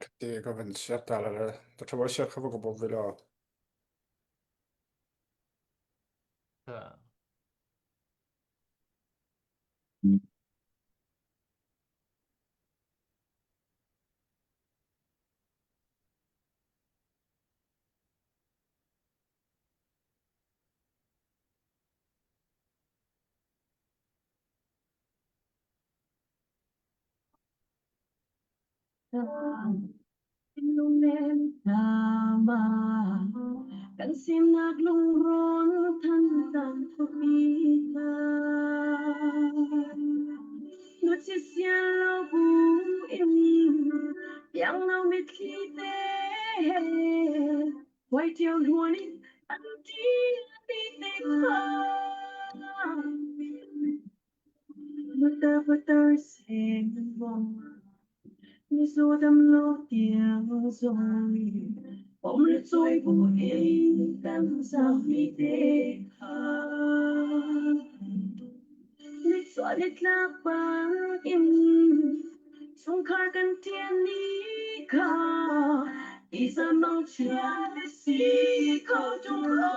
Khatte ka van share ta la le ta ṭha share kha va ka bawm ve law. Kan sinak lungrawn than khuapi hna. Nu sian lo bu in piangno mitthli te he huai ṭio hluan in an ṭi ti te kha. Butter sing Mizaw damlo tiang zong pom le cawi bu in kan zaangmi te kha. Nitchuah nitlak bangin chungkhar kan ṭian ni kha tisa mangchia na si kho ṭung lo.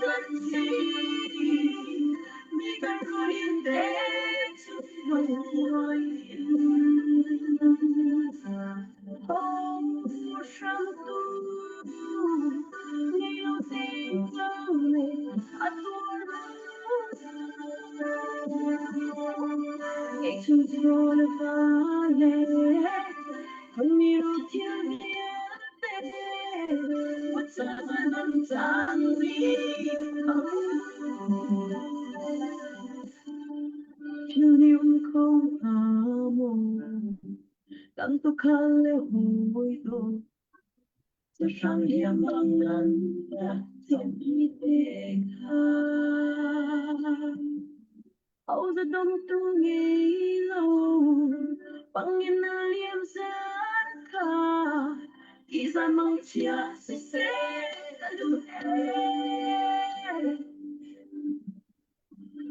Kan si mi kan ruin te Kan tukhal le hawi dawt Sahrang liam bang nan rak thiammi te kha. Ho za dong tu ngei lo, bangin na liam zan kha. Ti za mang chia siseh ka duh ee.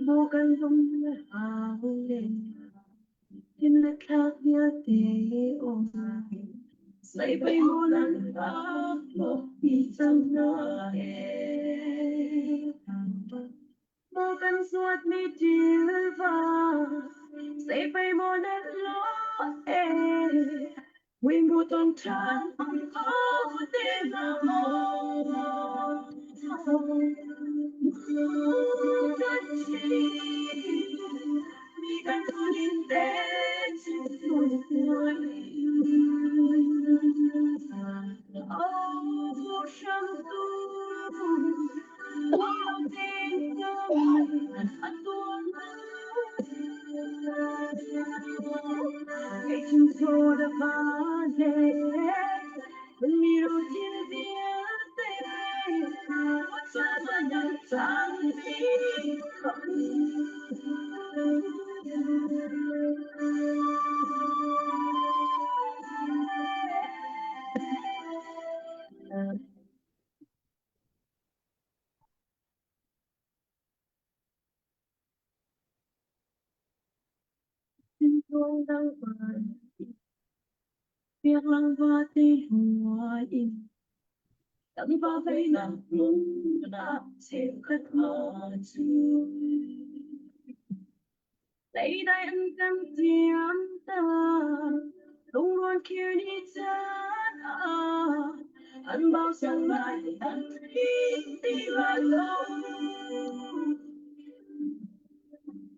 Maw kan lung le hau le, thin le thlak vialte um. Saipei maw nan rak hlawk ti cang hna ee. Maw kan suatmi ṭilva, saipei maw nan lawh ee. Wimbu ton ṭhan ang kho te hna maw. Kan si, mi kan tunin te Việc lăng và tê hoa in Tận vào vây nặng lung đạp chịu khất mơ chú Lấy đại ân cam thiam ta Lung luôn kia đi chán à Ăn bao sang lại ăn đi đi lại lâu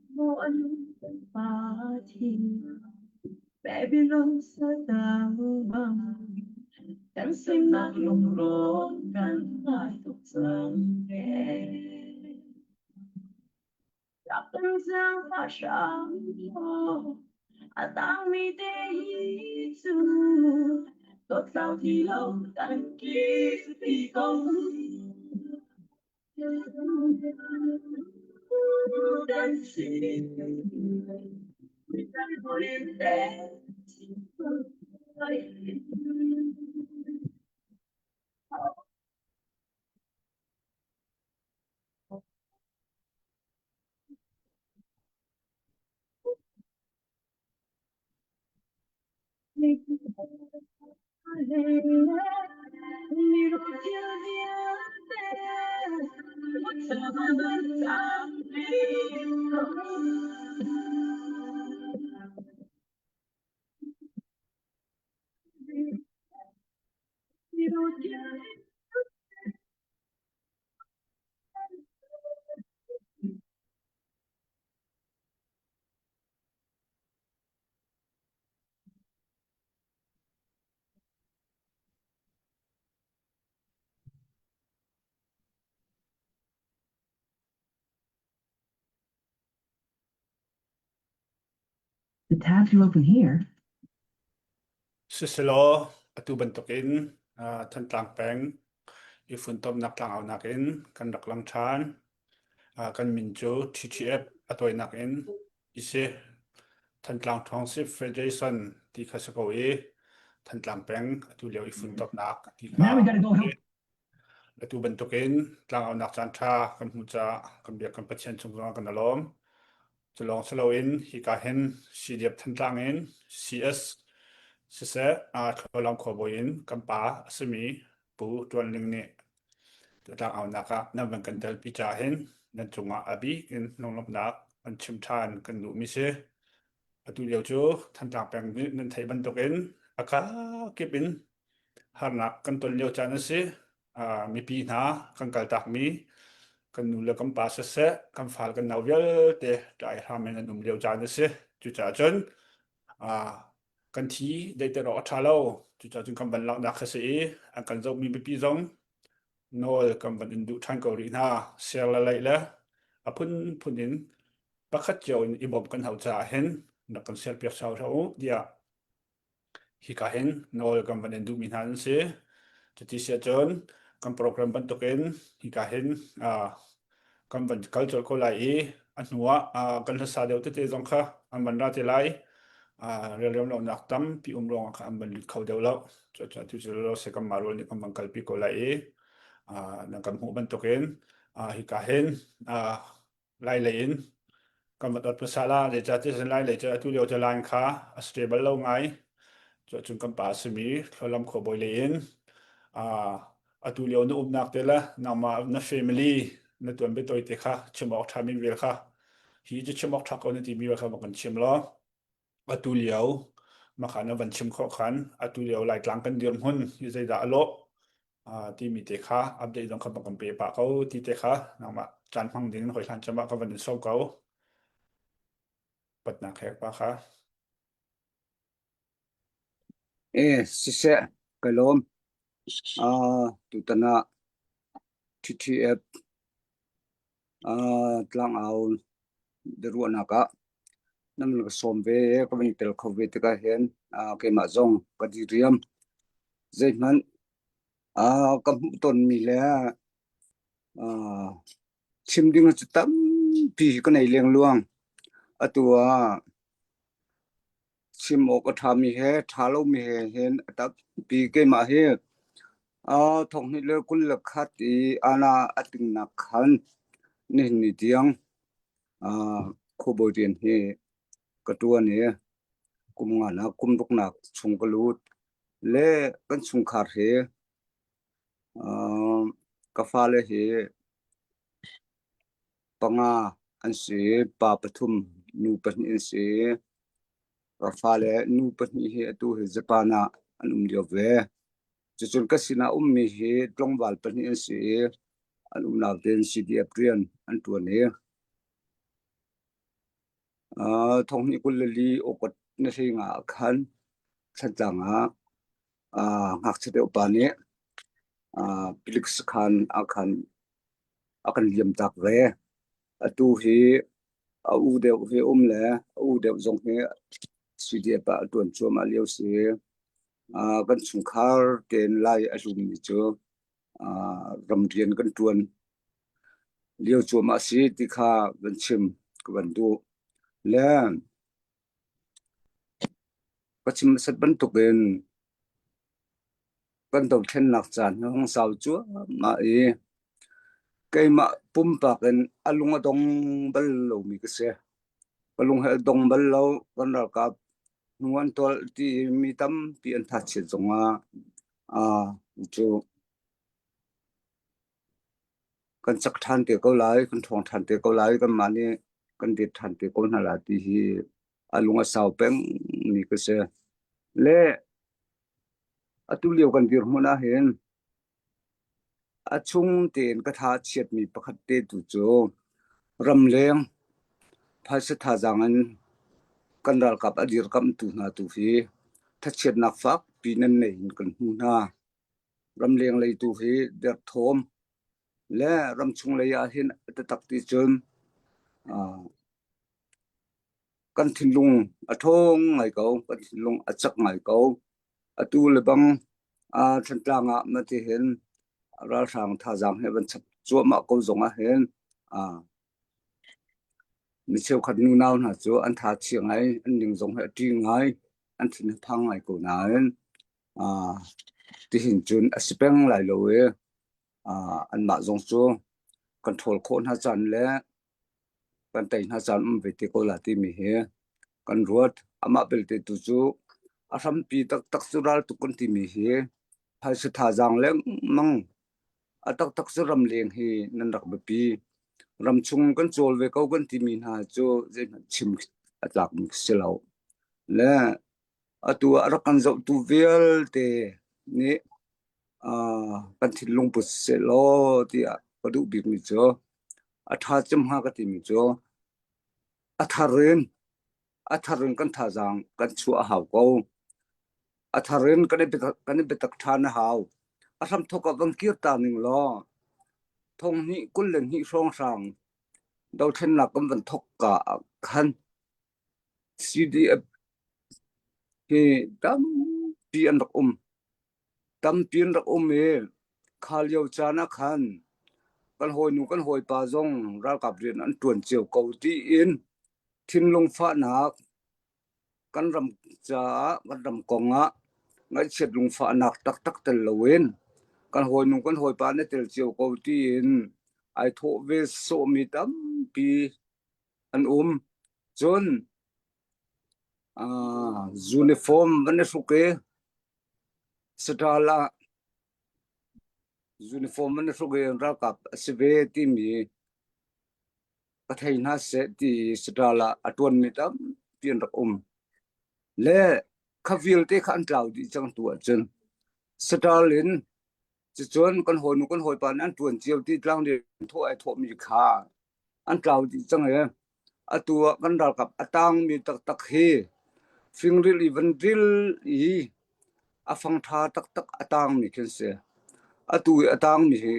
Mô ân pa thi Babylon sa tang bang Kan sinak lungrawn kan ngai tuk cang ee. Rak kan zaangfah hram law, a tangmi te hi cu dawtlau ti lo kan kir ti ko. Kan si. Kan te. The tabs you open here Siselaw atu bantukin uh, Thantlang peng i funtomnak tlangaunak in kan rak lang ṭhan. Uh, kan min cu TTF a tawinak in isi Thantlang Township Federation ti kha si ko i Thantlang peng atu lio i funtomnak ti kha Now we gotta go help. Atu bantukin tlangaunak caan ṭha kan hmuh caah kan biak kan Pathian cung zongah kan i lawm. Cu lawng si loin hika hin CDF Thantlang in CS siseh Thlualam khuabawi in kan pa a simi Pu Ṭuan Ling nih tlangaunak ah nan van kan telpi caah hin nan cungah a bik in lunglawmhnak an chim ṭhan kan duhmi si. Atu lio cu Thantlang peng nih nan theih bantukin a kakip in harnak kan ton lio caan a si. Uh, mipi hna kan kaltakmi kan nu le kan pa siseh, kan fal kan nau vialte ṭai hram in an um lio caan a si. Cucaah cun uh, kan thi deiter awk a ṭha lo. Cucaah cun kan van laknak kha si i an kan zohmi mipi zong nawl kan van in duh ṭhan ko rih hna. Share le like le a phunphun in pakhat cio in i bawmh kan hau caah hin rak kan share piak sau hlah u tiah Hika hin nawl kan van in duhmi hna an si. Cuti si ahcun kan program bantukin hika hin uh, kan van kal colh ko lai i a hnu ah uh, kan hlasa deuh tete zong kha an van ra te lai. Uh, relrem lonak tampi um ruangah kha an van lut kho deuh lo. Cucaah tu cu lo se kan mah rual nih kan van kalpi ko lai i uh, nan kan hmuh bantukin uh, hika hin uh, Lai lei in kan va dot hmasa la zeicahtiah lai lei cu atu lio cu line kha a stable lo ngai cuahcun kan pa a simi Thlualam khuabawi lei in atu lio na umnak te le nangmah na family na tuanbia tawi te kha chim awk ṭhami vel kha hi cu chim awk ṭha ko na timi vel kha va kan chim law atu lio makha na van chim khawh khan atu lio Laitlang kan dirhmun hi zeidah a lawh timi te kha update zong kha kan pe pah ko ti te kha nangmah caan hmang ding in hoi hlan cem ah ka van in sawm ko patnak hek pa kha Eh, siseh, ka lawm. Ah, tutan ah TTF ah tlangau biaruahnak ah nan ka sawm ve ka van tel kho ve tikah hin ah keimah zong ka diriam. Zeihmanh ah ka hmuh tonmi le ah chim ding cu tampi ka nei lengluang. Atu ah chim awk a ṭhami he ṭha lomi he hin a tampi keimah hi ah thonghnih le 21 i ana a tingnak khan nihin ni tiang ah khuabawi rian hi ka ṭuan i kum nganak kum ruknak chung ka lut le kan chungkhar hi ah ka fale hi panga an si pa pathum nu pahnih an si ka fale nu pahnih hi atu hi Japan ah an um lio ve cucun ka sinah ummi hi tlangval pahnih an si i an umnak tein CDF rian an ṭuan i uh, thonghnih 24 August ni hringa ah khan Thantlang ah uh, ngakchia deuh pa nih uh, Pilik sakhan ah khan a kan liam tak ve. Atu hi a u deuh hi um le a u deuh zong hi CDF ah a ṭuan cuahmah lio si. Uh, kan chungkhar tein lai a hlummi cu uh, ramrian kan ṭuan lio cuahmah si ti kha van chim ka van duh. Le ka chim hmasat bantukin kan dothlennak caan hi hung sau cuahmah i keimah pumpak in a lung a dong bal lomi ka si. Ka lung he a dong bal lo. Kan ralkap Hnu an tolh ti mi tampi an thachiat zongah cu kan cak ṭhan te ko lai, kan ṭhawng ṭhan te ko lai, kanmah nih kan det ṭhan te ko hna lai ti hi a lung a sau peng mi ka si. Le atu lio kan dirhmun ahhin A chung tein ka tha a chiatmi pakhat te tu cu ramleng phaisa thazaang in kan ralkap a dirkamhtu hna tu hi thachiatnak fakpi nan nei in kan hmu hna. Ramleng lei tu hi derthawm le ramchung lei ah hin a taktak ti cun kan thinlung a ṭhawng ngai ko, kan thinlung a cak ngai ko. Atu le bang Thantlang ah mati hin ralhrang thazaang he van chap cuahmah ko zong ah hin mi cheukhat nunau hna cu an tha chia ngai, an ning zong hi a ṭi ngai, an thin a phang ngai ko nain tihin cun a si peng lai lo i anmah zong cu kan ṭhawl khawh hna caan le kan tei hna caan um ve te ko la timi hi kan ruat. Amah belte tu cu a hrampi taktak cu raltuk kan timi hi phaisa thazaang lengmang a taktak cu ramleng hi nan rak biapi. Ramchung kan cawl ve ko kan timi hna cu zeihmanh chim a tlakmi si lo. Le atu ah a rak kan zohtu vialte nih kan thinlung put sehlaw tiah ka duh bikmi cu a ṭha cem hnga ka timi cu a thar in a thar in kan thazaang kan chuah a hau ko. A thar in kan i biatak, kan i biatak ṭhan a hau. A hramthawk ah van kir ta ning law thong hnih 22 hrawnghrang dothlennak kan van thawk ka ah khan CDF hi tampi an rak um. Tampi an rak um i kha lio caan ah khan kan hawinu kan hawipa zong ralkap rian an ṭuan cio ko tiin thinlung fahnak kan ram caah kan ram kong ah ngaihchiat lungfahnak taktak tel loin kan hawinu kan hawipa na tel cio ko tiin ai thawh ve sawhmi tampi an um. Cun uniform van i hruk i Saṭaal ah uniform an i hruk i ralkap a si ve timi ka thei hna seh ti saṭaal ah a ṭuanmi tampi an rak um. Le kha vialte kha an tlau dih cang tu ahcun saṭaal in cucun kan hawinu kan hawipa nih an ṭuan cio ti tlangrian thawh ai thawhmi kha an tlau dih cang i atu ah kan ralkap a tangmi taktak hi fingril i van ril i a fang ṭha taktak a tangmi khi an si. Atu i a tangmi hi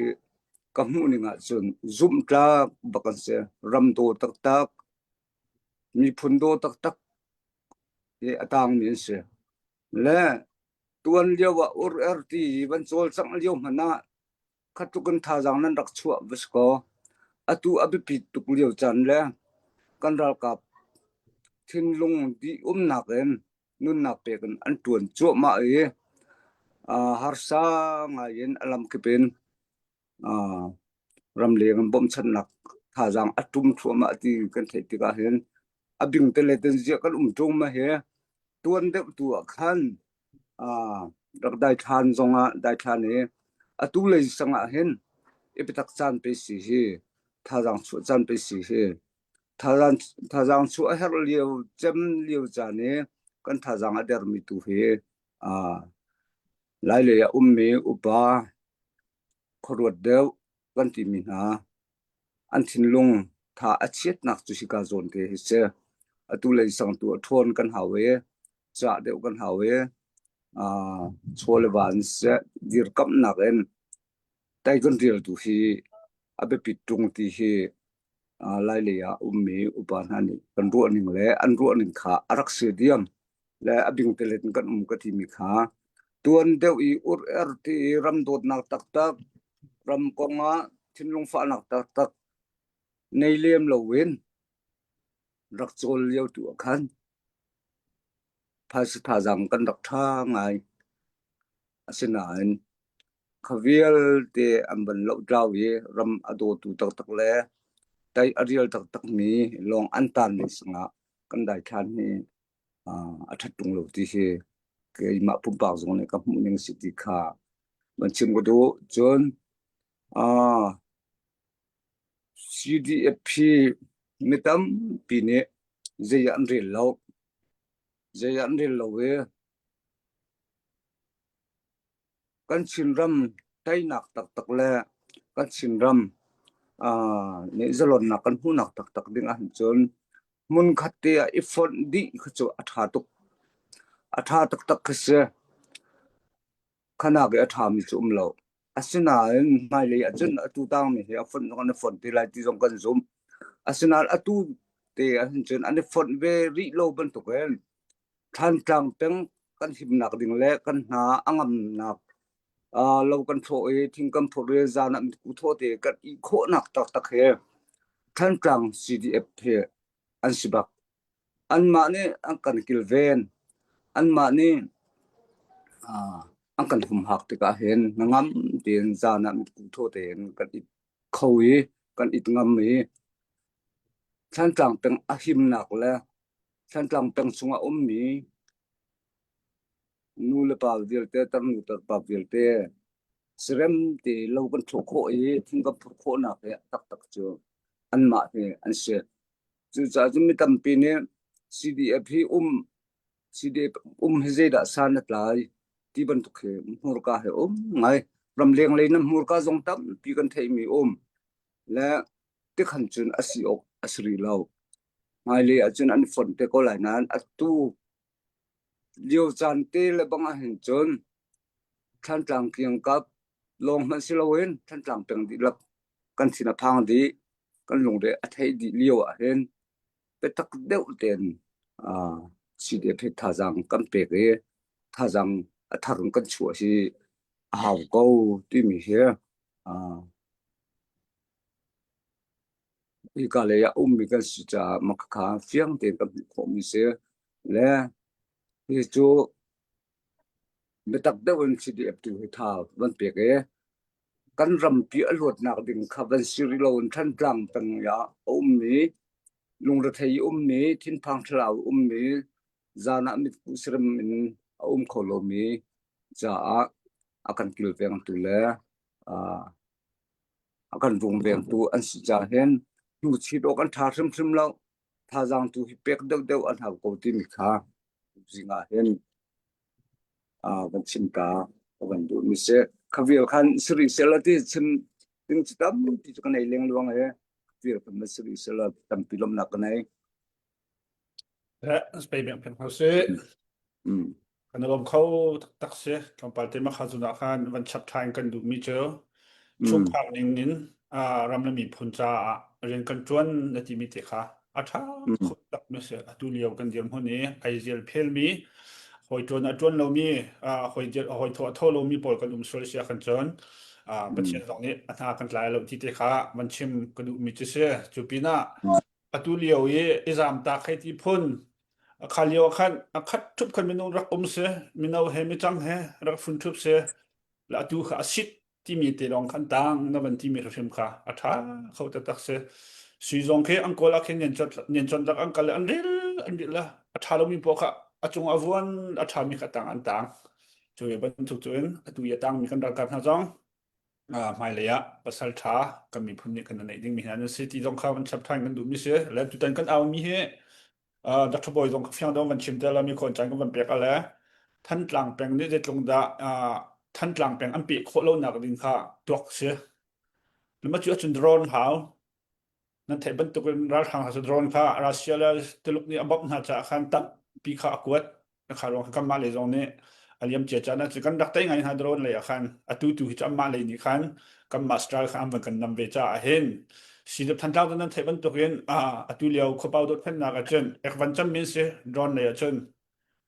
ka hmuh ning ahcun zumhtlak bak an si. Ram daw taktak, miphun daw taktak hi a tangmi an si. Le tuan lio ah ur er ti i van cawlcangh lio hmanh ah kha tluk in thazaang nan rak chuah va si kaw atu a biapit tuk lio caan le kan ralkap thinlung dih umnak in nunnak pek in an ṭuan cuahmah i harsa ngai in a lamkip in ramleng in bawmchannak thazaang a ṭum thluahmah ti kan theih tikah hin a bing te le ten ziah kan um ṭung ma hi tuan deuh tu ah khan rak daithlan zongah daithlan i atu lei sang ah hin i biatak caan pe si hi thazaang chuah caan pe si hi thazaang thazaang chuah a herh lio cem lio caan i kan thazaang a dermi tu hi Lailei ah ummi upa khuaruat deuh kan timi hna an thinlung tha a chiatnak cu hika zawn te hi si. Atu lei sang tu a ṭhawn kan hau i cah deuh kan hau i chaw le va in siseh dirkamhnak in tai kan rial tu hi a biapit ṭung ti hi Lailei ah ummi upa hna nih kan ruahning le an ruahning kha a rak si diam le a bingtelet in kan um ka timi kha tuan deuh i ur er ti i ram dawtnak taktak ram kong ah thinlung fahnak taktak nei lem loin rak cawl lio tu ah khan phaisa thazaang kan rak ṭha ngai. Asinain kha vialte an van lohtlau i ram a dawtu taktak le tai a rial taktakmi lawng an taanmi singah kan daithlan hi. a ṭhat ṭung lo ti hi keimah pumpak zong nih ka hmuh ning si ti kha van chim ka duh. Cun CDF hi mi tampi nih zei ah an rel lo. Zei ah an rel lo i kan Chinram teinak taktak le kan Chinram nih zalonnak kan hmuhnak taktak ding ahcun hmunkhat te ah i fonh dih kha cu a ṭha tuk. A ṭha taktak khi si. Khanak i a ṭhami cu um lo. Asinain hmailei ahcun atu tangmi hi a fonh zong an i fonh te lai ti zong kan zumh. Asinain atu te ahhin cun an i fonh ve rih lo bantukin Thlantlang peng kan himnak ding le kan hna a ngamnak lo kan thlawh i thing kan phurh i zan ah mitku thaw te kan ih khawhnak taktak hi Thantlang CDF hi an si bak. Anmah nih an kan kilven. Anmah nih an kan humhak tikah hin hnangam tein zan ah mitku thaw tein kan it kho i kan it ngam i Thantlang peng a himnak le Thantlang peng chungah ummi nu le pa vialte, tarnu tarpa vialte serem te lo kan thlawh khawh i thing kan phurh khawhnak hi taktak cu anmah hi an si. Cucaah cun mi tampi nih CDF hi um CDF um hi zeidah san a tlai ti bantuk hi hmurka hi um ngai. Ramleng lei na hmurka zong tampi kan theihmi um le tikhan cun a si awk a si rih lo. Hmailei ahcun an fonh te ko lai nain atu lio caan te le bang ahhin cun Thlantlang kiangkap lawng hmanh si loin Thantlang peng dihlak kan thin a phang dih, kan lungre a theih dih lio ahhin biatak deuh tein CDF hi thazaang kan pek i thazaang a thar in kan chuah hi a hau ko timi hi Hika lei ah ummi kan si caah makhakha fiang tein kan hmuh khawhmi si. Le hi cu biatak deuh in CDF tu hi tha van pek i kan rampi a luatnak ding kha van si rih lo in Thantlang peng ah a ummi, lungrethei ummi, thinphang thlarau ummi, zan ah mitkuh serem in a um kho lomi caah a kan kilvengtu le a kan rungvengtu an si caah hin hnuchit awk an ṭha hrimhrim lo. Thazaang tu hi pek deuhdeuh an hau ko timi kha zing ah hin kan chim ta ka van duhmi si. Kha vial khan si rih seh law ti chim ding cu tampi cu ka nei lengluang i vial khan va si rih seh law tampi lawmhnak ka nei. Eh, spei beng peng hau si. Mm. Kan i lawm kho taktak si. Tlawmpal te makha zun ah khan van chap ṭhan kan duhmi cu Mm. chungkhar ning in ah, ram le miphun caah rian kan ṭuan na timi te kha a ṭha Mm. kho tak mi si. Atu lio kan dirhmun i ai zial phelmi hawi ṭuan a ṭuan lomi ah, hawi dir- hawi thawh a tho lomi pawl kan um sual si ah kan cun ah, Mm. Pathian zong nih a hna kan tlai lo ti te kha van chim ka duhmi cu si. Cu pinah Mm. atu lio i i zamtak hei ti phun kha lio ah khan a khat ṭhup khan minung rak um si mino he micang he rak fun ṭhup si la atu kha a sit timi te lawng khan tang na van timi hrim kha a ṭha kho taktak si sui zong khi an kawl ah khin nian chon lak an kal an ril an ril la a ṭha lomi paoh kha a cung a vuan a ṭhami kha tang an tang cu bantuk cu in atu i a tangmi kan ralkap hna zong hmailei ah pasal ṭha kan miphun nih kan neih dingmi hna nan si ti zong kha van chap ṭhan kan duhmi si le tutan kan aumi hi Dr. Bawi zong fiang dong van chim te la mi khawn caan kan van pek ale Thantlang peng nih zeitlung dah Thantlang peng an peh khawh lonak ding kha tuak si lama cu ahcun drone hau Nan theih bantukin ralhrang hna cu drone kha Russia le Tuluk nih a bawmh hna caah khan tampi kha a kuat. Kha ruang khan kanmah lei zong nih a liam cia caan ah cun kan rak tei ngai hna drone lei ah khan atu tu hi cu anmah lei nih khan kanmah style kha an van kan nam ve caah hin Sidap Thantlang cu nan theih bantukin atu lio khuapau dothlennak ah cun ekvan cem min si drone lei ah cun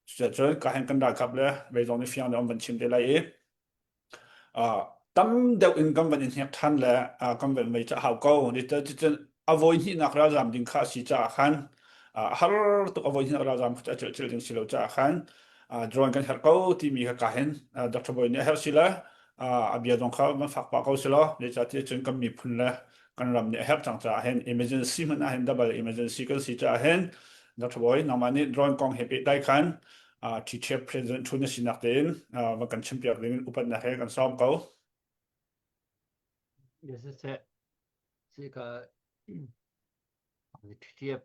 cucun ka hen kan ralkap le vei zong nih fiang deuh an van chim te lai i tam deuh in kan van i hnek ṭhan le kan van mei cu a hau ko. Cucun a voi hnihnak ralzam ding kha a si caah khan a har tuk a voi hnihnak ralzam kha cu a celh ding si lo caah khan drone kan herh ko timi kha ka hin Dr. Bawi nih a herh si le a bia zong kha van fak pah ko si law zeicahtiah cun kan miphun le kan ram nih a herh cang caah hin emergency hmanh ah hin double emergency kan si caah hin. Dr. Bawi, nangmah nih drone kong he pehtlai khan TTF president ṭhu na sinak tein va kan chimpiak ding in upatnak he kan sawm ko. Yes, sir. Sika TTF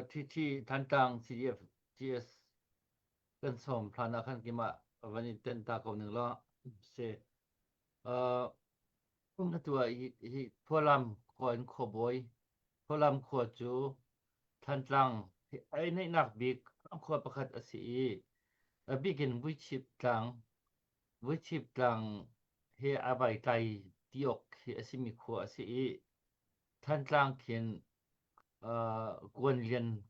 TT Thantlang CDF GS kan sawm hlan ah khan keimah van in tenh ta ko ning law si. Uh, atu ah hi, hi Phualam khua in khuabawi Phualam khua cu Thantlang ai neihnak bik khua pakhat a si i a bik in Vuichip tlang Vuichip tlang he a vai tlai ti awk khi a simi khua a si i Thantlang khin uh, Kuanlian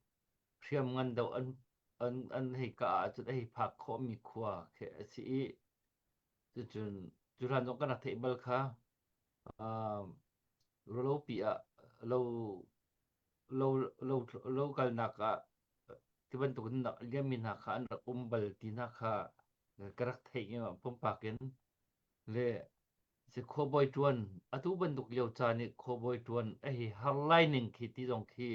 hriamngan doh an an an hei kah ahcun a hei phak khawhmi khua khi a si i cucun cu hlan zong kan rak theih bal kha uh, rulopi ah lo lo lo lo kalnak ah ti bantuk in liammi hna kha an rak um bal ti hna kha ka rak theih i pumpak in le si khuabawi ṭuan atu bantuk lio caan i khuabawi ṭuan a hi har lai ning khi ti zong khi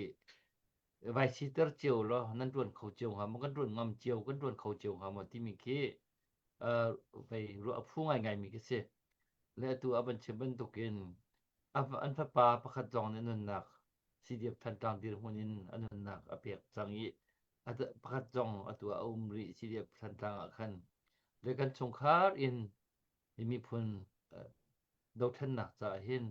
vai siter cio law nan ṭuan kho cio hnga maw kan ṭuan ngam cio kan ṭuan kho cio hnga maw timi khi uh, vei ruah a phu ngaingai mi khi si le atu a van chim bantukin an fapa pakhat zong nih nunnak CDF Thantlang dirhmun in a nunnak a pek cang i pakhat zong atu a um rih CDF Thantlang ah khan le kan chungkhar in miphun dothlennak caah hin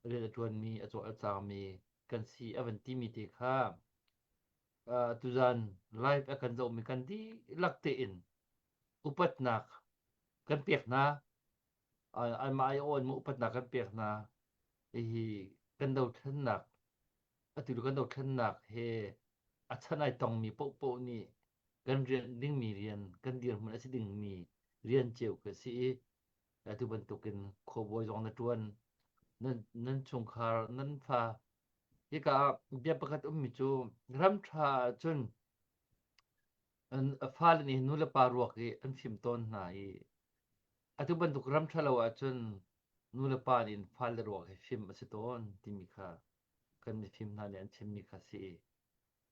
rian a ṭuanmi a cawl a cangmi kan si a van timi te kha tuzan live a kan zohmi kan dihlak tein upatnak kan pek hna anmah ai aw in upatnak kan pek hna hihi kan dothlennak atu kan dothlennak he a chan ai tongmi paohpaoh nih kan rian dingmi rian kan dirhmun a si dingmi rian cio ka si i atu bantukin khuabawi zong na ṭuan nan nan chungkhar nan fa hika ah bia pakhat ummi cu ram ṭha ahcun an fale nih nu le pa ruak i an fim tawn hna i atu bantuk ram ṭha lo ahcun nu le pa nih fale ruak hi fim a si tawn timi kha kan mifim hna nih an chimmi kha si i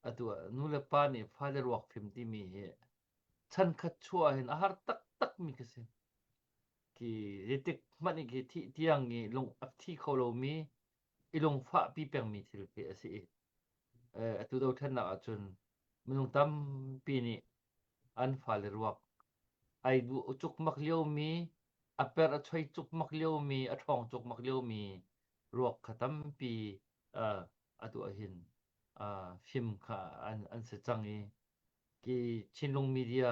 atu ah nu le pa nih fale ruak fim timi hi chan khat chuah hin a har taktak mi khi si. Khi zeitik hmanh i khi thih tiang i lung a thi kho lomi i lungfah pi pengmi thil khi a si i atu dothlennak ahcun minung tampi nih an fale ruak ai duh cukmak liomi a per a choi cukmak liomi a ṭhawng cukmak liomi ruak kha tampi atu ahhin fim kha an, an si cang i ki Chinlung Media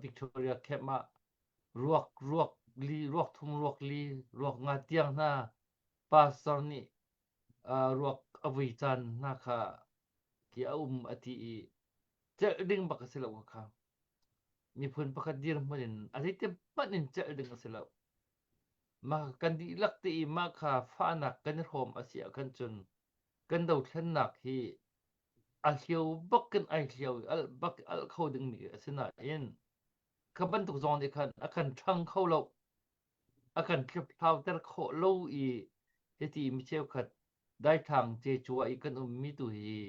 Victoria Camp ah ruak ruak li ruak thum ruak li ruak nga tiang hna pastor nih ruak a vui caan hna kha ki a um a ti i celh ding bak a si lo kha miphun pakhat dirhmun in a zeiti hmanh in celh ding a si lo mah kan dihlak te i mah kha fahnak kan i hrawm a si ah khan cun kan dothlennak hi a hlio bak in ai hlio i al bak al kho dingmi a si nain kha bantuk zong nih khan a kan ṭhang kho lo a kan hliphlau khawh lo i hiti mi cheukhat daithlang cecua i kan ummi tu hi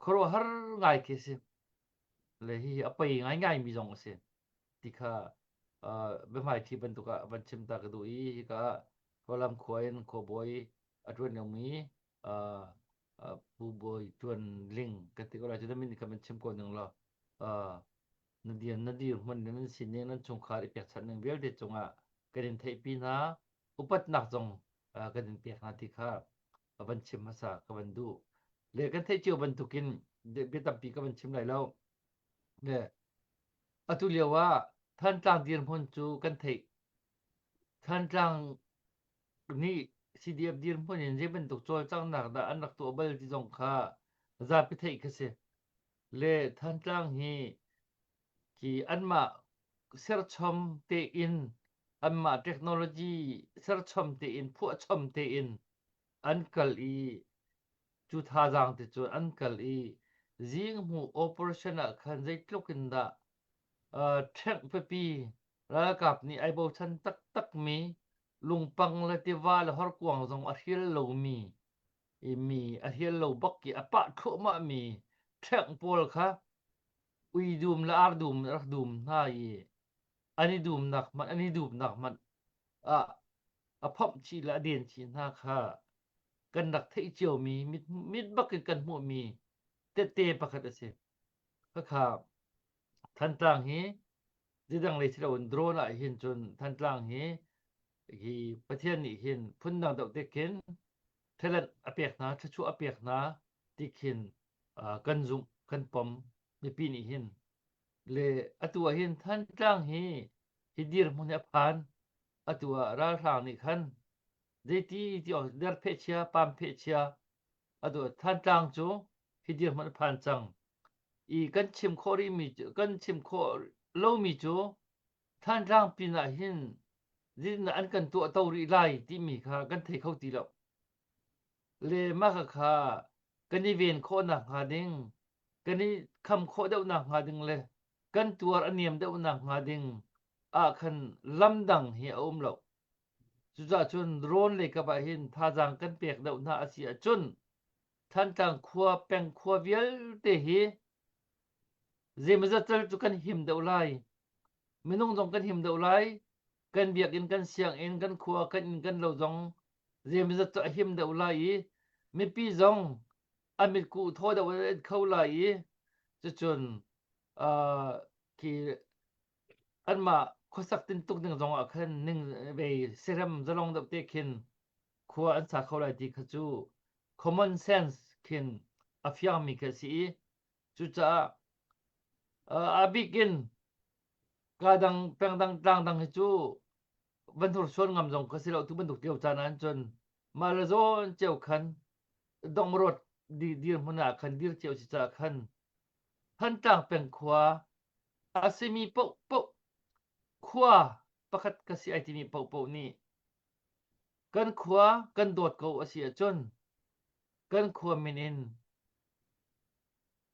khuaruahhar ngai khi si le hihi a pei ngaingai mi zong a si ti kha biahmaiṭhi bantuk ah van chim ta ka duh i hika Falam khua in khuabawi a ṭuan liomi Pu Bawi Ṭuan Ling kan ti ko lai cu na min kha van chim ko ning law na dir na dirhmun le nan sining nan chungkhar i pekchanh ning vialte cungah kan in theihpi hna upatnak zong kan in pek hna ti kha ka van chim hmasa ka van duh le kan theih cio bantukin bia tampi ka van chim lai lo le atu lio ah Thantlang dirhmun cu kan theih Thantlang nih CDF dirhmun in zei bantuk cawlcanghnak dah an rak tuah bal ti zong kha zapi theih kha si. Le Thantlang hi khi anmah serchom tein anmah technology serchom tein phuahchom tein an kal i cu thazaang te cu an kal i zinghmuh operation ah khan zeitluk in dah uh, ṭhengh pipi ralkap nih ai bochan taktakmi lungpang le tiva le horkuang zong a hrial lomi. I mi a hial lo bak i a pah thluahmah mi ṭheng pawl kha ui dum le ar dum rak dum hna i an i dumnak hmanh an i dumnak hmanh ah a phomh chih le a den chih hna kha kan rak theih ciomi mit, mit bak in kan hmuhmi tette pakhat a si. Khakha Thantlang hi zidang lei si loin drone ah hin cun Thantlang hi hi Pathian nih hin phundang deuh te khin talent a pek hna, thluachuah a pek hna ti khin uh, kan zumh, kan pom mipi nih hin. Le atu ah hin Thantlang hi hi dirhmun hi a phan. Atu ah ralhrang nih khan zeiti ti awk der pheh chia, pam pheh chia atu Thantlang cu hi dirhmun a phan cang. I kan chim khawh rihmi cu kan chim khawh lomi cu Thantlang pin ah hin zeitindah an kan tuahto rih lai timi kha kan thei kho ti lo. Le mah kha kan i ven khawh nakhnga ding, kan i kham khawh deuh nakhnga ding le kan tuar a niam deuh nakhnga ding ah khan lam dang hi a um lo. Cucaah cun rawn lei kap ah hin thazaang kan pek deuh hna a si ahcun Thantlang khua peng khua vialte hi zeimawzat tal cu kan him deuh lai. Minung zong kan him deuh lai. Kan biakinn, kan sianginn, kan khua, kan inn, kan lo zong zeimawzat cu a him deuh lai i mipi zong a mitkuh thaw deuh in an kho lai i cucun uh, khi anmah khuasak tintuk ding zong ah khan ning ve serem zalong deuh te khin khua an sa kho lai ti kha cu common sense khin a fiangmi khi a si i cucaah a bik in ka dang peng dang tlang dang hi cu van hursuan ngam zong ka si lo tu bantuk lio caan ah cun mah le zawn cio khan dongrawt di dirhmun ah khan dir cio si caah khan Thantlang peng khua a simi paohpaoh khua pakhat ka si ai timi paohpaoh nih kan khua kan dawt ko a si ahcun kan khua min in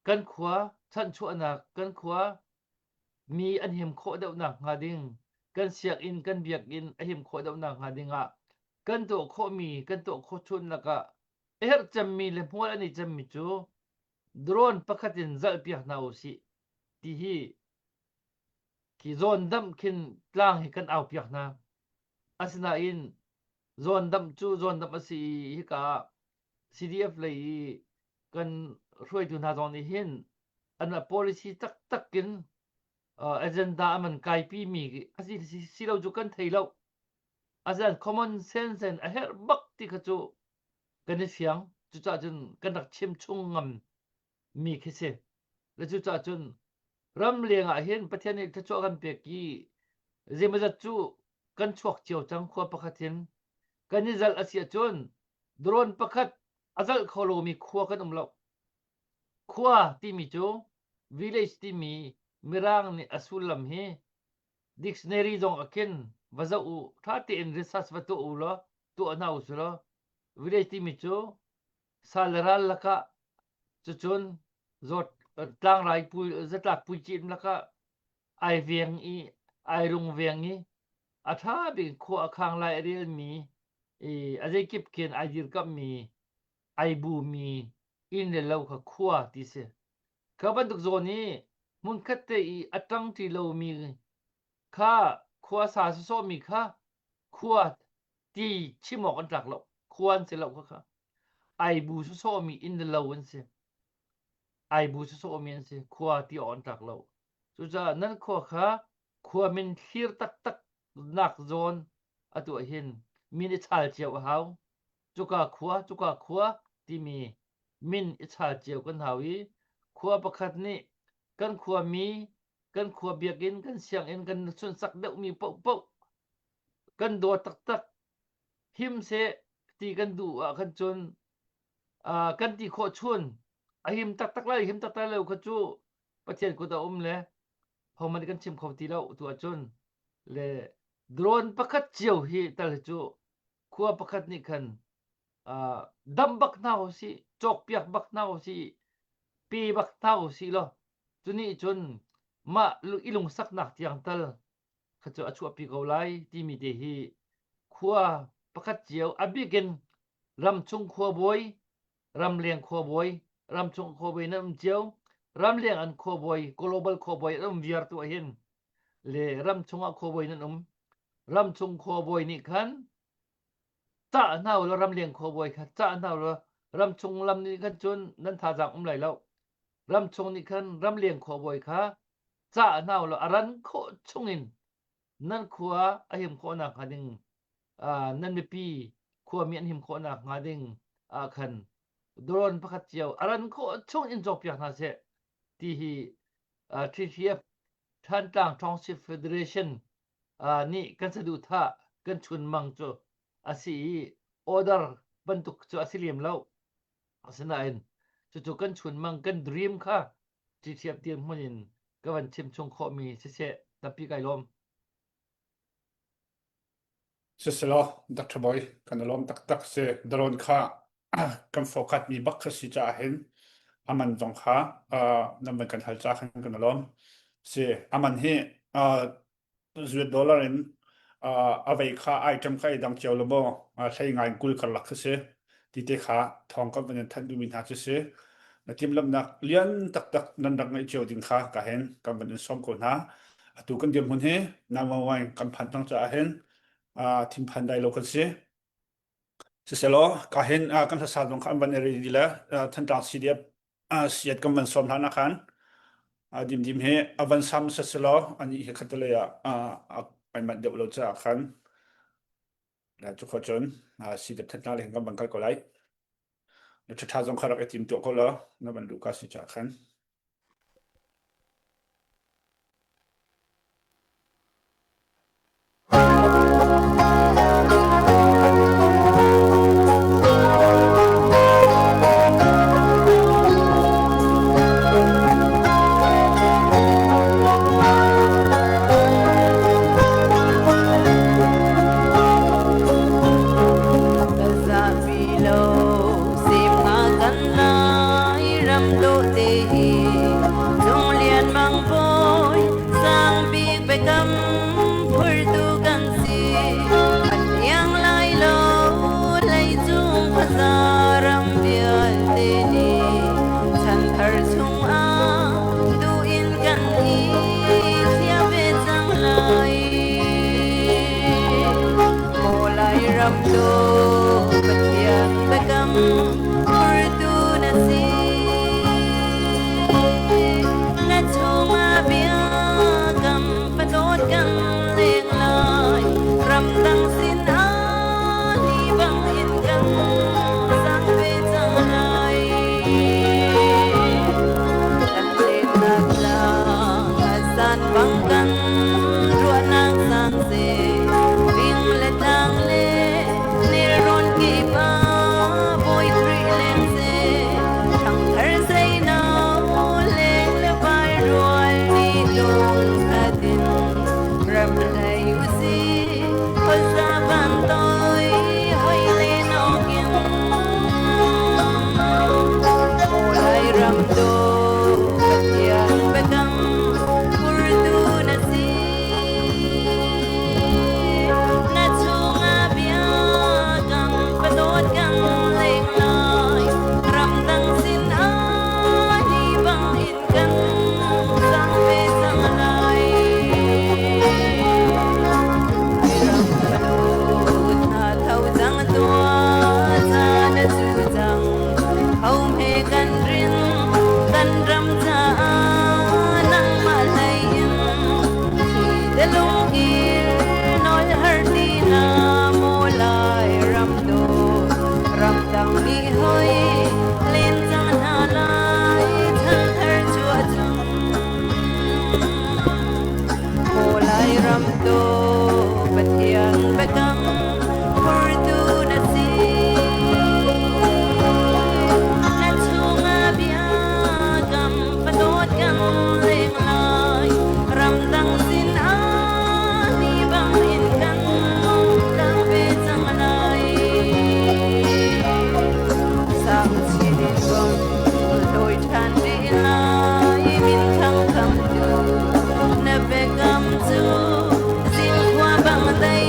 kan khua chanhchuahnak kan khua mi an him khawh deuhnak hnga ding kan sianginn kan biakinn a him khawh deuhnak hnga ding ah kan tuah khawhmi kan tuah khawh chun lakah a herh cemmi le hmual an i cemmi cu drone pakhat in zalhpiak hna usih ti hi khi zawn damh khin tlang hi kan aupiak hna. Asinain zawn damh cu zawn damh a si i hika ah CDF lei i kan hruaitu hna zong nih hin anmah policy taktak in uh, agenda an man kaipi mi a si, si lo cu kan thei lo. Asinain common sense in a herh bak ti kha cu kan i fiang. Cucaah cun kan rak chim chung ngam mi khi si. Le cucaah cun ramleng ah hin Pathian nih thluachuah kan pek i zeimawzat cu kan chuak cio cang khua pakhat in kan i zalh a si ahcun drone pakhat a zalh kho lomi khua kan um lo. Khua timi cu village timi Mirang nih a sullam hi dictionary zong ah khin va zoh u ṭha tein research va tuah u law tuah hna u sih law village timi cu sal le ral lakah cucun zawt tlangrai pui zatlak puicin lakah ai veng i ai rung veng i a ṭha bik khua a khang lai a relmi i a zeikip khin ai dirkamhmi ai bumi inn le lo kha khua ti si. Kha bantuk zawn i hmunkhat te i a ṭangṭi lomi kha khua sa sawsawhmi kha khua ti chim awk an tlak lo. Khua an si lo kha kha. Ai bu sawsawhmi inn le lo an si. Ai bu sawsawhmi an si. Khua ti awk an tlak lo. Cucaah nan khua kha khua min thlir taktak nak zawn atu ah hin min i chal cio a hau. Cuka khua, cuka khua timi min i chal cio kan hau i khua pakhat nih kan khuami, kan khua biakinn, kan sianginn kan sunsak deuhmi paohpaoh kan dawt taktak him seh ti kan duh ah khan cun uh, kan ti khawh chun a him taktak lai him taktak lo kha cu Pathian kut a um le homan kan chim kho ti lo tu ahcun le drone pakhat cio hi tal hi cu khua pakhat nih khan uh, dam bak hna usih cawk piak bak hna usih pe bak hna usih law cu nih cun mah i lungsaknak tiang tal kha cu a chuahpi ko lai timi te hi khua pakhat cio a bik in ramchung khua bawi. Ramleng khuabawi, ramchung khuabawi nan um cio. Ramleng an khuabawi, global khuabawi an um viar tu ahhin le ramchung ah khuabawi nan um. Ramchung khuabawi nih khan cah hna u law ramleng khuabawi kha cah hna u law ramchung lam nih khan cun nan thazaang um lai lo. Ramchung nih khan ramleng khuabawi kha cah hna u law a ran khawh chungin nan khua a him khawhnak hnga ding nan mipi khuami an him khawhnak hnga ding ah khan drone pakhat cio a ran khawh chung in cawkpiak hna seh ti hi TTF Thantlang Township Federation nih kan saduhthah kan chunmang cu a si i order bantuk cu a si lem lo. Asinain cucu kan chunmang kan dream kha TTF dirhmun in ka van chim chung khawhmi siseh tampi kai lawm. Siselaw Dr. Boy kan i lawm taktak si. Drone kha kan fokat mi bak kha si caah hin aman zong kha nan van kan hal caah khan kan i lawm. Si aman hi zuat dollar in a vei kha item kha i dang cio lo maw hlei ngai in 20 karlak khi si ti te kha thawng kan van in thanh duhmi hna cu si na timhlamhnak lian taktak nan rak ngeih cio ding kha ka hen kan van in sawm ko hna atu kan dirhmun hi 911 kan phan cang caah hin thinphan dai lo kan si. Siselaw ka hin kan hlasa zong kha an van i ready le Thantlang CDF siat kan van sawm hlan ah khan dimdim hi a van sam siselaw anih hi khatalei ah ai manh deuh lo caah khan cu khua cun CDF Thantlang lei kan van kal ko lai. Na ṭhaṭha zong kha rak i tim tuah ko law na van luh ka si caah khan. Ka zahpi lo semnak kan lai ram dawhte hi Cung Lian Mang bawi sang bik biakam phurtu kan si an iang lai lo leicung khuaza ram vialte nih chanthar chungah duh in kan i thlia ve cang lai. Maw Lairam dawh Pathian biakam phurtu na si. Na chungah biakam padawt kan leng lai. Ramdang sinah ni bang in kan sang ve cang lai. Kan lennak tlang a san bang kan ruahnak sang seh. Fing le tlang le nelrawn kip ah Bawi Khrih leng seh. Ṭhangthar seino leng le vai rual nih lungkhat in ram hlei usih. Khuaza van toi hoi le nawkin. Maw Lairam dawh Pathian biakam phurtu na si. Na chungah biakam padawt kan leng lai. Ramdang sinah hi bang in kan sang ve cang lai. Ram padawt hna tho cang tuah caan a cu cang. Ho hme kan rin kan ram caah nangmah hlei in thi te lungkil nawl har ti na maw lai ram dawt ramdang mi hoi len cang hna lai thangthar chuah chung maw lai ram dawt Pathian biakam phurtu na si. Na chungah biakam padawt kan leng lai. Ramdang sinah ni bang in kan tlang ve cang lai. Sang chin bang lawi ṭhan rih lai. Minthang kham tu na biakam cu zingkhua bang dei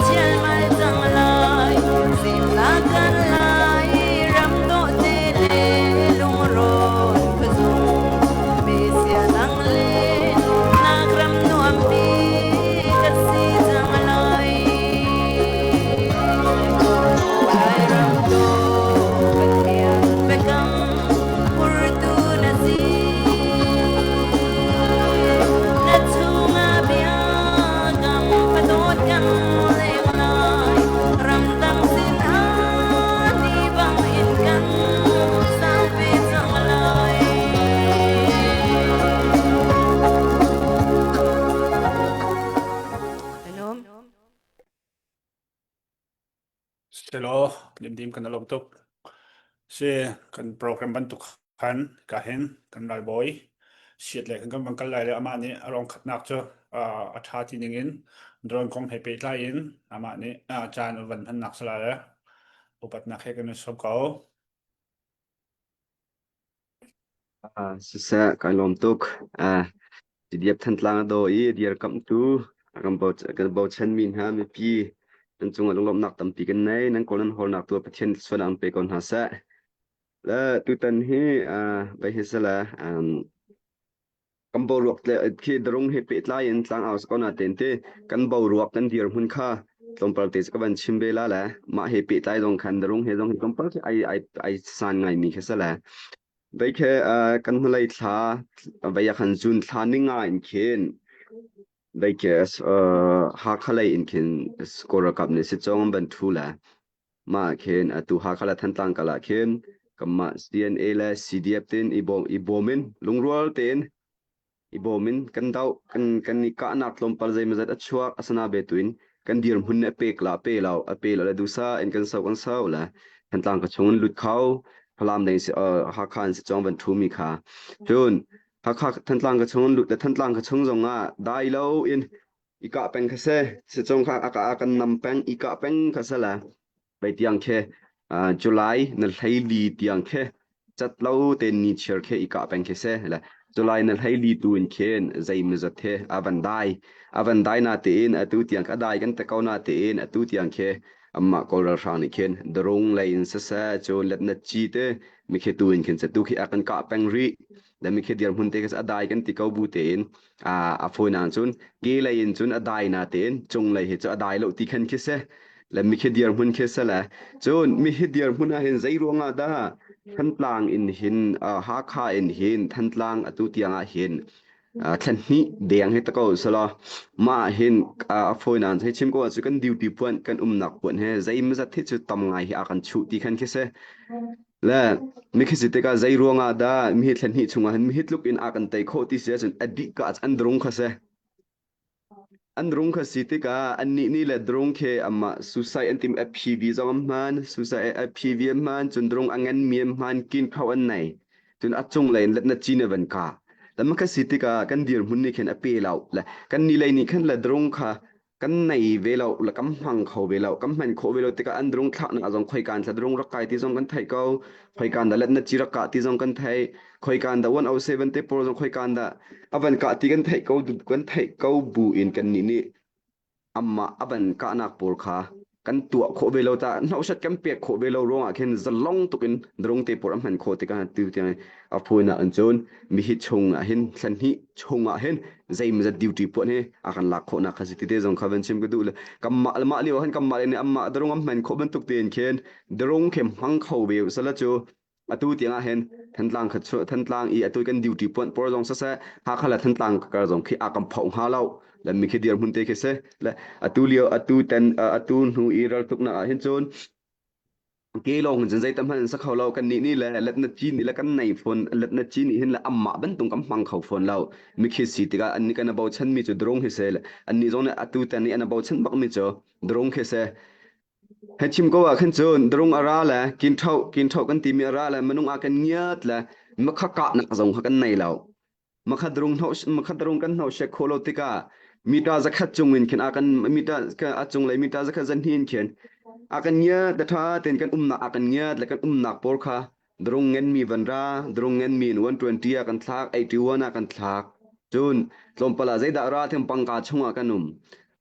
chialmal cang lai. Semnak kan lai ram dawh te. Hello, Limdim kan lawm tuk. Si kan program bantuk khan ka hin kan ralbawi siat le kan kan van kal lai le amah nih a rong khatnak cu a ṭha ti ning in drone kong he pehtlai in amah nih caan a van hmannak sala le upatnak he kan in sawm ko. Siseh, kai lawm tuk. Tidiap Thantlang a daw i dirkamhtu kan bochanmi hna mipi nan cungah lunglawmhnak tampi kan nei. Nan kawl nan hawlnak tu ah Pathian sual an pe ko hna seh. Le tutan hi bei hi sala kan boruak tle khi darung he pehtlai in tlangau sa ko na ten te kan boruak kan dirhmun kha tlawmpal te ka van chim ve la le mah he pehtlai zong khan darung he zong hi tlawmpal khi ai ai ai san ngai mi kha sala Vei khi kan hnulei thla vei ah khan June thla ninga in khin vei khi Hakha lei in khin Kawl ralkap nih sitcawng an van ṭhu le mah khin atu Hakha le Thantlang kal ah khin kanmah CNA le CDF tein i bawm i bawm in lungrual tein i bawm in kan doh kan kan i kahnak tlawmpal zeimawzat a chuak asana be tuin kan dirhmun nih a pek la pe lo a pe lo le dusa in kan so kan so le Thantlang ka chung in lut kho Falam deng si Hakha in si chong van thu mi kha cun Hakha Thantlang ka chung in lut le Thantlang ka chung zong ah dai lo in i kah peng kha se si chong kha aka kan nam peng i kah peng kha se la Vei tiang khi July na hleili tiang khi cat lo tein ni chiar khi i kah peng khi si. Le July na hleili tu in khin zeimawzat he a van dai. A van dai na tein atu tiang a dai kan te ko na tein atu tiang khi amah Kawl ralhrang nih khin darung lei in siseh cun letnat ci te mikhi tu in khin tu khi a kan kah peng rih. Le mikhi dirhmun te khi a dai kan ti ko bu tein a fawinak cun ke lei in cun a dai na tein cung lei hi cu a dai lo ti khan khi si le mikhi dirhmun khi si le cun mihi dirhmun ah hin zei ruangah dah Thantlang in hin Hakha in hin Thantlang atu tiang ah hin thlan hnih deng hi ta ko selaw mah hin a fawinak hei chim ko ahcun kan duty puan kan umnak puan he zeimazat hi cu tam ngai hi a kan chuh ti khan khi si Le mikhi si tikah zei ruangah dah mihi thla hnih chungah hin mihi tluk in a kan tei khawh ti si ahcun a dih ka an drung kha si. An drung kha si tikah annih nih le drung khi amah suicide an tim FPV zong an hman, suicide FPV an hman, cun drung a nganmi an hman, kin kho an nei. Cun a cunglei in letna cin a van ka. Le makha si tikah kan dirhmun nih khin a pe lo. Le kan ni lei nih khan le drung kha kan nei ve lo le kan hmang kho ve lo kan hman khawh ve lo tikah an drung thlaknak zong khoikan thla drung rak kai ti zong kan theih ko khoikan dah letna ci rak kah ti zong kan theih khoikan dah 107 te pawl zong khoikan dah avan kah ti kan theih ko kan theih ko bu in kan nih nih amah avan kahnak pawl kha kan tuah khawh ve lo ta hnausat kan pek khawh ve lo ruangah khin zalong tuk in drung te pawl an hman khawh tikah tu tiang a phunak an cun mihi chung ah hin thlan hnih chung ah hin zeimawzat duty puan hi a kan lak khawhnak kha si ti te zong kha van chim ka duh le kanmah le mah lio han kanmah le nih amah darung am hman khawh bantuk tein khin darung khem hmang kho ve sala cu atu tiang ah hin Thantlang kha chu Thantlang i atu kan duty puan por zong siseh Hakha le Thantlang kar zong khi a kan pho hnga lo le mi khi dir hmun te khi si le atu lio atu ten atu hnu i raltuknak ah hin cun ke lawng hin cun zeitam hmanh an sa kho lo kan nih nih le letna ci nih le kan nei fawn letna ci nih hin le amah bantuk kan hmang kho fawn lo mikhi si tikah an nih kan a bochan mi cu drung hi se an nih zong nih atu tan nih an a bochan bak mi cu drung khi se he chim ko ah khan cun drung a ra le kin tho kin tho kan ti mi a ra le minung a kan ngiat le makha kah nak zong kha kan nei lo makhat rung makhat rung kan hno shek khawh lo tikah mita zakhat cung in khin a kan mita a cunglei mita zakhat zan hin khin a kan ngia te tha ten kan umnak a kan ngia le kan umnak por kha drung ngen mi van ra drung ngen mi in 120 a kan thlak 81 a kan thlak cun tlawmpal ah zeidah ra them pangka chungah kan um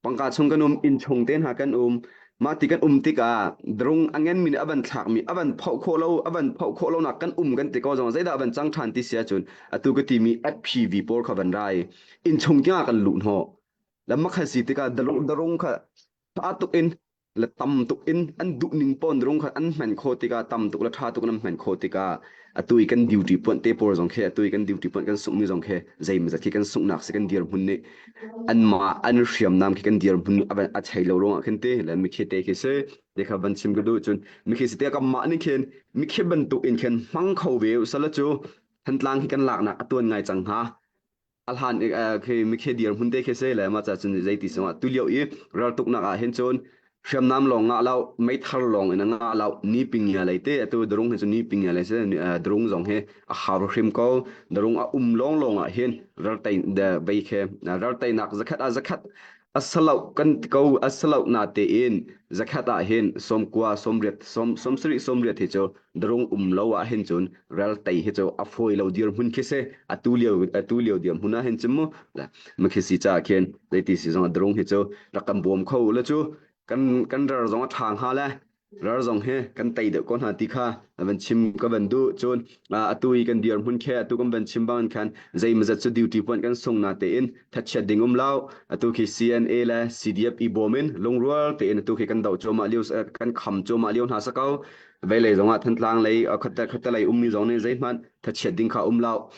pangka chung kan um inn chung te hna kan um mah ti kan um tikah drung a ngenmi nih a van thlakmi a van phoh khawh lo a van phoh khawh lonak kan um kan ti ko zong zeidah a van cang ṭhan ti si ahcun atu ka timi FPV pawl kha van ra i inn chung tiangah kan luh hnawh lamma kha si tikah darung darung kha tha tuk in le tam tuk in an duh ning pawn rung kha an hman khawh tikah tam tuk le ṭha tuk in an hman khawh tikah atu i kan duty puan te pawl zong khi atu i kan duty puan kan sunghmi zong khi zeimawzat khi kan sunghnak si kan dirhmun nih anmah an hriamnam khi kan dirhmun a chei lo ruangah khin ti le mikhi te khi si te kha van chim ka duh cun mikhi si te kanmah nih khin mikhi bantuk in khin hmang kho ve usala cu Thantlang hi kan laknak a tuan ngai cang hnga a hlan khi mikhe dirhmun te khi se le ma cha cun zeiti sungah tulio i raltuknak ah hin cun. Hriamnam lawng ngah lo, meithal lawng in a ngah lo, ni pingya lei te atu darung hi cu ni pingya lei si darung zong hi a har hrim ko. Darung a um lawng lawng ah hin raltei vei khi ralteinak zakhat ah zakhat a salo kan ko a salo na tein zakhat ah hin sawmkua sawmriat sawm sawmsarih sawmriat hi cu darung um lo ah hin cun ral tei hi cu a fawi lo dirhmun khi si atu lio atu lio dirhmun ah hin cun mu ma khi si ca khin zeiti si zong darung hi cu rak kan bawm kho la cu kan kan rar zong a ṭha hnga le rar zong hi kan tei deuh ko hna ti kha van chim ka van duh cun atu i kan dirhmun khe atu kan van chim bang khan zeimazat cu duty point kan sung na tein thatchiat ding um lo atu khi CNA le CDF i bawm in lungrual tein atu khi kan doh cuahmah lio kan kham cuahmah lio hna sa ko Veilei zongah Thantlang lei khatte khatte lei ummi zong nih zeihmanh thachiat ding kha um lo.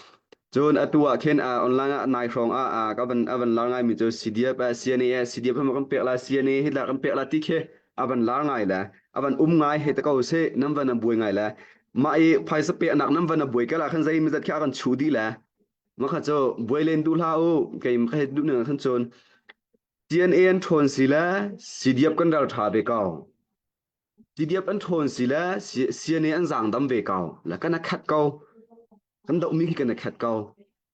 Cun atu ah khin online ah nai hrawng ah ka van a van lar ngaimi cu CDF CNA CDF kan pek la CNA hi la kan pek la ti khi a van lar ngai le a van um ngai he te ko se nan van a buai ngai le mah i phaisa peknak nan van a buai kala khan zei mizat khi a kan chu dih le ma kha cu buai len duh hlah u kei ka he duh ning khan cun CNA an ṭhawn si le CDF kan ral ṭha ve ko CDF an ṭhawn si le CNA an zaangdam ve ko. Le kan a khat ko. Kan dohmi khi kan a khat ko.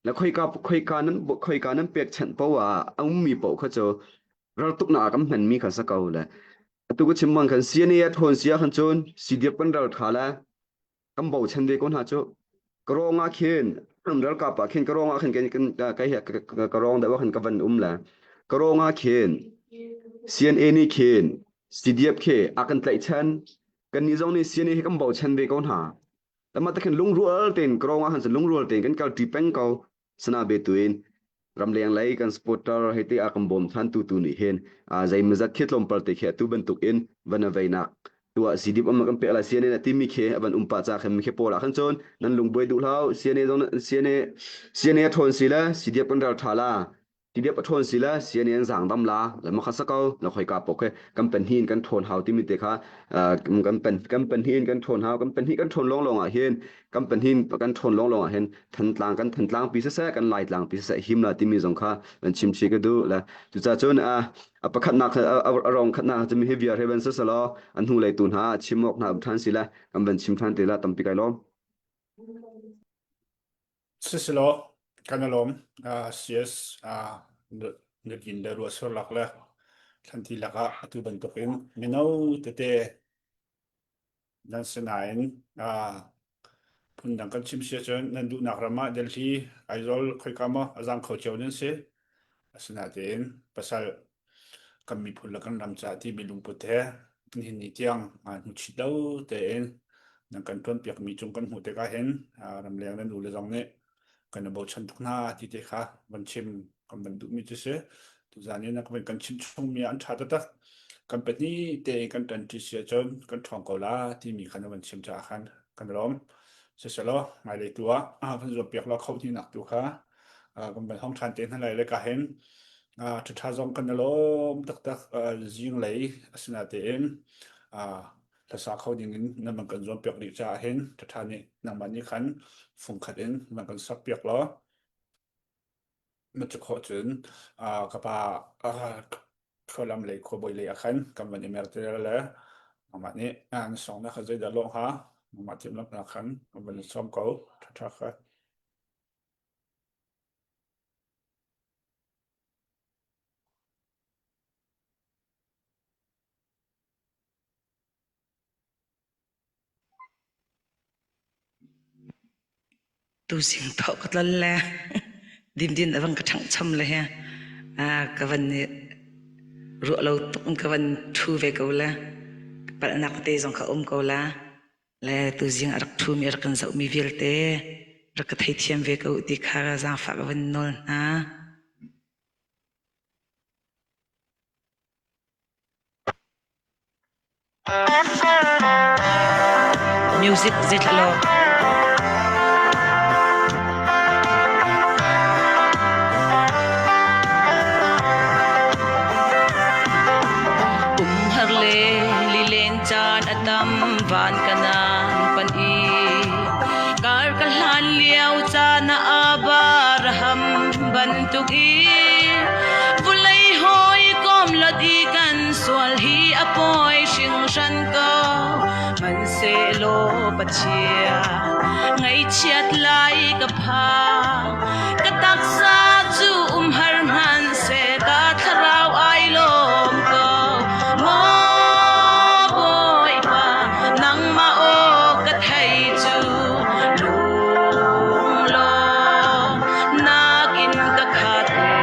Le khoika khoika nan khoika nan pekchanh poah ah a ummi paoh kha cu raltuknak ah kan hmanmi kha si ko le atu ka chim bang khan CNA a ṭhawn si ahkhan cun CDF kan ral ṭha le kan bochan ve ko hna cu ka rawng ah khin ralkap ah khin ka rawng ah khin kan kai ka rawng deuh ah khin ka van um le ka rawng ah khin CNA nih khin CDF khi a kan tlaihchan kannih zong nih CNA hi kan bochan ve ko hna tama ta khin lungrual tein ka rawng ah khan lungrual tein kan kalṭi peng ko sana be tuin ramleng lei kan supporter hei te a kan bawm than tu tu nih hin zeimazat khi tlawmpal te khi atu bantuk in van a veinak tuah CDF am kan pek la CNA na timi khi avan um pa cha khan mi khi pawl ah khan cun nan lungbuai duh hlau CNA zong CNA CNA ṭhawn si le CDF kan ral ṭha la CDF a ṭhawn si le CNA an zaang dam la le ma kha sa ko na khoi ka pok he kan pen hin kan ṭhawn hau timi te kha kan pen kan pen hin kan ṭhawn hau kan pen hi kan ṭhawn lawng lawng ah hin kan pen hin kan ṭhawn lawng lawng ah hin Thantlang kan Thantlang pi siseh kan Laitlang pi siseh him la timi zong kha kan chim chi ka duh le cucaah cun a a pakhatnak a rong khatnak cu mi hi viar he van siselaw an hnu lei tu hna chim awk hna um ṭhan si le kan van chim ṭhan te la tampi kai lawm. Siselaw kan alawm CS nakin le ruahsur lak le thlanti lakah atu bantukin mino tete Nan sinain phundang kan chim si ahcun nan duhnak ram ah Delhi, Aizawl khoika maw a zaang kho cio nan si. Asinain pasal kan miphun le kan ram caah timi lungput he nihin ni tiang hnuchit lo tein nan kan ṭuanpiakmi cung kan hmuh tikah hin ramleng nan ule zong nih kan i bochan tuk hna ti te kha van chim kan van duhmi cu si. Tuzaan in kan kan chim chungmi an ṭha taktak. Kan pahnih tein kan ṭanṭi si ahcun kan ṭhawng ko la timi kha na van chim caah khan kan lawm. Siselaw hmailei tu ah kan zuampiak lo kho hninak tu kha kan van hong ṭhan te hna lai le ka hin ṭhaṭha zong kan i lawm taktak zinglei asinatein hlasa kho ding in nan van kan zuampiak dih caah hin ṭhaṭha nih nangmah nih khan fungkhat in van kan sakpiak law na cu khawh cun ka pa Thlualam lei khuabawi lei ah khan kan van i mer te le nangmah nih na song na kha zeidah lawh hnga nangmah timhlamhnak khan kan van i sawm ko ṭhaṭha kha. Tuzing thawh ka tlol le dimdin a van ka ṭhangh chom le he ka van i ruah lo tuk in ka van ṭhu ve ko le palhnak te zong kha um ko la le tuzing a rak ṭhumi a rak kan zohmi vialte rak ka theithiam ve ko ti kha zaangfah ka van nawl hna. Music zeithlah law. Umhar le lilen caan a tam van kanan pan i kar ka hlan lio caan ah Abraham bantuk i vulei hawi kom lot i kan sual hi a pawi. Sihmanhsehlaw Pathian ngaihchiat lai ka phang. Ka taksa cu umhar hmanhseh ka thlarau ai lawm ko. Maw Bawipa, nangmah aw ka thei cu lunglawm nakin ka khat e.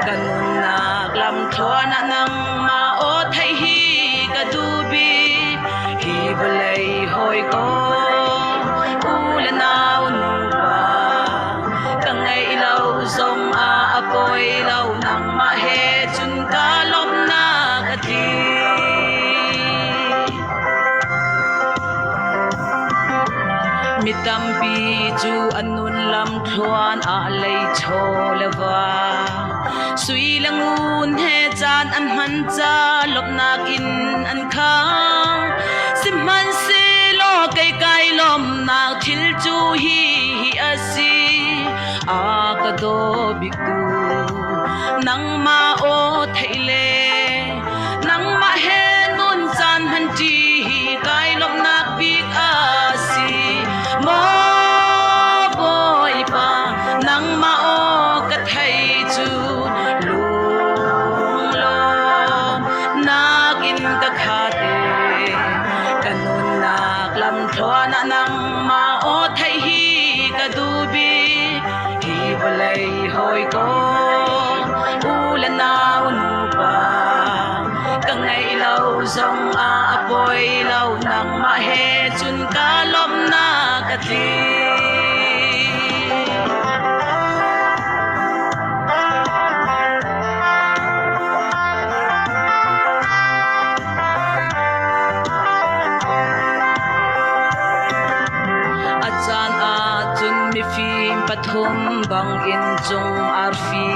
Ka nunnak lamthluan ah nangmah aw theih hi ka duh bik. Hi vawlei hawikom u le nau nupa ka ngeih lo zong ah a pawi lo nangmah he cun ka lawmhnak a tling. Mi tampi cu an nun lamthluan ah leichaw le va sui le ngun he caan an hman ca lawmhnak in an khang. Sihmanhsehlaw kei kai lawmhnak thil cu hi hi a si, a ka daw biktu nangmah aw theih le nangmah he nun caan hmanṭi hi kai lawmhnak bik a si. Maw Bawipa, nangmah aw ka thei cu lunglawm nakin ka khat e. Ka nunnak lamthluan ah nangmah aw theih hi ka duh bik. Hi vawlei hawikom u le nau nupa ka ngeih lo zong ah a pawi lo nangmah he cun ka lawmhnak a tling. A caan ah cun mifim pathum bangin cung arfi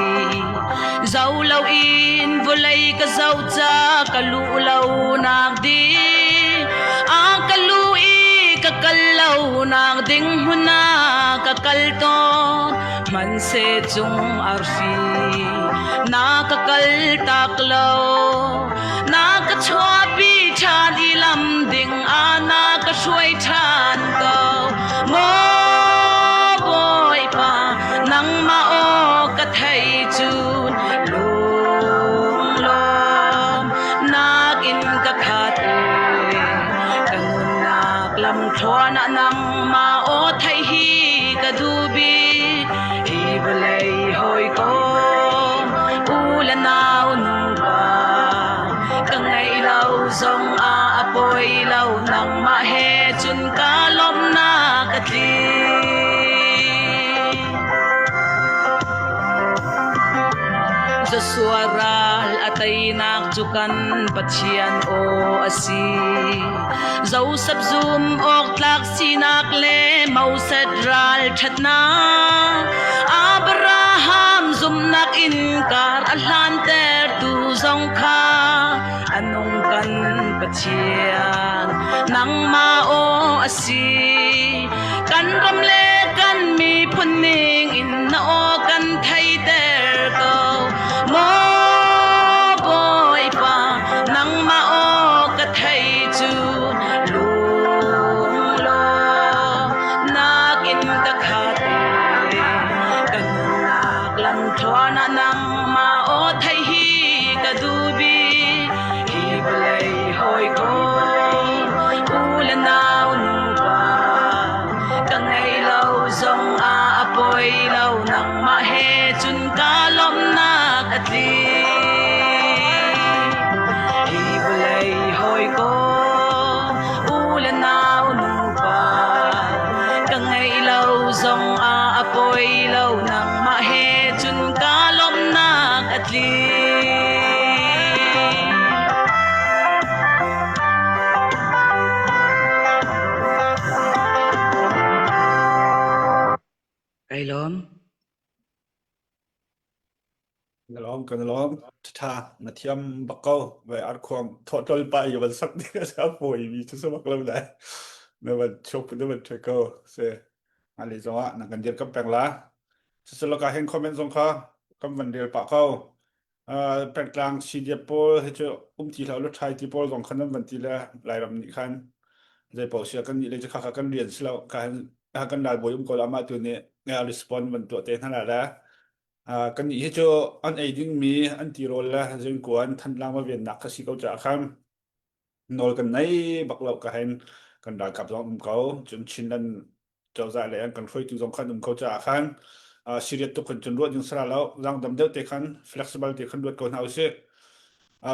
zo loin vawlei ka zoh ca ka luh lo nak ding a ka lu i ka kal lo nak ding hmun ah ka kal tawn hmanhseh cung arfi na ka kal tak lo na ka chuahpi ṭhan i lam ding ah na ka hruai ṭhan ko maw Bawipa nangmah aw ka thei cun lunglawm nakin ka khat e ka nunnak lamthluan ah nangmah aw theih hi ka duh bik hi vawlei hawikom u le nau nupa ka ngeih lo zong ah a pawi lo nangmah he cun ka lawmhnak a tling. Joshua ral a teinak cu kan Pathian aw a si. Joseph zum awk tlak sinak le Moses ral ṭhatnak Abraham zumhnak in kar a hlantertu zong kha a nung kan Pathian nangmah aw a si. Kan ram le kan miphun ning in na aw kan theiter ko. Maw Bawipa, nangmah aw ka thei cu lunglawm nakin ka khat e. Ka nunnak lamthluan ah nangmah aw theih hi ka duh bik. Hi vawlei hawikom u le nau nupa ka ngei lo zong ah a poi lo nangmah he cun ka lawmhnak a tling. Hi vawlei hawikom u le nau nupa ka ngeih lo zong ah a poi lo nangmah he cun ka lawmhnak a tling. Kai lawm. Na lawm kan lawm ṭha na thiam bak ko ve arkhuang thawhtol pa i van sak ding a sa fawi mi cu bak lo dai na van chok na van ṭhe ko se ali zong ah na kan dir kam peng la Cucu ka hen comment zong kha kan van rel pah ko. Uh, pengtlang CDF pawl hi cu um ti hlah lu thai ti pawl zong khan nan van ti le Lairam nih khan. Zei paoh sia kan nih le kha kha kan rian si lo ka hin kan ralbawi um ko la mah tu nih respond van tuah te hna la le kan nih hi cu an ei dingmi an tirawl le zingkuan Thantlang va vennak kha si ko caah khan nawl kan nei bak lo ka hin kan ralkap zong um ko cun Chinland cozah le an kan hruaitu zong khan um ko caah khan serious tuk khan cun ruah ding sara lo zangdam deuh te khan flexible te khan ruat ko hna usih.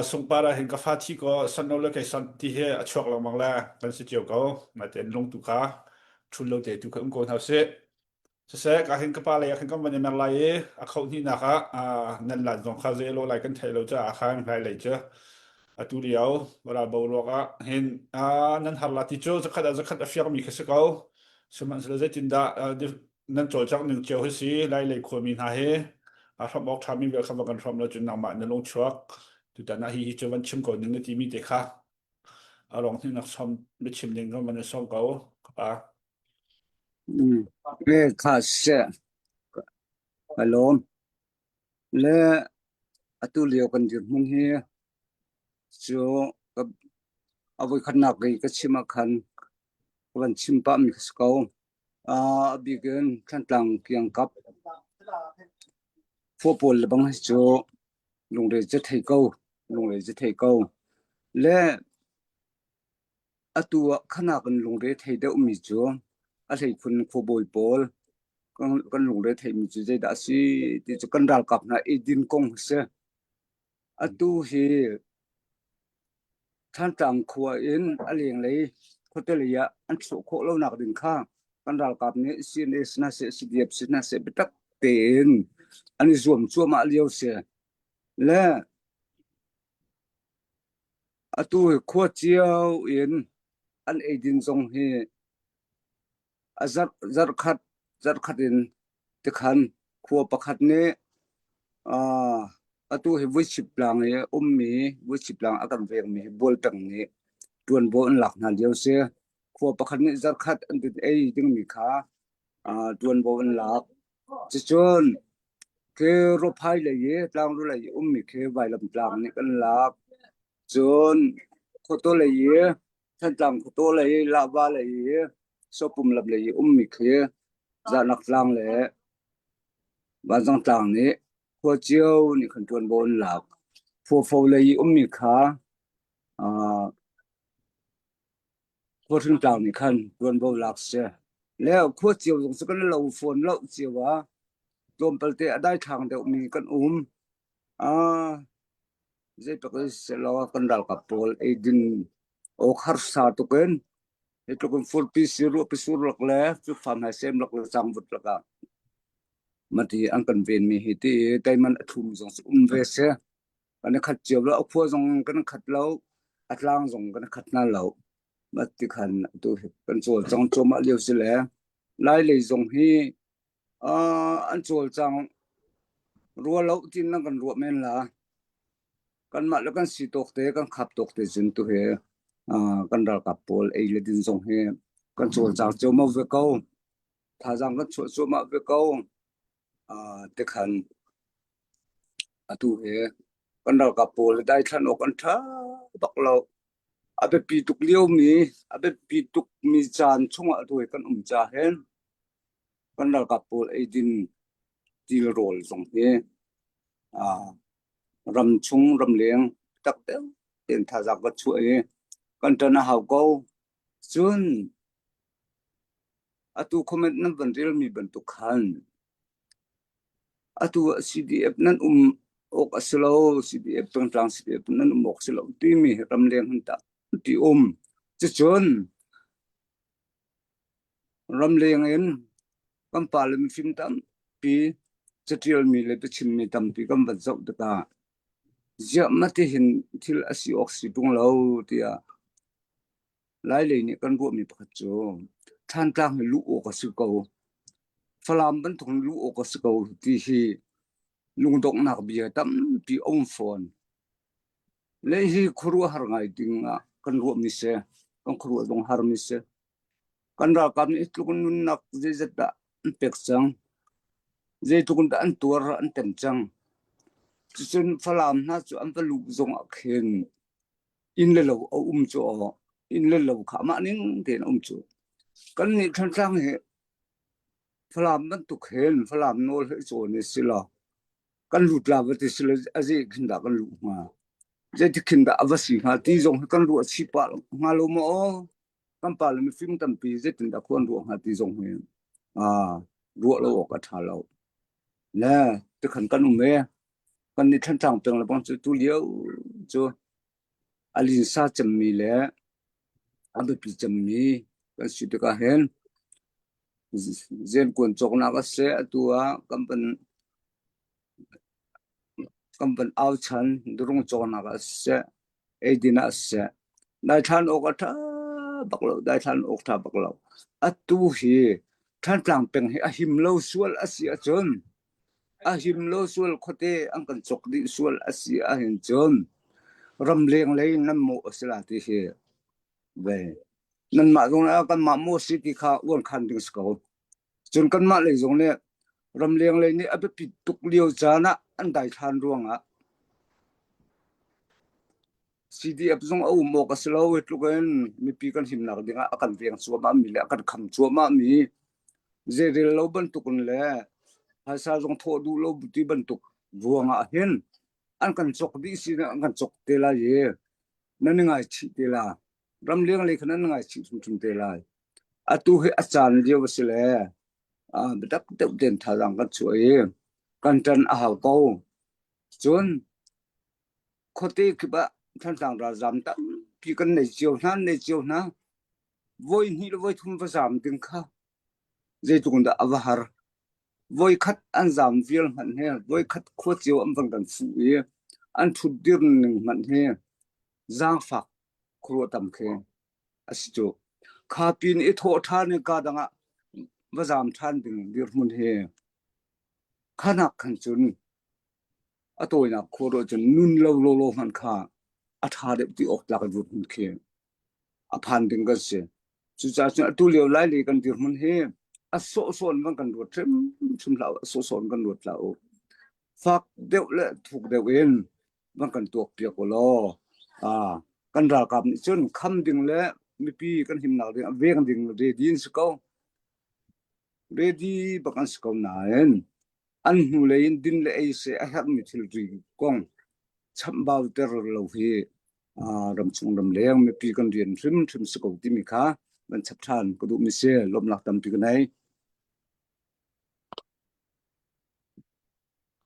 Sungpar ah hin ka fa thi ko san lo le kei san ti he a chuak lengmang le kan si cio ko natein lungtu kha thul lo te tu kha um ko hna usih. Siseh ka hin ka pa lei ah khan kan van i mer lai i a khoh hnihnak ah nan lan zong kha zei lo lai kan theih lo caah khan lai lei cu atu lio ral boruak ah hin nan har la ti cu zakhat ah zakhat a fiangmi kha si ko. Sihmanhsehlaw zeitindah nan cawlcangh ning cio hi si lai lei khuami hna hi a hramh awk ṭhami vial kha va kan hramh lo cun nangmah na lung chuak tutan ah hi hi cu van chim ko ning na timi te kha a rong hnih som biachim ding kan van i sawm ko ka pa. Mm. Le kha seh ka lawm. Le atu lio kan dirhmun hi cu ka a voikhatnak i ka chim ah khan ka van chim pahmi ka si ko. A bik in Thantlang kiangkap khua pawl le bang hi cu lungre cu thei ko, lungre cu thei ko. Le atu ah khanak in lungre thei deuhmi cu a hleikhun khuabawi pawl kan lungre theimi cu zeidah a si ti cu kan ralkap hna eidin kong a si. Atu hi Thantlang khua in a lenglei khuate lei ah an chuah khawh lonak ding kha kan ralkap nih CNA si hna seh, CDF si hna seh biatak tein an i zuam cuahmah lio si. Le atu hi khua cio in an eidin zong hi a zarh zarhkhat zarhkhat in tikhan khua pakhat nih uh, atu hi Vuichip tlang i ummi Vuichip tlang a kan vengmi hi Bualtang nih ṭuanvo an lak hna lio si. Khua pakhat nih zarhkhat an din ei dingmi kha uh, ṭuanvo an lak. Cucun khi Rophai lei i tlangru lei i ummi khi Vailam tlang nih kan lak. Cun khuataw lei i Thantlang khuataw lei, Lahva lei i Sopum lam lei i ummi khi Zahnak tlang le Vanzang tlang nih khua cio nih khan ṭuanvo an lak. Phuafo lei i ummi kha uh, Khuahring tlang nih khan ṭuanvo lak si. Le khua cio zong cu kan lo fawn lo cio ah tlawmpal te a daithlang deuhmi kan um. Uh, Zeitluk in selaw kan ralkap pawl eidin awk harsa tuk in hi tluk in furpi si ruahpi sur lak le fikfa hmai sem lak le cangvut lakah mati an kan venmi hi ti teiman a thum zong cu um ve si. Kan i khat cio lo, a khua zong kan khat lo, a tlang zong kan khat hna lo. Mati khan atu hi kan cawlcang cuahmah lio si le Lai lei zong hi uh, an cawlcang rua lo tin nan kan ruah men la. Kanmah le kan si tawk te kan khap tawk te cun tu hi uh, kan ralkap pawl ei le din zong hi kan cawlcang cuahmah ve ko. Thazaang kan chuah cuahmah ve ko. Uh, tikhan atu hi kan ralkap pawl daithlan awk an ṭha bak lo. A biapi tuk liomi, a biapi tukmi caan chungah atu hi kan um ca hin kan ralkap pawl eidin tilrawl zong hi uh, ramchung ramleng tak deuh tein thazaang kan chuah i kan ṭan a hau ko. Cun atu comment nan van relmi bantuk khan atu ah CDF nan um awk a si lo, CDF pengtlang CDF nan um awk si lo timi ramleng han tah ti um. Cucun Ramleng in kan pale mifim tampi caṭialmi le biachimmi tampi kan van zoh tikah ziah matihin thil a si awk si ṭung lo tiah Lailei nih kan ruahmi pakhat cu Thantlang hi luh awk a si ko, Falam bantuk in luh awk a si ko ti hi lungdonghnak bia tampi a um fawn. Le hi khuaruahhar ngai ding ah kan ruahmi si, kan khuaruah zong harmi si. Kan ralkap nih tluk in nunnak zeizat dah an pek cang, zeitluk in dah an tuar an tem cang. Cucun Falam hna cu an va luh zong ah khin inn le lo a um cu aw. Inn le lo kha amah ning tein a um cu. Kan nih Thantlang hi Falam bantuk hin Falam nawl hi cawn i si law kan lut la va ti si lo a zei khin dah kan luh hnga? Zeiti khin dah a va si hnga ti zong hi kan ruah chih pah hnga lo maw aw? Kan pa le mifim tampi zeitin dah khua an ruah hnga ti zong hi ah ruah lo awk a ṭha lo. Le tikhan kan um e. Kan nih Thantlang peng le bang cu tu lio cu a linsa cemmi le a biapi cemmi kan si tikah hin zenkuan cawknak a si. Atu ah kan van kan van au chan durung cawknak ah siseh, eidin ah siseh, daithlan awk a ṭha bak lo, daithlan awk ṭha bak lo. Atu hi Thantlang peng hi a him lo sual a si ahcun a him lo sual khuate an kan cawk dih sual a si ahhin cun ramleng lei nan mawh a si la ti hi ve. Nanmah zong nih kanmah maw si ti kha uan khan ding si ko. Cun kanmah lei zong nih ramleng lei nih a biapit tuk lio caan ah an daithlan ruangah CDF zong a um awk a si lo. Hi tluk in mipi kan himnak dingah a kan veng cuahmah mi le a kan kham cuahmah mi zeirel lo bantuk in le phaisa zong thawh duh lo ti bantuk ruangah hin an kan cawk dih si an kan cawk te lai i nan i ngaichih te la. Ramleng lei khan nan ngaichih hrimhrim te lai. Atu hi a caan lio a si le biatak deuh tein thazaang kan chuah i kan ṭan a hau ko. Cun khuate kip ah Thantlang ralzaam tampi kan nei cio hna, nei cio hna. Voi hnih le voi thum va zaam ding kha zeitluk in dah a va har. Voi khat an zaam vial hmanh he, voi khat khua cio an van kan fuh i an ṭhutdir ning hmanh he zaangfak khuaruah tam khi a si cu. Kha pin i thawh ṭhan i ka dang ah va zaam ṭhan ding dirhmun hi khanak khan cun a tawinak khua ruah cun nun lo lawlaw hmanh kha a ṭha deuh ti awk tlak dirhmun khi a phan ding kan si. Cucaah cun atu lio Lailei kan dirhmun hi a sawhsawh in van kan ruat hrimhrim hlah u, a sawhsawh in kan ruat hlah u. Fak deuh le thuk deuh in van kan tuak piak u law ah kan ralkap nih cun kham ding le mipi kan himnak ding veng ding ready in si ko. Ready bak an si ko nain an hnulei in din le ei seh a herhmi thilri kong chamhbau ter lo hi ramchung ramleng mipi kan rian hrimhrim si ko timi kha van chap ṭhan ka duhmi si lawmnak tampi ka nei.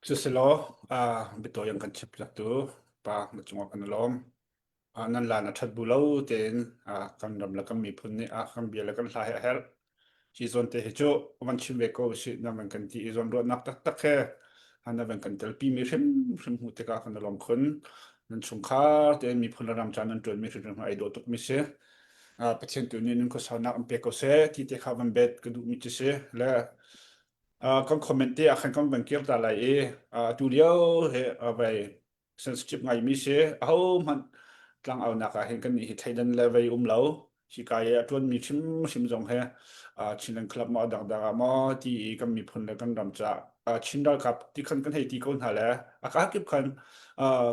Cusilaw, biatawi an kan chimh piaktu pa na cungah kan i lawm. Nan lan a ṭhat bu lo tein kan ram le kan miphun nih kan bia le kan hla hi a herh. Hi zawn te hi cu van chim ve ko usih na van kan ti i zawn ruahnak taktak he na van kan telpi mi hrimhrim hmuh tikah kan i lawm khun. Nan chungkhar tein miphun le ram ca nan ṭuanmi hrimhrim ai dawh tukmi si. Pathian tu nih nun khuasaunak an pe ko seh ti te kha van bet ka duhmi cu si. Le kan comment te ah khan kan van kir ta lai i atu lio he vai sensitive ngaimi si ahohmanh tlangaunak ah hin kan nih hi thleidan le vei um lo hika i a ṭuanmi hrimhrim zong he Chinland Club maw dangdang ah maw ti i kan miphun le kan ram ca Chin ralkap ti khan kan hei ti ko hna le a kakip khan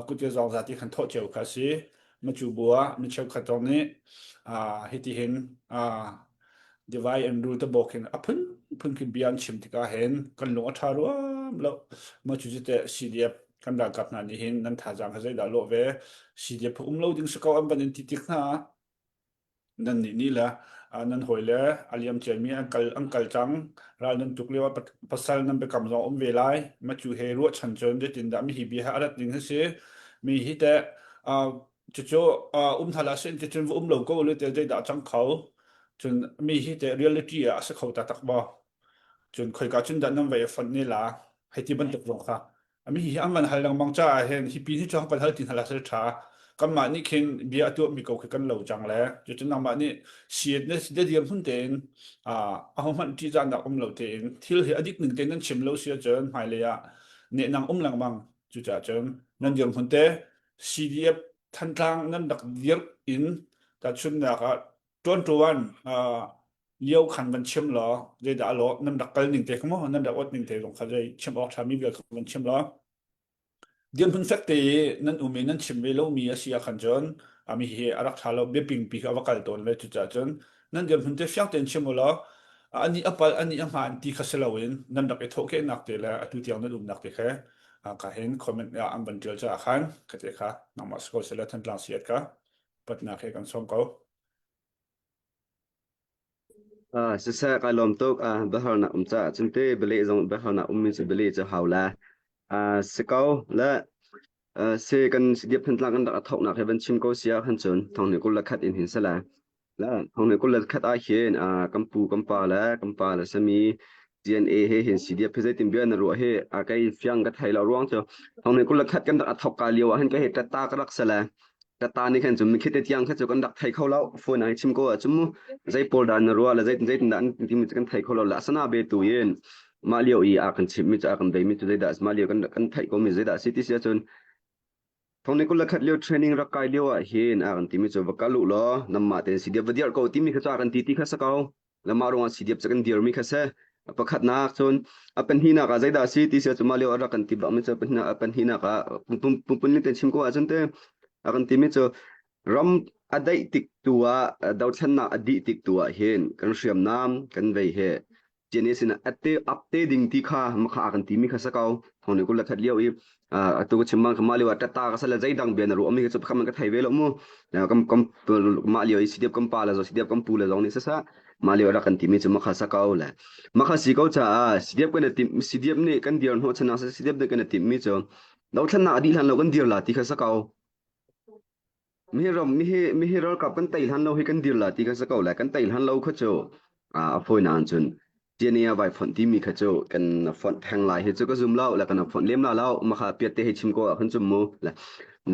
kut le zawng za ti khan thawh cio kha si macu bu ah mi cheukhat zong nih hiti hin divide and rule te bawk hin a phun phun khi bia an chim tikah hin kan lung a ṭha ruam lo ma cu teh CDF kan ralkap hna nih hin nan thazaang kha zeidah lawh ve CDF um lo ding si ko an van in ti tik hna nan nih nih le nan hawi le a liam ciami an kal an kal cang ral nan tuk lio ah pasal nan biakam zong um ve lai ma cu he ruahchan cun zeitin dah mi hi bia a rat ding hi si mi hi teh cucu um hna lah sin cun va um lo ko le te zeidah cang kho cun mi hi te reality ah a si kho taktak maw cun khoika cun dah nan vai fonh ne la hei ti bantuk zong kha ami hi an van hal lengmang caah hin hi pin hi cu kan hal ti hna la sel tha kanmah nih khin bia a tuah mi ko khi kan lo cang le cucun nangmah nih siat ne de diam hun tein a ho hmanh ṭih zahnak um lo tein thil hi a dik ning tein nan chim lo si ahcun hmailei ah nehnang um lengmang cucaah cun nan dirhmun te CDF Thantlang nan rak dirh in tahchunhnak ah ṭuanṭuan lio khan van chim law zeidah a lawh nan rak kal ning te kha maw nan rak ot ning te zong kha zei chim awk ṭhami vial kha van chim law dirhmun fek te i nan um i nan chim ve lomi a si ah khan cun. Ami hi a rak ṭha lo biapingpi kha a va kal tawn ve cucaah cun nan dirhmun te fiang tein chim u law ani a pal ani a hmaan ti kha si loin nan rak i thawhkehnak te le atu tiang nan umnak te kha ka hin comment ah an van ṭial caah khan ka te kha nangmah si ko seh le Thantlang siat ka patnak he kan sawm ko. Ah, siseh kai lawm tuk. Ah, biahalnak um caah cun te bialeh zong biahalnak ummi cu bialeh cu hau la. Ah, si ko le ah, si kan CDF Thantlang kan rak a thawknak he van chim ko sia khan cun thong ni 21 in hin sala. La thong ni 21 ah hin ah kan pu kan pa le kan pa le sami DNA he hin CDF he zeitin bia na ruah he a kai fiang ka thei lo ruang cu thong ni 21 kan rak a thawk ka lio ah hin ka he tata ka rak sala. Ka ta nih khan cun mikhit te tiang kha cu kan rak thei kho lo. Phone ah chim ko ahcun mu zei pawl dah na ruah le zei zeitin dah an timi cu kan thei kho lo le asana be tu in mah lio i a kan chimh mi cu a kan bei mi cu zeidah mah lio kan kan theih ko mi zeidah si ti si ahcun thong ni 21 lio training rak kai lio ah hin a kan timi cu va kal u law namah ten si dia va diar ko timi kha cu a kan ti ti kha sa ko. Lamah ruangah CDF cu kan dirmi kha si. Pakhatnak cun a pahnihnak ah zeidah a si ti si cu mah lio a rak kan ti bakmi cu a pahnihnak ah pumpun ten chim ko ahcun te a kan timi cu ram a daih tik tu ah dothlennak a dih tik tu ah hin kan hriamnam kan vei he CNA sin ate upte ding ti kha makha a kan timi kha sa ko thong ni 21 lio i atu ka chim bang kha mah lio ah tata ka sala zeidang bia na ruah mi ka chu pakhat man ka thei ve lo mu kam kam mah lio i CDF kan pa le zo CDF kan pu le zong nih sasa mah lio rak kan timi cu makha sa ko le makha si ko caah CDF kan tim CDF nih kan dir hnawh chanang CDF nih kan tim mi cu dothlennak a dih hlan lo kan dir la ti kha sa ko Mihi ram mihi mihi ralkap kan tei hlan lo hi kan dir la ti kha si ko le kan tei hlan lo kha cu a fawi nain cun DNA a vai fonh timi kha cu kan fonh theng lai hi cu ka zum lo le kan fonh lem la lo makha piat te hi chim ko ah khan cum mu le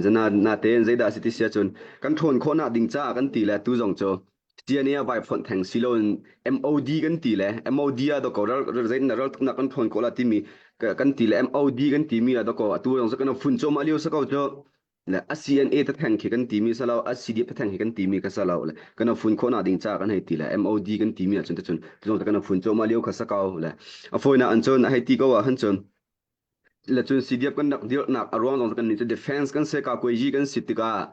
zana na te zeidah si ti sia cun kan ṭhawn khawh nak ding caah kan ti le tu zong cu DNA a vai fonh theng si lo in MOD kan ti le MOD ah doko ral zeitin ral tuknak kan ṭhawn khawh la timi kan ti le MOD kan timi ah doko atu zong cu kan fun cawm a lio sa ko cu le a CNA ta theng khi kan timi sa lo a CDF ta theng khi kan timi ka sa lo le kan fun khawh nak ding ca kan hei ti le MOD kan timi ahcun te cun zong kan fun cawma lio kha sa ko le a fawi an cun a hei ti ko ah han cun le cun CDF kan rak dirnak a ruang zong kan ni cu defense kan se ka koi ji kan si tikah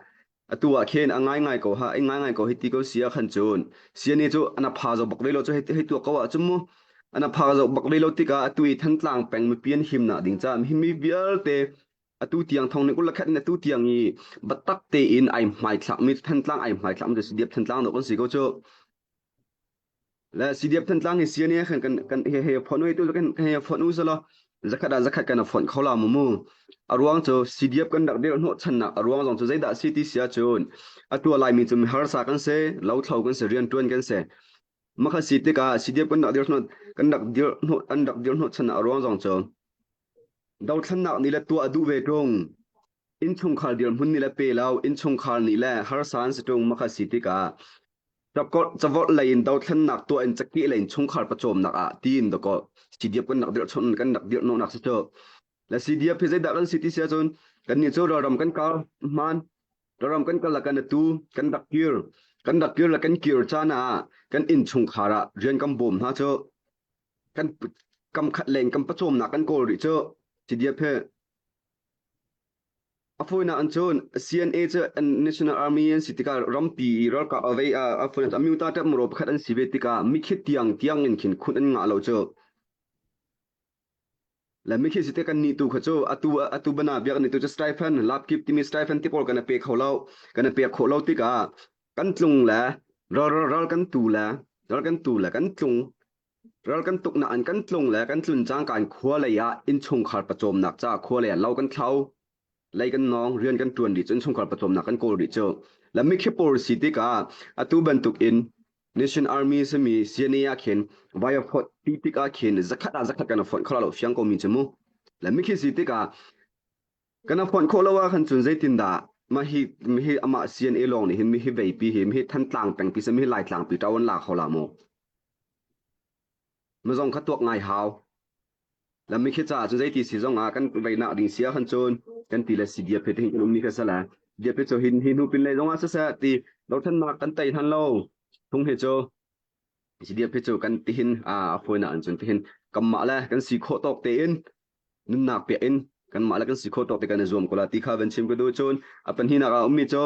atu ah khin a ngai ngai ko ha ai ngai ngai ko hi ti ko sia khan cun CNA cu ana pha zo bak ve lo cu hei hei tua ko ah cun mu ana pha zo bak ve lo tikah atu i Thantlang peng mipi an him nak ding ca mi vialte atu tiang thong ni 21 in atu tiang i biatak tein ai hmaithlak mi Thantlang ai hmaithlak mi CDF Thantlang dawh kan si ko cu le CDF Thantlang hi CNA khan kan kan he he phone tu kan he phone u sala zakhat ah zakhat kan phone kho la mu mu a ruang cu CDF kan rak dir hnawh channak a ruang zong cu zeidah si ti sia cun atu lai mi cu mi harsa kan si lothlo kan si rian tuan kan si makha si tikah CDF kan rak dir hnawh kan rak dir hnawh an rak dir hnawh channak a ruang zong cu Dothlennak nih le tuah a duh ve ṭung. Innchungkhar dirhmun nih le pe lo, innchungkhar nih le harsa an si ṭung makha si tikah cavorh lei in dothlennak tuah in cakeh lei in chungkhar pawcawmnak ah tiin dakaw CDF kan rak dirh chun kan rak dirh hnawhnak si cu. Le CDF hi zeidah kan si ti si ahcun kannih cu ralram kan kal hmaan ralram kan kal le kan atu kan rak kir kan rak kir le kan kir caan ah kan innchungkhar ah rian kan bawm hna cu kan kam khat leng kan pawcawmnak kan kawl rih cu CDF he a fawinak an cun CNA cu National Army an si tikah rampi i ralkap a vei a fawinak amyuta ṭap maro pakhat an si ve tikah mikhit tiang tiang in khin khun an ngah lo cu le mikhi si te kan ni tu kha cu atu atu bana biak ni tu cu stipend lapkip timi stipend ti pawl kan pe kho lo kan pe kho lo tikah kan tlung le ral ral kan tu le ral kan tu le kan tlung Ral kan tuknak an kan tlung le kan tlun cangka in khua lei ah innchungkhar pawcawmnak caah khua lei ah lo kan thlo, lei kan nawng, rian kan ṭuan rih cu innchungkhar pawcawmnak kan kawl rih cu. Le mikhi pawl si tikah atu bantuk in Nation Army simi CNA ah khin vai a phawt ti tikah khin zakhat ah zakhat kan fonh kho lo fiang ko mi cu mu. Le mikhi si tikah kan fonh khawh lo ah khan cun zeitindah mah hi mihi amah CNA lawng nih hin mihi veipi hi mihi Thantlang pengpi si mihi Laitlang pi ṭau an la kho la maw? Mazong kha tuak ngai hau. Lammi khi caah cun zeiti si zong ah kan veinak ding si ah khan cun kan ti le CDF he tihin kan ummi kha sala. CDF cu hin hi hnu pin lei zong ah siseh ti dothlennak kan tei hlan lo. Thung hi cu CDF hi cu kan tihin a fawinak in cun tihin kanmah le kan si khawh tawk tein nunnak piah in kanmah le kan si khawh tawk te kan i zuam ko la ti kha van chim ka duh cun a pahnihnak ah ummi cu.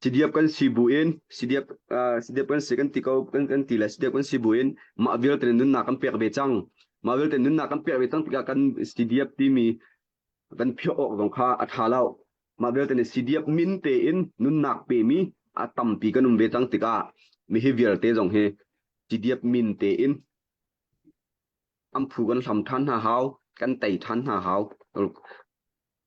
CDF kan si bu in CDF uh, CDF kan si kan ti ko kan kan ti le CDF kan si bu in mah vialte nunnak kan pek ve cang. Mah vialte nunnak kan pek ve cang tikah kan CDF timi kan phiah awk zong kha a ṭha lo. Mah vialte nih CDF min tein nunnak pemi a tampi kan um ve cang tikah mihi vialte zong hi CDF min tein an phu kan hlam ṭhan hna hau, kan tei ṭhan hna hau.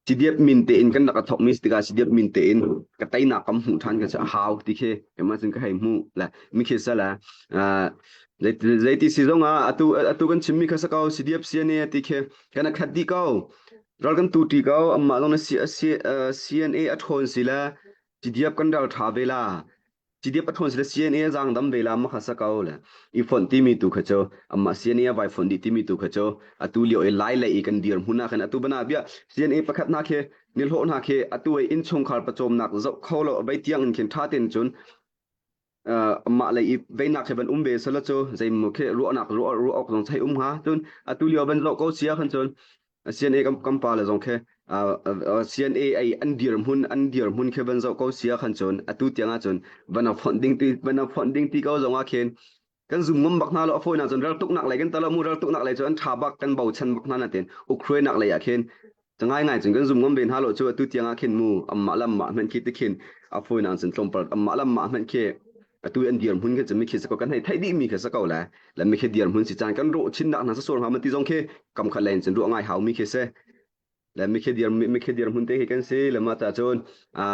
CDF min tein kan rak a thawkmi si tikah CDF min tein ka teinak kam hmuh ṭhan ka si a hau ti khi keimah cun ka hei hmuh le mi khi sala zeiti si zong ah atu atu kan chimmi kha sa ko CDF CNA ti khi kan a khat dih ko ral kan tu ṭi ko amah zong na CNA a ṭhawn si le CDF kan ral ṭha ve la CDF a ṭhawn si le CNA a zaang dam ve la ma kha sa ko le i fonh timi tu kha cu amah CNA a vai fonh dih timi tu kha cu atu lio i lai lei i kan dir hmun ah khan atu bana bia CNA pakhat hna khi nihlawh hna khi atu i innchungkhar pawcawmnak zoh kho lo vei tiang in khin ṭha tein cun amah lei i veinak he van um ve sala cu zeimaw khi ruahnak ruah ruah awk zong chai um hnga cun atu lio van zoh ko sia khan cun CNA kan kan pa le zong khi CNA ai an dirhmun an dirhmun khi van zoh ko sia khan cun atu tiang ah cun van a fonh ding ti van a fonh ding ti ko zong ah khin kan zum ngam bak hna lo a fawinak cun ral tuknak lei kan talo mu ral tuknak lei cu an tha bak kan bochan bak hna na tin Ukraine lei ah khin ngai ngai cun kan zum ngam ve hna lo cu atu tiang ah khin mu ammah lam mah hmanh khi ti khin a fawinak cun tlawmpal ammah lam mah hmanh khi atu an dirhmun khi cu mi khi sako kan hei theih dih mi khi sako le le mi khi dirhmun si caan kan rawh chin nak hna sa sual hnga ma ti zong khi kam khat len cun ruah ngai hau mi khi si le mi khi dir mi khi dirhmun te khi kan si le ma ta cun a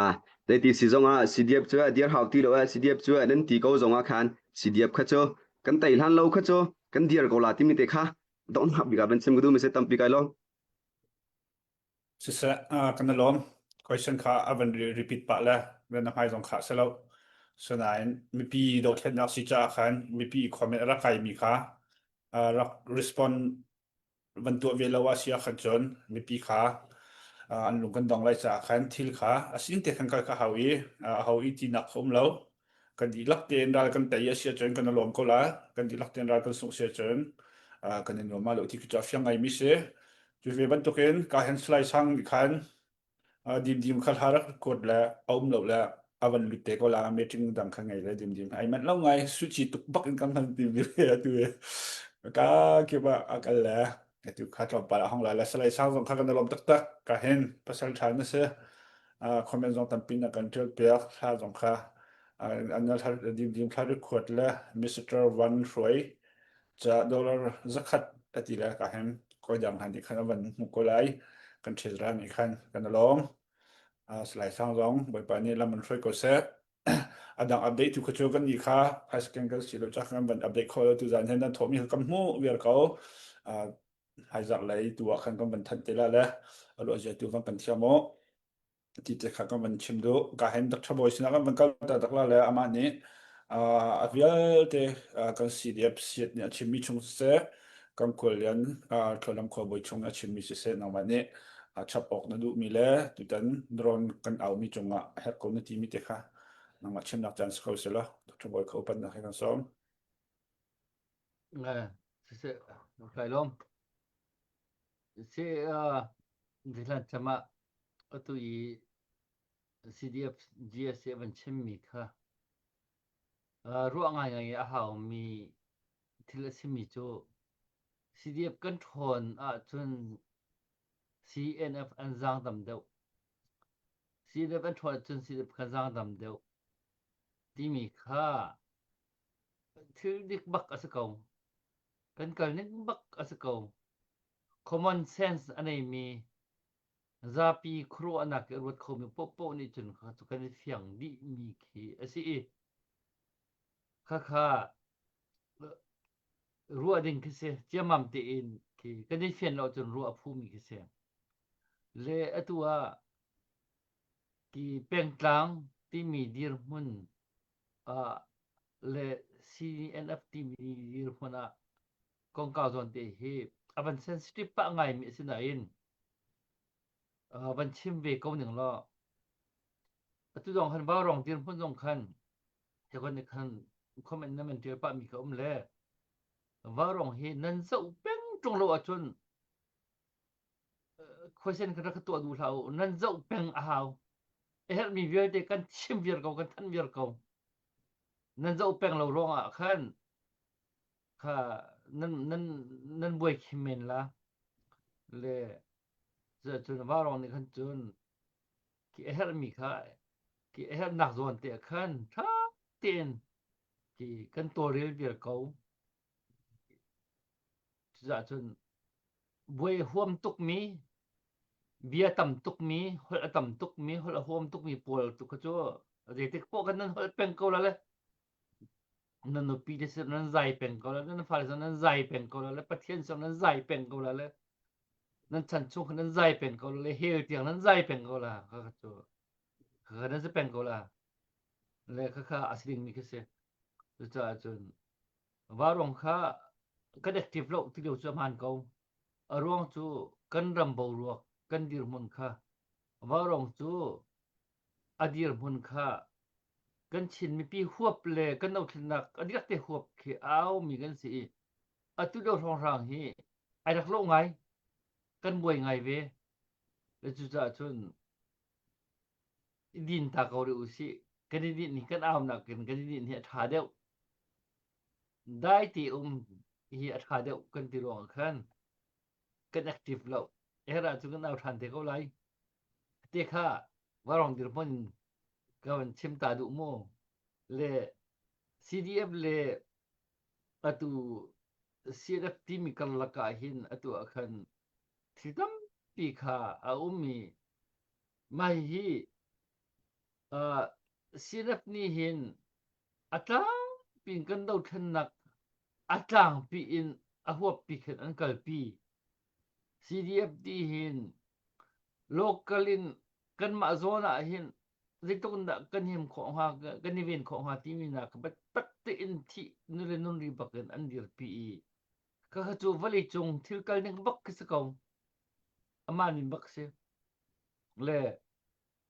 zeiti si zong ah CDF cu a dir hau ti lo a CDF cu nan ti ko zong ah khan CDF kha cu kan tei hlan lo kha cu kan dir ko la timi te kha donghnak bik ah van chim ka duh mi se tampi kai lo Siseh, kan i lawm. Question kha a van repeat pah le na hmai zong kha si lo. Sinain mipi dothlennak si caah khan mipi comment a rak kaimi kha rak respond van tuah ve lo ah si ahkhan cun mipi kha an lung kan dong lai caah khan thil kha a sin te khan kal ka hau i a ho i tinak kha um lo. Kan dihlak tein ral kan tei a si ahcun kan i lawm ko la. Kan dihlak tein ral kan sungh si ahcun kan i nuam ma lo ti khi cu a fiang ngaimi si. Cu ve bantukin ka hen Salai Sang nih khan dimdim kha hla rak record le a um lo le a van lut te ko la meeting dang kha ngei le dimdim ai manh lo ngai suci tuk bak in kan hman ti mi atu ka kiba a kal le atu kha tlawmpal a hong la le Salai Sang zong kha kan lawm taktak ka hen pasal ṭha na si comment zong tampi na kan ṭial piak thla zong kha an dimdim thla record le Mr. Van Hruai ca dollar zakhat a ti le ka hen koi dang han nih khan a van hmuh ko lai kan ṭhil ra nih khan kan lawm Salai Sang zong Bawipa nih lam an hruai ko seh a dang update tu kha cu kan nih kha phaisakeng kan si lo ca kan van update kho lo tu zan hen nan thawhmi kha kan hmuh viar ko haizarh lei tu ah khan kan van thanh te la le a luah zia tu van kan thiam u ti te kha kan van chim duh ka hen Dr. Bawi sinah kan van kal ta tak la le amah nih a vialte kan CDF siat nih a chimmi chung siseh kan khuallian Thlualam khuabawi chung a chimmi siseh nangmah nih chap awk na duhmi le tutan drone kan aumi cungah a herh ko na timi te kha nangmah chimnak caan si ko selaw Dr. Bawi kha upatnak he kan sawm. Siseh, kai lawm. Si zihlan cam ah atu i CDF GSA van chimmi kha ruah ngaingai a haumi thil a simi cu CDF kan ṭhawn ahcun CNF an zaangdam deuh. CNF an ṭhawn ahcun CDF kan zaangdam deuh timi kha thil dik bak a si ko. Kan kal ning bak a si ko. Common sense a neimi zapi khuaruahnak i a ruat khomi paohpaoh nih cun kha cu kan i fiang dihmi khi a si i khakha ruah ding khi si ciammam tein khi kan i fian lo cun ruah a phumi khi si. Le atu ah ki pengtlang timi dirhmun ah le CNF timi dirhmun ah kongkau zawn te hi a van sensitive pah ngaimi a si nain van chim ve ko ning law atu zong khan vaurawng dirhmun zong khan hekon nih khan comment na man tial pah mi ka um le vaurawng hi nan zoh peng ṭung lo ahcun question kan rak tuah duh hlah u nan zoh peng a hau. A herhmi vialte kan chim viar ko, kan thanh viar ko. Nan zoh peng lo ruangah khan kha nan nan nan buai khim men la. Le cun vaurawng nih khan cun khi a herhmi kha khi a herhnak zawn te ah khan ṭha tein khi kan tawlrel viar ko. Cucaah cun buai a huam tukmi, bia tam tukmi, holh a tam tukmi, holh a huam tukmi pawl tu kha cu zeitik poah khan nan holh peng ko la le nan nupi te sin nan zai peng ko la, nan fale sin nan zai peng ko la le Pathian sin nan zai peng ko la le nan chan chung khan nan zai peng ko la le hell tiang nan zai peng ko la kha kha cu kha nan si peng ko la le kha kha a si dingmi khi si. Cucaah cun Vaurawng kha kan active lo ti lio cu a hmaan ko. A ruang cu kan ram boruak kan dirhmun kha vaurawng cu a dirhmun kha kan Chin mipi huap le kan dothlennak a dihlak te huap khi a aumi kan si i atu lio hrawnghrang hi ai rak lawh ngai. Kan buai ngai ve. Le cucaah cun i din ta ko rih usih. Kan i dinh hi kan aunak in kan i dinh hi a ṭha deuh. Dai te um hi a ṭha deuh kan ti ruangah khan kan active lo. Her ahcun kan au ṭhan te ko lai. Te kha varong dirhmun in ka van chim ta duh mu. Le CDF le atu CNF timi karlak ah hin atu ah khan thil tampi kha a um i mah hihi uh, CNF nih hin a tlangpi in kan dothlennak a tlangpi in a huappi khin an kalpi. CDF ti hin local in kanmah zawn ah hin zeitluk in dah kan him khawh hnga kan i ven khawh hnga timi nak biatak tein thih nule nun ri bak in an dirpi i khakha cu vawlei cung thil kal ning bak khi si ko. Amah nin bak si. Le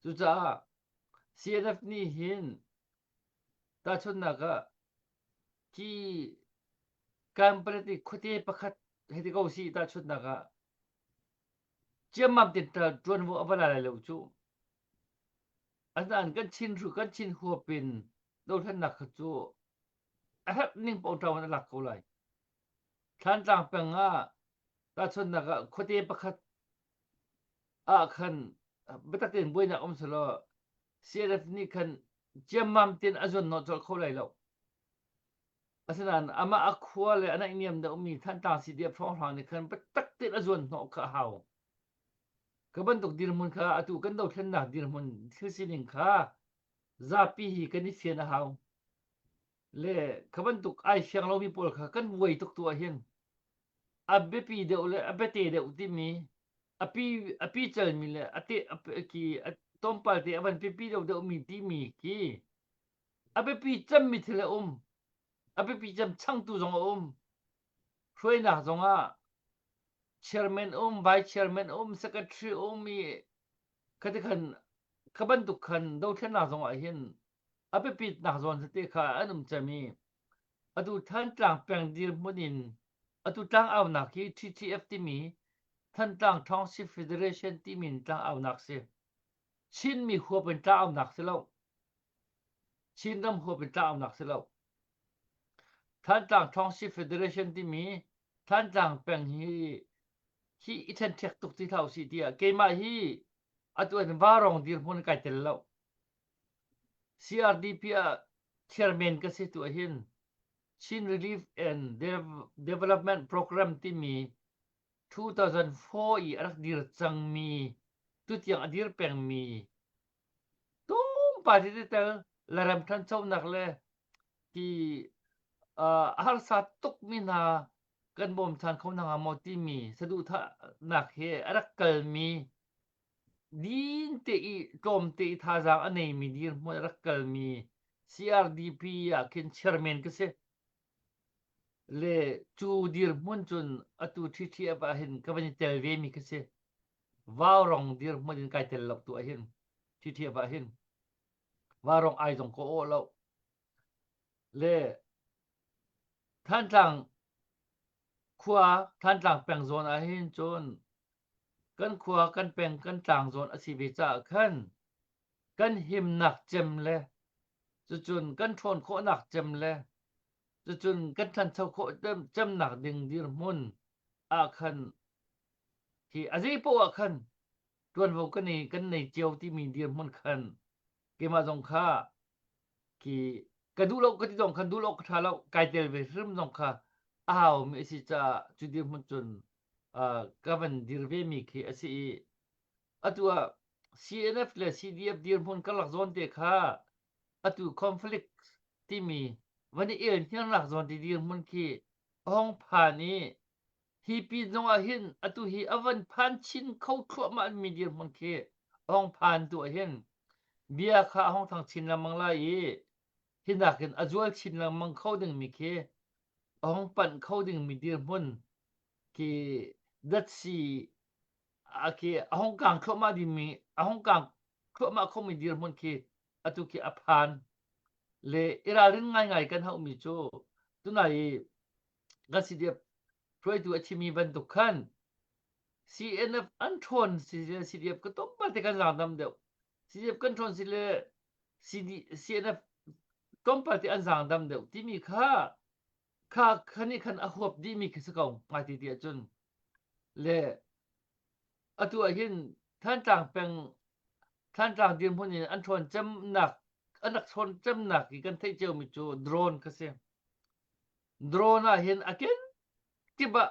cucaah CNF nih hin tahchunhnak ah khi Kanpalet i khuate pakhat hei ti ko si tahchunhnak ah ciammam tin ṭuanvo a va la lai lo cu. Asinain kan Chin hru kan Chin huap in dothlennak kha cu a herh ning paoh ṭo in a lak ko lai. Thlantlang peng ah tahchunhnak ah khuate pakhat ah khan biatak tein buainak um selaw CNF nih khan ciammam tein a zuanhnawh colh kho lai lo. Asinain amah a khua le a naihniam deuhmi Thantlang CDF hrawnghrang nih khan biatak tein a zuanhnawh kha a hau. Ka bantuk dirhmun kha atu kan dothlennak dirhmun thil sining kha zapi hi kan i fian a hau. Le kha bantuk ai fiang lomi pawl kha kan vuai tuk tu ah hin a biapi deuh le a biate deuh timi a pi a pi calmi le a te a ki a tlawmpal te a van pipi deuh deuhmi timi khi a biapi cemmi thil a um a biapi cem changtu zong a um hruainak zong ah chairman um vice chairman um secretary um i khati khan kha bantuk khan dothlennak zong ah hin a biapitnak zawn tete kha an um cem i Atu Thantlang peng dirhmun in atu tlangaunak hi TTF timi Thantlang Township Federation timi in tlangaunak si. Chinmi huap in tlangaunak si lo. Chinram huap in tlangaunak si lo. Thantlang Township Federation timi Thantlang peng hi hi i ṭhenṭhek tuk ti hlah usih tiah keimah hi atu an varong dirhmun kai tel lo. CRDP ah chairman ka si tu ahhin Chin Relief and Development Program timi 2004 i a rak dir cangmi tutiang a dir pengmi tumpa tete tel larem ṭhanchonak le ti a harsa tukmi hna kan bawm ṭhan kho hna hnga maw timi saduhthahnak he a rak kalmi Dinte i tlawmte i thazaang a neimi dirhmun a rak kalmi CRDP ah khin chairman ka si. Le cu dirhmun cun atu TTF ah hin ka van i tel vemi ka si. Vaurong dirhmun in kai tel lo tu ah hin TTF ah hin vaurong ai zong ka awh lo. Le Thantlang khua Thantlang peng zawn ah hin cun Kan khua, kan peng, kan tlang zawn a si ve caah khan. Kan himnak cem le cucun kan ṭhawn khawhnak cem le cucun kan ṭhancho khawh cemnak ding dirhmun ah khan hi a zei poah ah khan ṭuanvo kan i kan nei cio timi dirhmun khan keimah zong kha khi ka duh lo ka ti zong khan duh lo ka ṭha lo kai tel ve hrim zong kha a haumi a si caah cu dirhmun cun ka van dir ve mi khi a si i atu ah CNF le CDF dirhmun karlak zawn te kha atu conflict timi van i el hniangnak zawn ti dirhmun khi a hong phan i hi pin zong ah hin atu hi a van phan chin kho thluahmah mi dirhmun khi a hong phan tu ah hin bia kha a hong thang chin lengmang lai i hi nakin a zual chin lengmang kho dingmi khi a hong panh kho dingmi dirhmun khi datsi a khi a hong kang thluahmah dingmi a hong kang thluahmah khomi dirhmun khi atu khi a phan le i ralrin ngaingai kan hauhmi cu tunai i kan CDF hruaitu a chimmi bantuk khan CNF an ṭhawn si le CDF ka tlawmpal te kan zaangdam deuh. CDF kan ṭhawn si le CD, CNF tlawmpal te an zaangdam deuh timi kha kha khan nih khan a huap dihmi khi si ko ngai ti ti ahcun le atu ah hin Thantlang peng Thantlang dirhmun in an ṭhawn cemnak an rak ṭhawn cemnak hi kan theih ciomi cu drone kha si. Drone ah hin a kenkip ah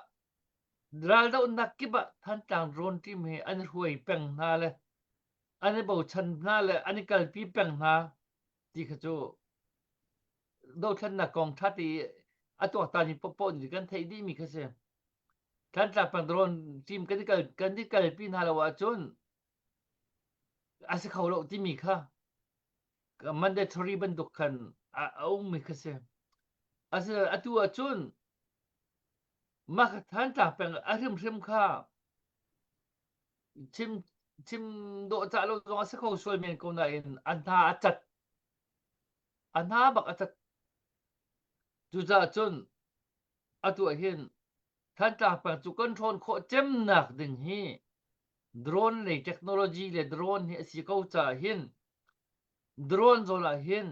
raldohnak kip ah Thantlang drone team hi an i hruai peng hna le an i bochan hna le an i kalpi peng hna ti kha cu dothlennak kong ṭha ti a tuaktan mi paohpaoh nih kan theih dihmi kha si. Thantlang peng drone team kan i kal kan i kalpi hna lo ahcun a si kho lo timi kha mandatory bantuk khan a a ummi kha si. Asinain atu ahcun mah kha Thantlang peng a hrimhrim kha chim chim dawhcah lo zong a si kho sual men ko nain a hna a cat. A hna bak a cat. Cucaah cun atu ah hin Thantlang peng cu kan ṭhawn khawh cemnak ding hi drone lei technology le drone hi a si ko caah hin drone zawn ah hin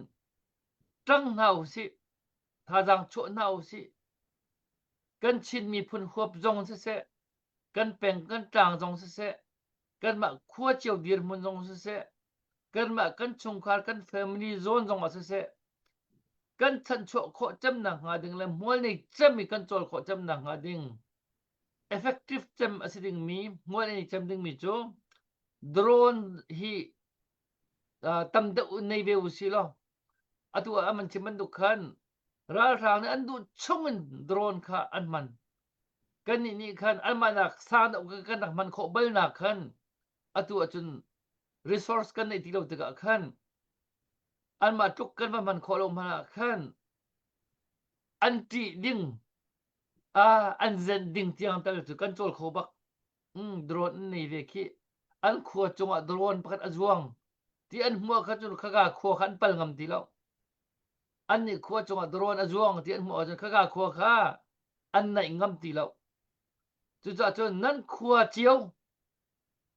ṭang hna usih, thazaang chuah hna usih. Kan Chin miphun huap zong siseh, kan peng kan tlang zong siseh, kanmah khua cio dirhmun zong siseh, kanmah kan chungkhar kan family zawn zong ah siseh, kan chanchuah khawh cemnak hnga ding le hmual nei cem i kan cawl khawh cemnak hnga ding effective cem a si dingmi hmual nei cem dingmi cu drone hi tam deuh nei ve usih law atu ah an chim bantuk khan ralhrang nih an duh chung in drone kha an hman kannih nih khan anmah nak sang deuh kan rak hman khawh bal nak khan atu ahcun resource kan neih ti lo tikah khan anmah tluk kan va hman khawh lo hmanh ah khan an ṭih ding an zenh ding tiang tal cu kan cawl kho bak. Drone an nei ve khi. An khua cungah drone pakhat a zuang ti an hmuh ahkhan cun khaka khua kha an pal ngam ti lo. Annih khua cungah drone a zuang ti an hmuh ahcun khaka khua kha an naih ngam ti lo. Cucaah cun nan khua cio,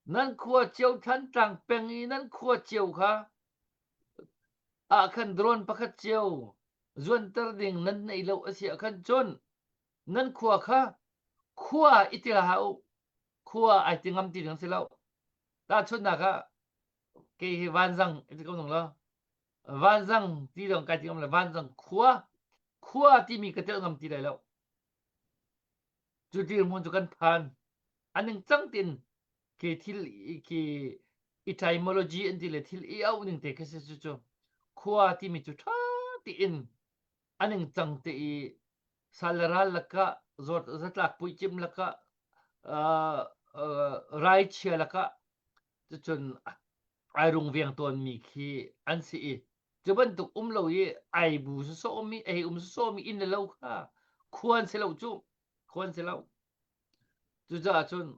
nan khua cio Thantlang peng i nan khua cio kha ah khan drone pakhat cio zuanter ding nan neih lo a si ahkhan cun nan khua kha khua i til hlah u. Khua ai ti ngam ti ding si lo. Tahchunhnak ah kei hi Vanzang i ti ko nung law Vanzang ti dong kai ti ngam lo Vanzang khua khua timi ka telh ngam ti lai lo. Cu dirhmun cu kan phan. A ningcang tin khi thil khi etymology an ti le thil i auh ning te khi si cu cu khua timi cu ṭha tiin a ningcang te i sal le ral lakah zawt zatlak puicim lakah uh, uh, raichia lakah cucun ai rungveng tawnmi khi an si i cu bantuk um lo i ai bu sawsawhmi ei um sawsawhmi inn le lo kha khua an si lo cu khua an si lo cucaah cun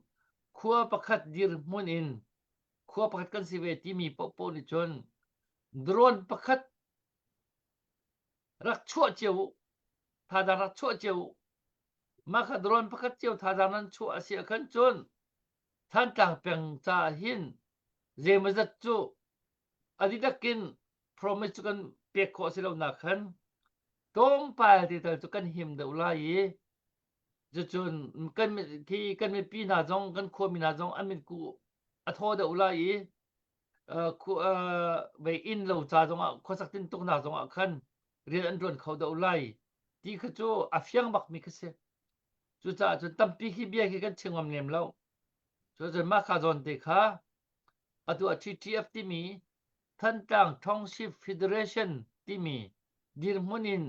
khua pakhat dirhmun in khua pakhat kan si ve timi paohpaoh nih cun drone pakhat rak chuah cio u thazaang rak chuah cio u mah kha drone pakhat cio thazaang nan chuah a si ah khan cun Thantlang peng caah hin zeimawzat cu. A dihlak in promise cu kan pek khawh si lo nak khan tlawmpal te tal cu kan him deuh lai i cucun kan khi kan mipi hna zong kan khuami hna zong an mitku a thaw deuh lai i vei inn lo ca zongah khuasak tintuknak zongah khan rian an ṭuan kho deuh lai ti kha cu a fiang bakmi kha si. Cucaah cun tampi khi bia khi kan chim ngam lem lo. Cucun mah kha zawn te kha atu ah TTF timi Thantlang Township Federation timi dirhmun in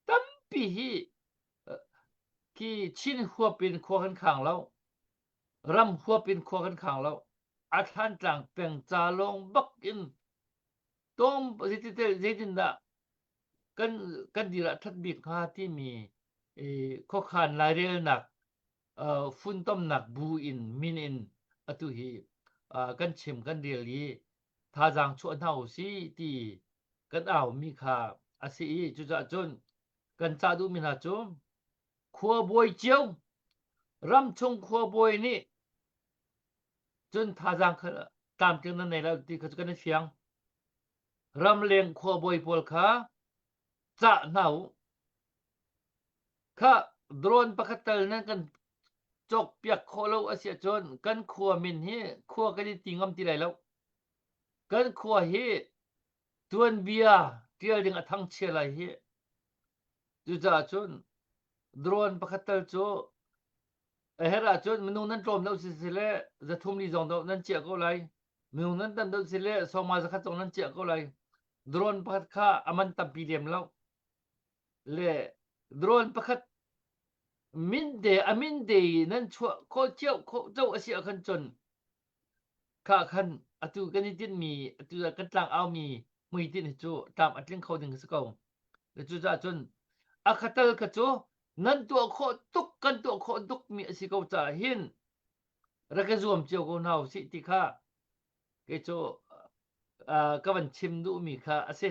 tampi hi khi Chin huap in khua kan khang lo. Ram huap in khua kan khang lo. A Thlantlang peng ca lawng bak in tom zeitindah kan kan dir ah ṭhat bik hnga timi khuakhan lairelnak funtomnak bu in min in atu hi kan chim kan rel i thazaang chuah hna u si ti kan aumi kha a si i cucaah cun kan cah duhmi hna cu khuabawi cio ramchung khuabawi nih cun thazaang kha tlamtling nan nei lo ti kha cu kan i fiang. Ramleng khuabawi pawl kha cah hna u. Khah drone pakhat tal nan kan cawkpiak khawh lo a si ahcun kan khua min hi khua kan i ti ngam ti lai lo. Kan khua hi tuanbia ṭial ding a thangchia lai hi. Cucaah cun drone pakhat tal cu a herh ahcun minung nan tlawm deuh sisile zathum li zong deuh nan chiah ko lai. Minung nan tam deuh sile sawma zakhat zong nan chiah ko lai. Drone pakhat kha a man tampi lem lo. Le drone pakhat min te a min te i nan chuah khawh cio khawh co a si ahkhan cun kha khan atu kan i tinhmi atu kan tlang aumi hmuitinh hi cu tlam a tling kho ding a si ko. Cucaah cun a khatal kha cu nan tuah khawh tuk kan tuah khawh tuk mi a si ko caah hin rak i zuam cio ko hna usih ti kha kei cu ka van chim duhmi kha a si.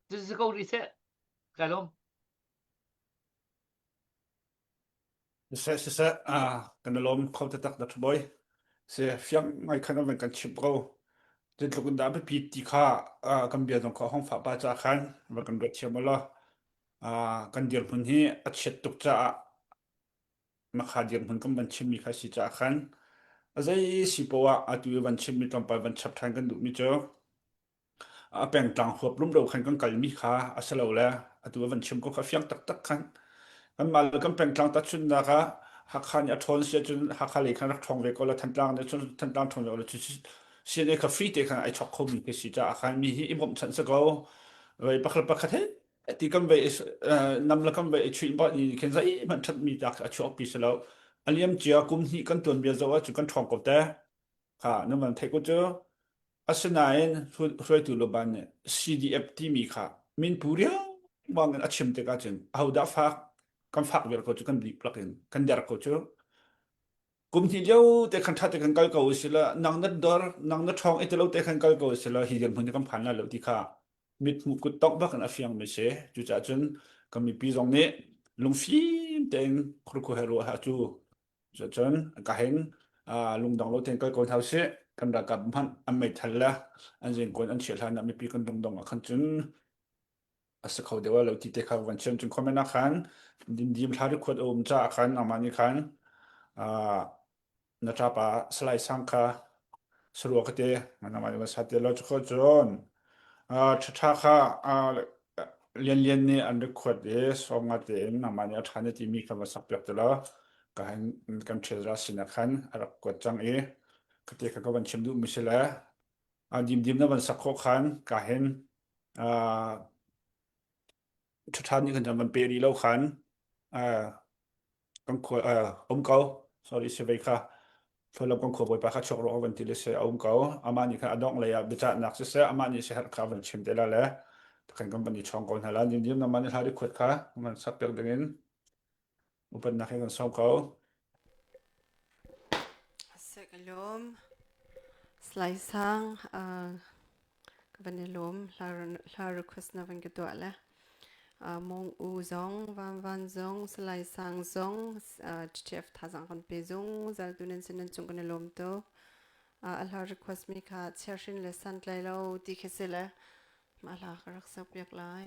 Cucu si ko rih seh. Kai lawm. Siseh siseh kan i lawm kho taktak Dr. Bawi. Si fiang ngai khan an van kan chimh ko. Zeitluk in dah a biapit ti kha kan bia zong kha hong fah pa ca khan van kan ruat thiam law kan dirhmun hi a chiat tuk caah makha dirhmun kan van chimmi kha si caah khan a zei si poah atu i van chimmi tlawmpal van chap ṭhan kan duhmi cu A pengtlang huap rumro khan kan kalmi kha a si lo le atu a van chim ko kha fiang taktak khan kanmah le kan pengtlang tahchunhnak ah Hakha nih a ṭhawn si ahcun Hakha lei khan rak ṭhawng ve ko la Thantlang nih cun Thantlang ṭhawn ve ko la CNA kha free te khan ai chawk khomi khi si caah khan mi hi i bawmhchanh si ko vei pakhat pakhat he ti kan vei nam le kan vei i chuih bak ni khin zeihmanh ṭhatmi tak a chuakpi si lo a liam cia kum hnih kan tuanbia zoh ahcun kan ṭhawng ko te kha nan van theih ko cu Asinain hruaitu luban nih CDF timi kha minpu riangmang in a chim tikah cun ahodah fak kan fak vial ko cu kan dihlak in kan der ko cu. Kum hnih lio te khan ṭha te khan kal ko usila nang na dor nang na ṭhawng i tilo te khan kal ko usila hi dirhmun hi kan phan lai lo ti kha mithmuh kut tongh bak in a fiang mi si. Cucaah cun kan mipi zong nih lungfim tein khurkhua he ruah ha cu Cucun ka heng lungdong lo tein kal ko hna usih. Kan ralkap hmanh an meithal le an zingkuan an chiah hlan ah mipi kan lungdong ah khan cun a si kho deuh lo ti te kha van chim. Cun comment ah khan dindim thla rikhuat a um caah khan nangmah nih khan na ṭapa Salai Sang kha sarua ka te nangmah nih van sa te lo cu cun ṭhaṭha kha Lianlian nih an rak khuat i sawmnga tein nangmah nih a ṭha na timi kha va sakpiak ti law ka han kan ṭhial sinah khan a rak kuat cang i khati kha ka van chim duhmi si le dimdim na van sak khawh khan ka hin ṭhaṭha nih khan van pe rih lo khan kan khua um ko sorry si vei kha Thlualam kan khua bawipa kha chuak rawh van ti le si a um ko amah nih khan a dongh lei ah biachahnak siseh amah nih siaherh kha van chim te la le kan kan van i chawng ko hna la nim nim namah nih hla ri khuat kha van sak piak ding in upatnak he kan sawm ko Sekalom Slai sang Ka van i lawm. Hla request na van ka tuah le. Mong U zong, Van Van zong, Salai Sang zong, TTF thazang kan pe zung, zaltu nan sin nan cung kan i lawm tuk. A hla request mi kha chiahrin le santlai lo ti khi si le mah hla ka rak sak piak lai.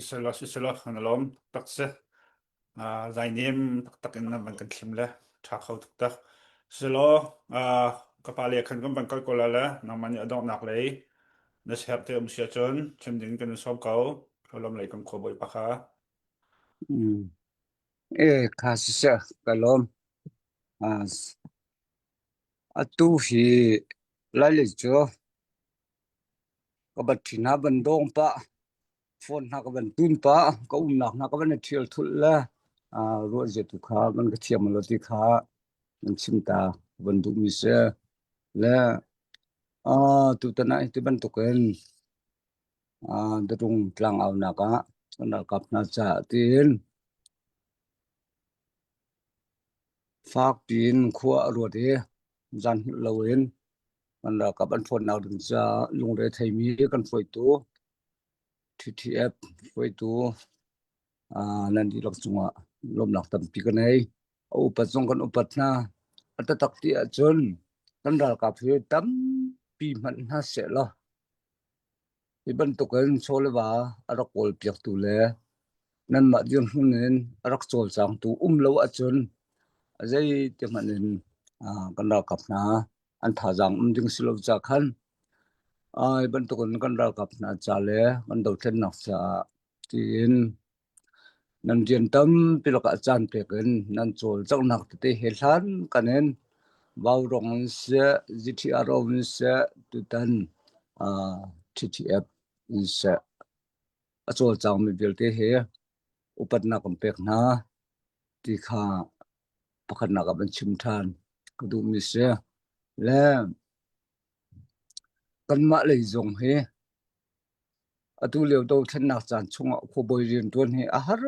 Siselaw siselaw kan lawm tak si. Zainem taktak in nan van kan thlim le ṭha kho taktak. Siselaw ka pa le khan kan van kal ko la le nangmah nih a donghnak lei na siherh te um si ahcun chim ding kan in sawm ko. Lawm lei kan khuabawi pa kha. Mm. Eh, kha siseh ka lawm. Ah, atu hi Lailei cu ka batṭhi hna van dawng pah, phone hna ka van tun pah, ka umnak hna ka van i ṭhial thulh le ah ruah zia tu kha van ka thiam lo ti kha nan chim ta van duhmi si. Le ah tutan ah hi ti bantukin ah Darung tlangaunak ah kan ralkap hna caah tiin Fak piin khua a ruat i zan hngilh loin kan ralkap an ṭhawnnak ding caah lungre theimi kan hruaitu TTF hruaitu nan dihlak cungah lawmhnak tampi ka nei. A upat zong kan upat hna. A taktak ti ahcun. Kan ralkap hi tampi hmanh hna seh law hi bantukin chaw le va a rak kawlpiaktu le nanmah dirhmun in a rak cawlcangtu um lo ahcun a zeiti hmanh in kan ralkap hna an thazaang um ding si lo ca khan hi bantukin kan ralkap hna ca le kan dothlennak caah tiin Nan rian tampi lakah caan pek in nan cawlcanghnak tete he hlan kan in Vaurawng in seh, GTRO in seh, tutan uh, TTF in seh, a cawlcangmi vialte he upatnak kan pek hna ti kha pakhatnak ah van chim ṭhan ka duhmi si. Le kanmah lei zong hi Atu lio dothlennak caan chungah khuabawi rianṭuan hi a har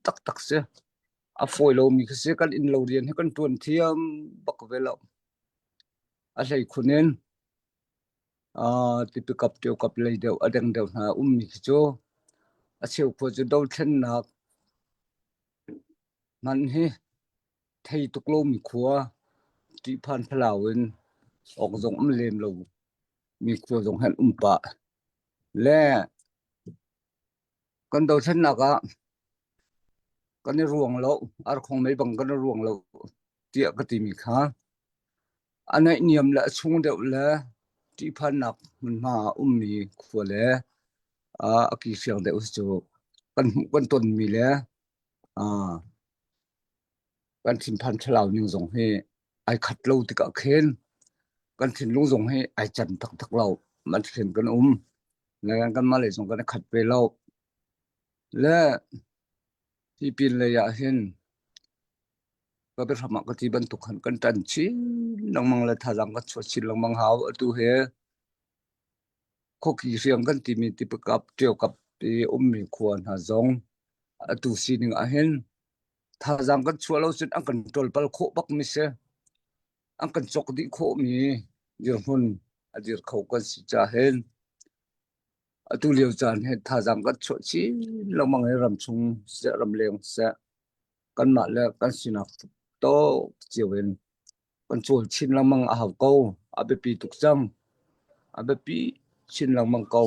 taktak si. A fawi lomi khi si. Kan innlo rian hi kan ṭuan thiam bak ve lo. A hleikhun in uh, tipi kap ṭio kap lei deuh a deng deuh hna ummi khi cu a cheu khua cu dothlennak hmanh hi thei tuk lomi khua ṭihphan thlalau in awk zong um lem lo mi khua zong han um pah. Le kan dothlennak ah kan i ruang lo, arkhong mei bang kan i ruang lo tiah ka timi kha a naihniam le a chung deuh le ṭihphannak hmunhma ah ummi khua le a kihriang deuh cu kan hmuh kan tonmi le kan thinphan thlarau ning zong hi ai khat lo tikah khin kan thinlung zong hi ai chan taktak lo. Man khin kan um. Le kanmah lei zong kan i khat ve lo. Le hi pin lei ah hin ka biahram ah ka ti bantuk khan kan ṭan chin lengmang le thazaang kan chuah chin lengmang hau. Atu he khuaki hriang kan timi tipakap ṭiokap i ummi khua hna zong atu sining ah hin thazaang kan chuah lo cun an kan ṭolpal khawh bak mi si. An kan cawk dih khawhmi dirhmun a dir kho kan si ca hin atu lio caan hi thazaang kan chuah chin lengmang i ramchung siseh ramleng siseh kanmah le kan sinak tawk cio in kan cawl chin lengmang a hau ko. A biapi tuk cang. A biapi chin lengmang ko.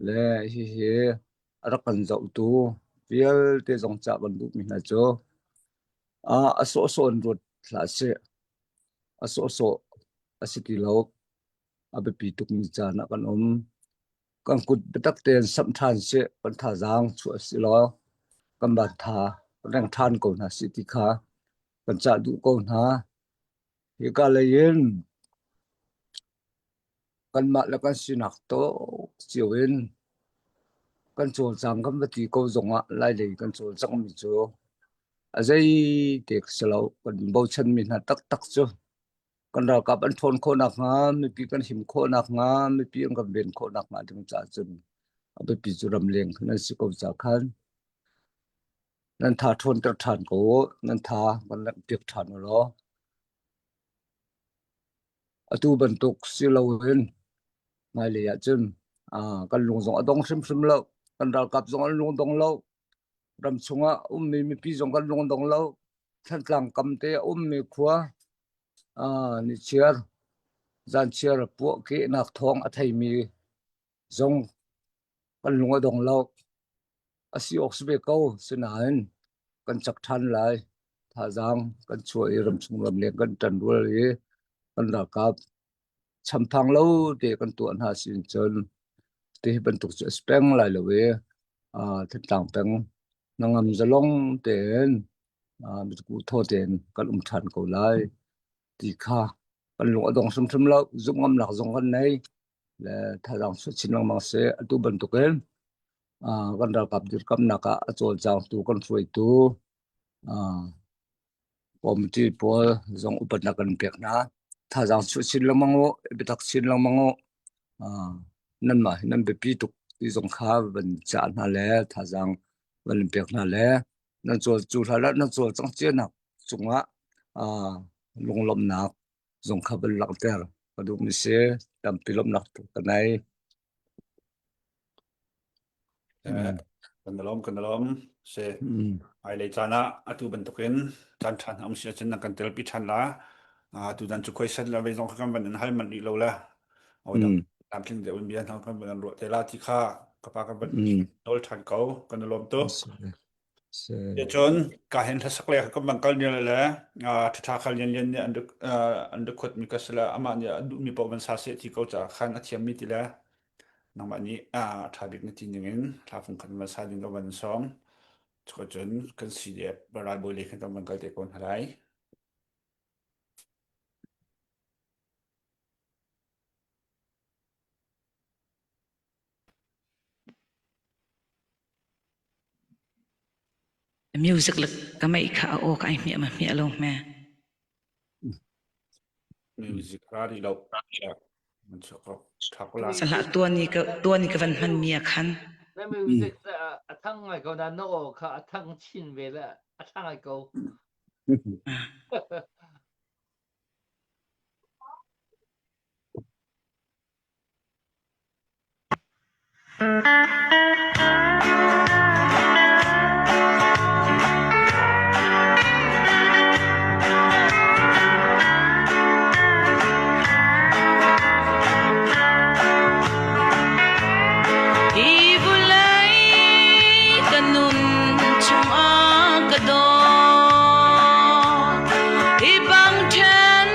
Le hihi a rak kan zohtu vialte zong cah kan duhmi hna cu a sawhsawh in ruat hlah sih. A sawhsawh a si ti lo. A biapi tukmi caan ah kan um. Kan kut biatak tein samh ṭhan sih, kan thazaang chuah sih law kan van tha reng ṭhan ko hna sih ti kha kan cah duh ko hna. Hika lei in kanmah le kan sinak tawk cio in kan cawlcang kan va ti ko zongah Lailei kan cawlcangmi cu a zeite si lo. Kan bochanmi hna taktak cu kan ralkap an ṭhawn khawh nakhnga, mipi kan him khawh nakhnga, mipi an kan ven khawh nakhnga ding caah cun a biapi cu ramleng khan an si ko ca khan nan tha ṭhawnter ṭhan ko u, nan tha kan langhpiak ṭhan u law Atu bantuk si loin hmailei ahcun kan lung zong a dong hrimhrim lo. Kan ralkap zong an lung dong lo. Ram chungah ummi mipi zong kan lung dong lo. Thantlang kam te a ummi khua nichiar zanchiar puahkehnak thawng a theimi zong kan lung a dong lo. A si awk si ve ko. Sinain kan cak ṭhan lai. Thazaang kan chuah i ramchung ramleng kan ṭanrual i kan ralkap champhang lo te kan tuah hna sin cun ti bantuk cu a si peng lai lo i Thantlang peng hnangam zalong tein mitkuh thaw tein kan um ṭhan ko lai ti kha kan lung a dong hrimhrim lo. Zumh ngamnak zong kan nei. Le thazaang chuah chin lengmang si. Atu bantukin kan ralkap dirkamnak ah a cawlcangtu kan hruaitu committee pawl zong upatnak kan pek hna. Thazaang chuah chin lengmang u, biatak chin lengmang u. Nanmah hi nan biapi tuk ti zong kha van cah hna le thazaang van in pek hna le nan cawl cu hlah nan cawlcangh cianak cungah lunglawmhnak zong kha van langhter ka duhmi si. Tampi lawmhnak ka nei. Kan lawm kan lawm si hmailei caan ah atu bantukin caan ṭha hna um si ahcun na kan telpi ṭhan la. Tutan cu khuaisan le vei zong kha kan van in hal manh rih lo le dang tlamtling deuh in bia hna kan van ruah te la ti kha ka pa kan van nawl ṭhan ko kan i lawm tuk. Cun ka hen hlasak le kan van kal nial le ṭhaṭha khal lian lian nih an an record mi ka si le amah nih a duhmi paoh van sa seh ti ko caah khan a thiammi ti le nangmah nih ṭha bik na ti ning in hla fung khan van sa ding ka van sawm. Cun kan CDF ralbawi lei khan kan van kal te ko hna lai. Music le ka meih kha a aw ka ai hmiah ma hmiah lo hme. Music ra rih lo. Salah tuan i ka tuan i ka van hman mi a khan. Na music a thang ngai ko na na aw kha a thang chin ve le a thang ngai ko. Hi vulei ka nun chungah ka dawt. Hi bang ṭhen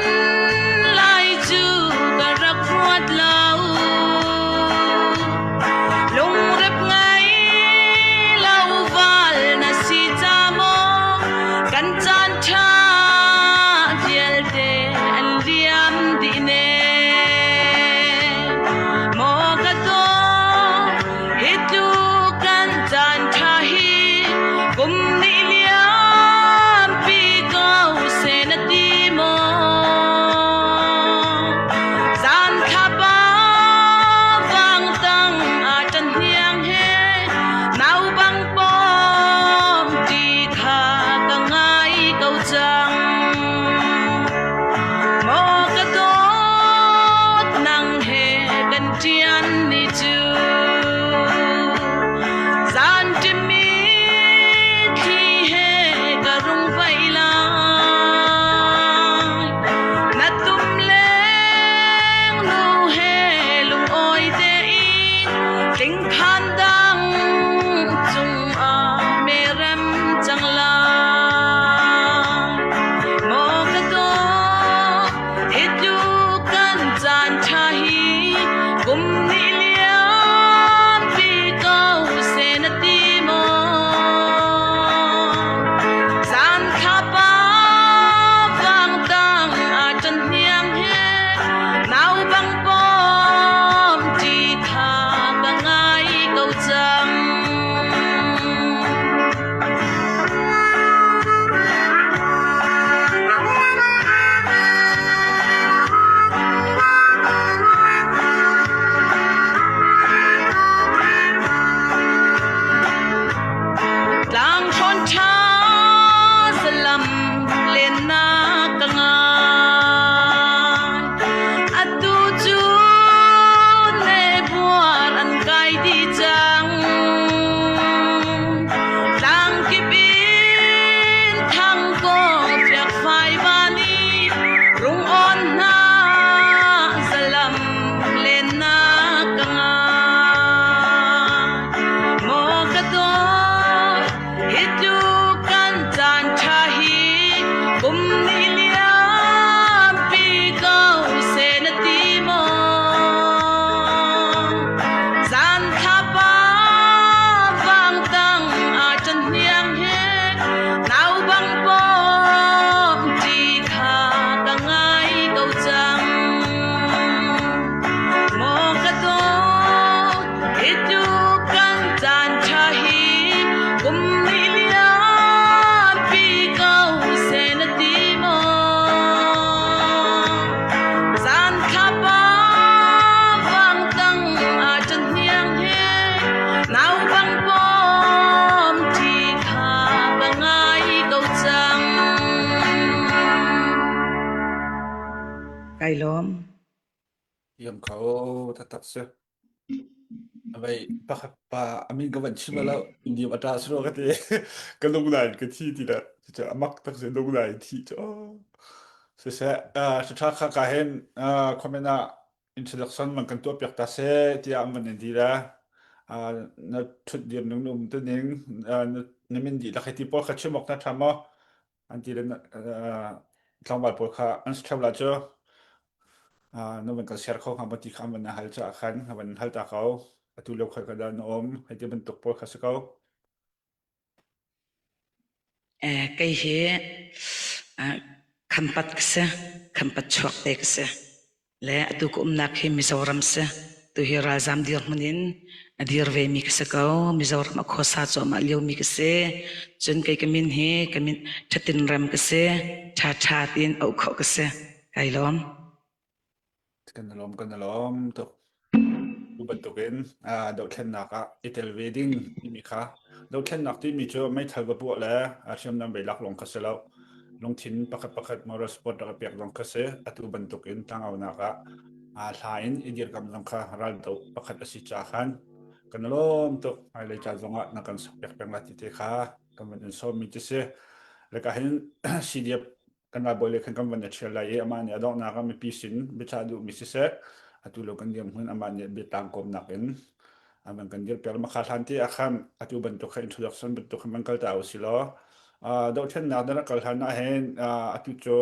lai cu ka rak ruat lo. Lungrep ngai lo val na si ca maw kan caan ṭha vialte an liam dih ne. Maw ka dawt hi tu kan caan ṭha hi kum nih liampi ko seh na ti maw? Zan thlapa vang tang ah ṭan hniang he nau bang pawm ṭi kha ka ngai ko cang. Maw ka dawt nang he kan ṭian ni cu zan ṭimi thli he ka rung vai lai. Na tum leng nu he lungawi tein tlingkhan dang cungah merem cang lai. Maw ka dawt, hi tluk kan caan ṭha hi kum nih liampi ko seh na ti maw? Zan thlapa vang tang ah ṭan hniang he nau bang pawm ṭi kha ka ngai ko cang. Tlangthrawn ṭha salam lennak ka ngai. Atu cu nebuar an kai dih cang. Tlangkip in thang kaw fiakfai van i rung awn hna zalam lennak ka ngai. Maw ka dawt, hi tluk kan caan ṭha hi kum nih liampi ko seh na ti maw? Zan thlapa vang tang ah ṭan hniang he nau bang pawm ṭi kha ka ngai ko cang. Maw ka dawt, hi tluk kan caan ṭha hi kum nih liampi ko seh na ti maw? Zan thlapa vang tang ah ṭan hniang he nau bang pawm ṭi kha ka ngai ko cang. Kai lawm. Iam kho taktak si. Avei pakhat pa amin ka van chim lo Indian ata sro ka ti ka lung lai ka thi ti la cu amak tak si lung lai thi chu. Siseh, ṭha kha ka hin comment ah introduction man kan tuah piak ta seh tiah an van in ti le na ṭhut dir ning na um te ning na min dihlak hei ti pawl kha chim awk na ṭha maw an ti le tlangval pawl kha an si ṭheo la cu na van kan share kho hnga maw ti kha an van hal caah khan na van hal ta ko atu lio kha ka dah na um hei ti bantuk pawl kha si ko. Kei hi Khampat ka si. Khampat chuak te ka si. Le atu ka umnak hi Mizoram si. Tuhi ralzam dirhmun in a dir ve mi ka si ko. Mizoram a khuasa cuahmah lio mi ka si. Cun kei ka min hi ka min Thatin Rem ka si. Tha tha tiin auh khawh ka si. Kai lawm. Kan i lawm, kan i lawm tuk. Tu bantukin dohthlennak ah i tel ve ding timi kha dohthlennak timi cu meithal va puah le hriamnam ve lak lawng kha si lo. Lungthin pakhat pakhat moral support rak i pek zong kha si. Atu bantukin tlangaunak ah hla in i dirkamh zong kha raldoh pakhat a si ca khan kan i lawm tuk. Hmailei ca zongah na kan sak piak peng lai ti te kha kan van in sawmmi cu si. Le ka hin CDF kan ralbawi le khan kan van i ṭhial lai i amah nih a donghnak ah mipi sin biachah duhmi siseh atu lo kan dirhmun amah nih biatlang kawmnak in a van kan dirpiak makha hlan te ah khan atu bantuk kha introduction bantuk khan van kal ta usih law dohthlennak na rak kal hlan ah hin atu cu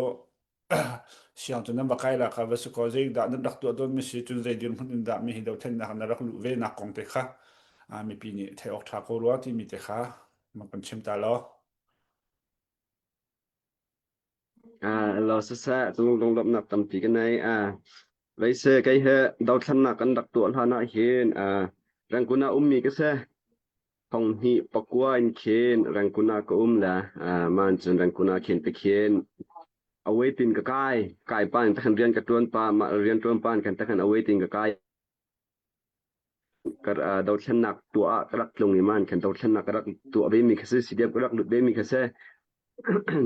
siang cu nan va kai la kha va si ko zei dah nan rak tuah tawn mi si cun zei dirhmun in dah mi hi dohthlennak na rak luh ve nak kong te kha mipi nih theih awk ṭha ko rua timi te kha man kan chim ta law Lo siseh lunglawmhnak tampi ka nei. Veise kei he dothlannak kan rak tuah hlan ah hin Rangoon ah ummi ka si. Thong hnih pakua in khin Rangoon ah ka um le man cun Rangoon ah khin tikhin away tin ka kai. Kai pa in takhan rian ka tuan pa mah rian tuan pa in khan takhan away tin ka kai. Ka dothlennak tuah ah ka rak tlung i man khan dothlennak ka rak tuah ve mi kha si CDF ka rak lut ve mi kha si.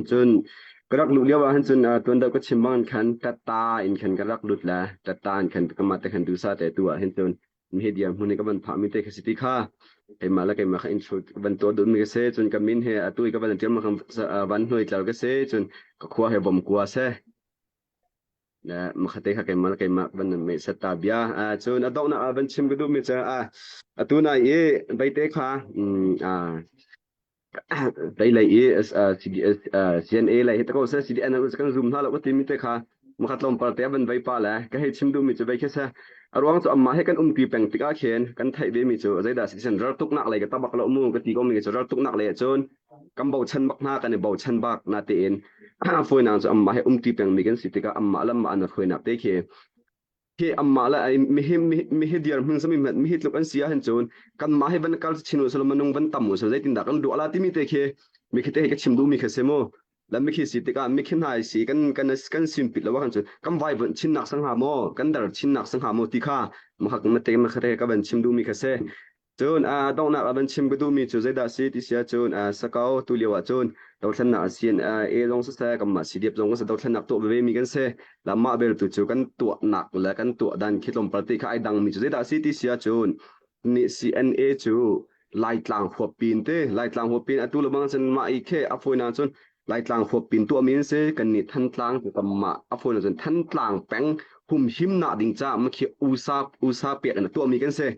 Cun ka rak luh lio ah hin cun tuan deuh ka chim bang khan tatta in khan ka rak lut le tatta in khan ka mah te khan dusa te tu ah hin cun mi dir hmun i ka van phah mi te kha si ti kha keimah le keimah kha intro van tuah duh mi ka si cun ka min he atu i ka van tiam khan van hnuai tlar ka si cun ka khua he bom kua se makhate kha keimah le keimah van nan mei set ta bia cun a donghnak ah van chim ka duh mi cu atu nai i beite kha Lei i CNA lei hi ta ko seh CDN kan zoom hna lo ka timi te kha makhat tlawmpal te van vei pa le ka hei chim duhmi cu vei khi se a ruang cu amah he kan umpi peng tikah khin kan theih ve mi cu zeidah si ral tuknak lei ka tabak lo mu ka ti ko mi cu ral tuknak lei cun kan bochan bak hna kan i bochan bak na tein fawinak cu amah he umti peng mi kan si tikah amah lam an hruainak te khi hi amah le mihi mihi dir hmun sami mihi tluk an si ahhin cun kanmah hi van kal chin u selaw minung van tam u selaw zeitindah kan duh ala timi te khi mikhi te hi ka chim duhmi kha si mu la mikhi si tikah mikhi hna si kan kan kan simpit lo kan cun kan vai von chinnak sang ha maw kan dar chinnak sang ha maw ti kha mahak mate makhate ka van chim duhmi kha si Cun a donghnak ah van chim ka duhmi cu zeidah a si ti si ahcun sakau tu lio ahcun dothlennak a CNA zong siseh kanmah CDF zong kan si dothlennak tuah veve mi kan si. La mah beltu cu kan tuahnak le kan tuah dan khi tlawmpal te kha ai dangmi cu zeidah a si ti si ahcun nih CNA cu Laitlang huappin te Laitlang huappin atu le bang cun mah i khe a fawinak cun Laitlang huappin tuahmi an si kan nih Thantlang cu kanmah a fawinak cun Thantlang peng humhimnak ding caah makhi usa usa pek in a tuahmi kan si.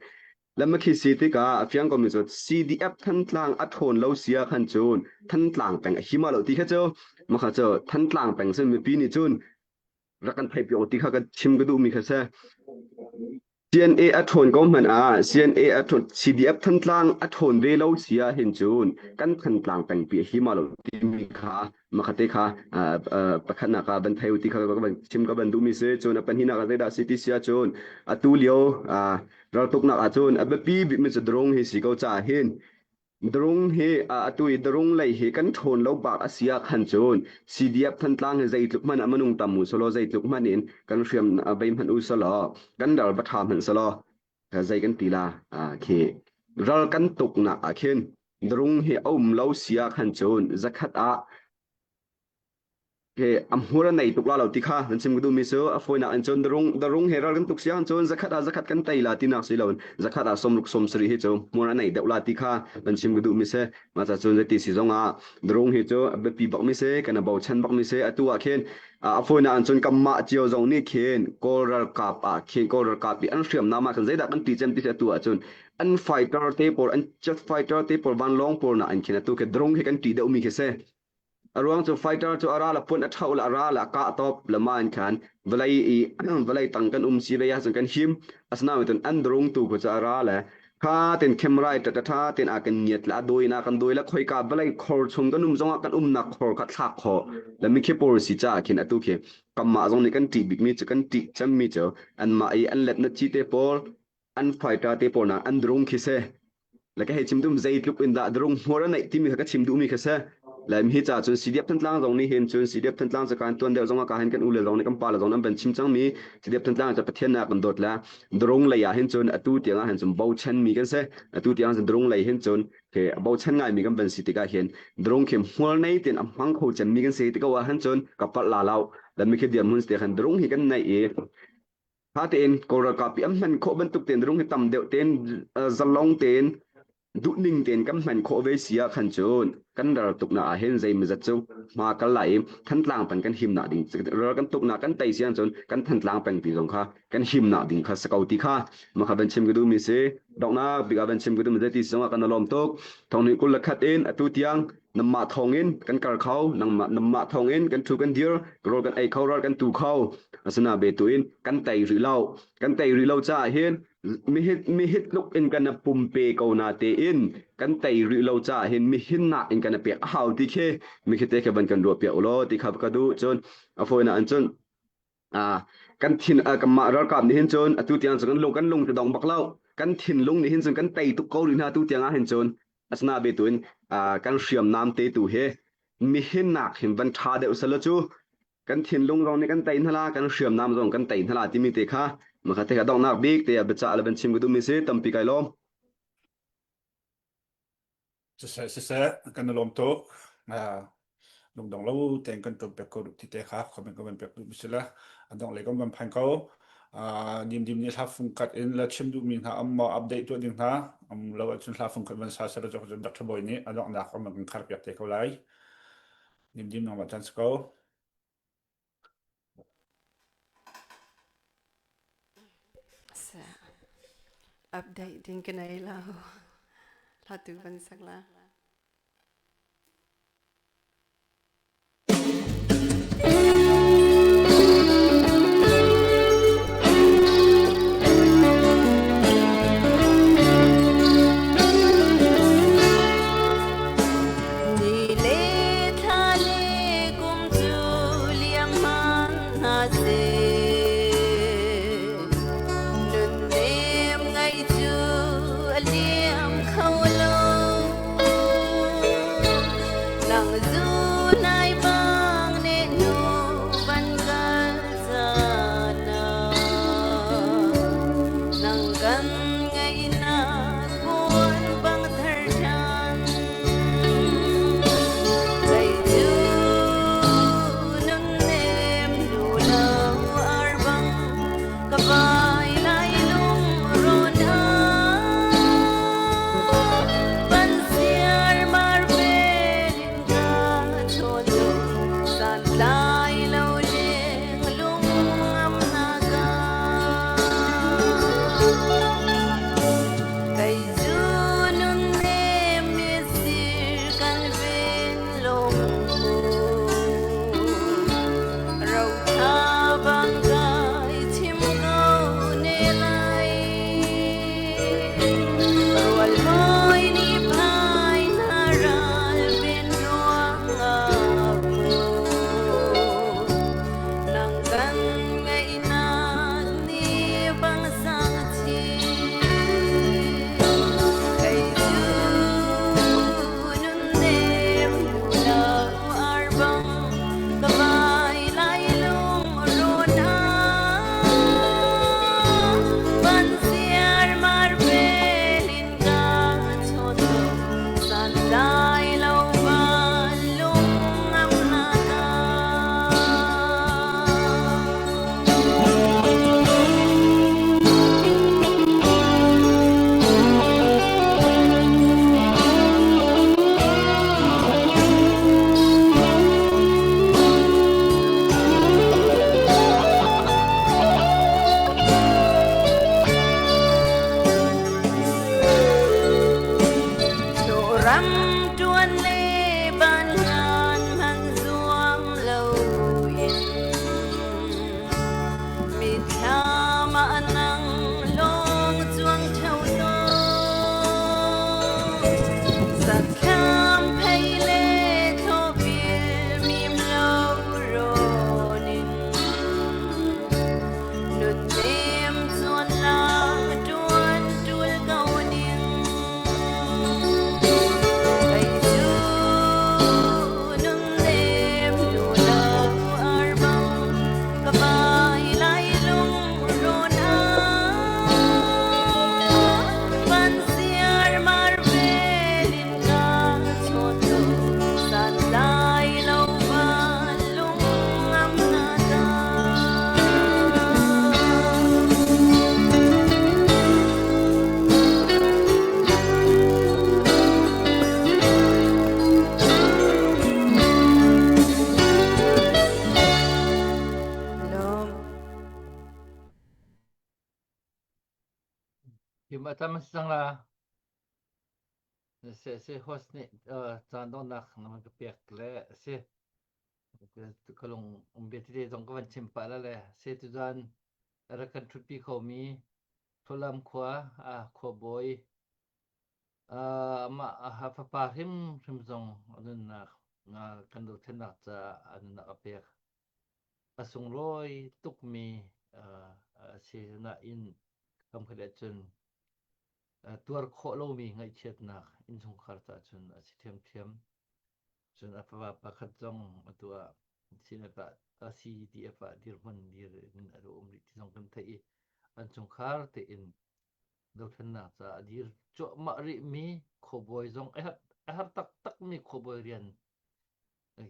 Lamaki si tikah a fiang komi cu CDF Thantlang a ṭhawn lo si ah khan cun Thantlang peng a him lo ti kha cu makha cu Thantlang peng cun mipi nih cun rak kan theih piak ti kha ka chim ka duhmi kha si. CNA a ṭhawn ko hmanh ah CNA a ṭhawn CDF Thantlang a ṭhawn ve lo si ah hin cun kan Thantlang pengpi a him lo timi kha makhate kha pakhatnak ah van thei ti kha ka van chim ka van duhmi si cun a pahnihnak ah zeidah si ti si ahcun atu lio raltuknak ahcun a biapi bikmi cu drone hi si ko caah hin drone hi atu i drone lei hi kan ṭhawn lo bak a si ah khan cun CDF Thantlang hi zeitluk hmanh ah minung tam u selaw zeitluk hmanh in kan hriam bei hmanh u selaw kan ral va ṭha hmanh selaw zei kan ti la khi ral kan tuknak ah khin drone hi a um lo si ah khan cun zakhat ah. Ke a hmur a nei tuk la lo ti kha nan chim ka duhmi cu a fawinak in cun darung darung he ral kan tuk siang cun zakhat ah zakhat kan tei la tinak si lo zakhat ah sawmruk 70 hi cu hmur a nei deuh la ti kha nan chim ka duhmi si mah ca cun zeiti si zong ah darung hi cu a biapi bak mi si kan a bochan bak mi si atu ah khin a fawinak in cun kanmah cio zong nih khin kawl ralkap ah khin kawl ralkap i an hriamnam ah khan zeidah kan ti cem ti si atu ah cun an fighter te pawl an jet fighter te pawl vanlawng pawl na an khin atu khi drone hi kan ti deuh mi khi si A ruang cu fighter cu a ral a puan a ṭhauh le a ral a kah tawp le mah in khan vawlei i vawlei tang kan um si ve ahcun kan him. Asinain cun an drone tu khu cu a ra le kha ten camera i ṭaṭaṭha ten a kan ngiat le a dawi in a kan dawi le khoika vawlei khor chung kan um zongah kan umnak khor kha thlak khawh le mikhi pawl si caah khin atu khi kanmah zong nih kan ṭih bikmi cu kan ṭih cemmi cu anmah i an letna ci te pawl an fighter te pawl nak an drone khi si le ka hei chim dum zeitluk in dah drone hmuar a neih timi kha ka chim duhmi kha si le hi ca cun CDF Thantlang zong nih hin cun CDF Thantlang cu kan tuan deuh zong ah ka hin kan u le zong nih kan pa le zong an van chim cangmi CDF Thantlang cu Pathian nak kan dawt le drone lei ah hin cun atu tiang ah hin cun bochan mi kan si atu tiang cun drone lei hin cun ke bochan ngai mi kan van si tikah hin drone khi hmual nei tin a hmang kho cem mi kan si tikah ah hin cun ka palh la lo le mi khi diam hun te khan drone hi kan nei i Tha tein Kawl ralkap i an hman khawh bantuk tein rung hi tam deuh tein zalong tein duhning tein kan hman khawh ve si ah khan cun kan ral tuknak ah hin zeimawzat cu hma kal lai i Thantlang peng kan himnak ding ral kan tuknak kan tei si ahcun kan Thantlang peng ti zong kha kan himnak ding kha si ko ti kha mah kha van chim ka duhmi si donghnak bik ah van chim ka duhmi zeiti si zongah kan lawm tuk thonghnih 21 in atu tiang Nangmah thawngin kan kar kho, nangmah nangmah thawngin kan ṭhu kan dir, rawl kan ei kho, ral kan tu kho. Asina be tu in kan tei rih lo. Kan tei rih lo caah hin mihit mihit tluk in kan pumpe ko na te in kan tei rih lo caah hin mihin nak in kan pek a hau ti khi mi khi te khi van kan ruah piak ulaw ti kha ka duh cun a fawinak in cun kan thin kanmah ralkap nih hin cun atu tiang cun kan lung kan lung ti dong bak lo kan thinlung nih hin cun kan tei tuk ko rih hna atu tiang ah hin cun asina be tu in kan hriamnam te tu hi mihin nak hin van ṭha deuh selo cu kan thinlung zong nih kan tei hna la kan hriamnam zong kan tei hna la timi te kha makha te kha donghnak bik te ah biacah le van chim ka duhmi si tampi kai lawm. Siseh, siseh, kan i lawm tuk. Lungdong lo tein kan ṭum pek ko duh ti te kha comment ka van pek duh si le a dongh lei kan van phan ko. Dim dim nih hla fung kat in la chim duhmi hna am maw update tuah ding hna am lo ahcun hla fung khat van sa seh cun Dr. Bawi nih a donghnak kan kan khar piak te ko lai. Dim dim nangmah chan si ko. Update ding ka nei lo. Hla tu van sak la. Ni le thla le kum cu liam hman hna seh. Nunnem ngai cu a liam kho lo. Nang zu nai bang ne nu van kal zana. Nang kan ngaihnak puan bang thar ṭhan. Kei cu nunnem duh lo. Him a tam si cang la. Se se host nih caan donnak na van ka pek le si. Ka lung um bia tete zong ka van chim pah la le se tuzan rak kan ṭhutpi khomi Thlualam khua khuabawi amah a fapa hrimhrim zong a nunnak kan dothlennak caah a nunnak a pek. A sunglawi tukmi a si nain kamkhat ahcun tuar khawh lomi ngaihchiatnak innchungkhar caah cun a si ṭhiamṭhiam. Cun a fapa pakhat zong atu ah CNF ah CDF ah dirhmun dir in a um rih ti zong kan theih i an chungkhar tein dothlennak caah a dir cuahmah rihmi khuabawi zong a har taktakmi khuabawi rian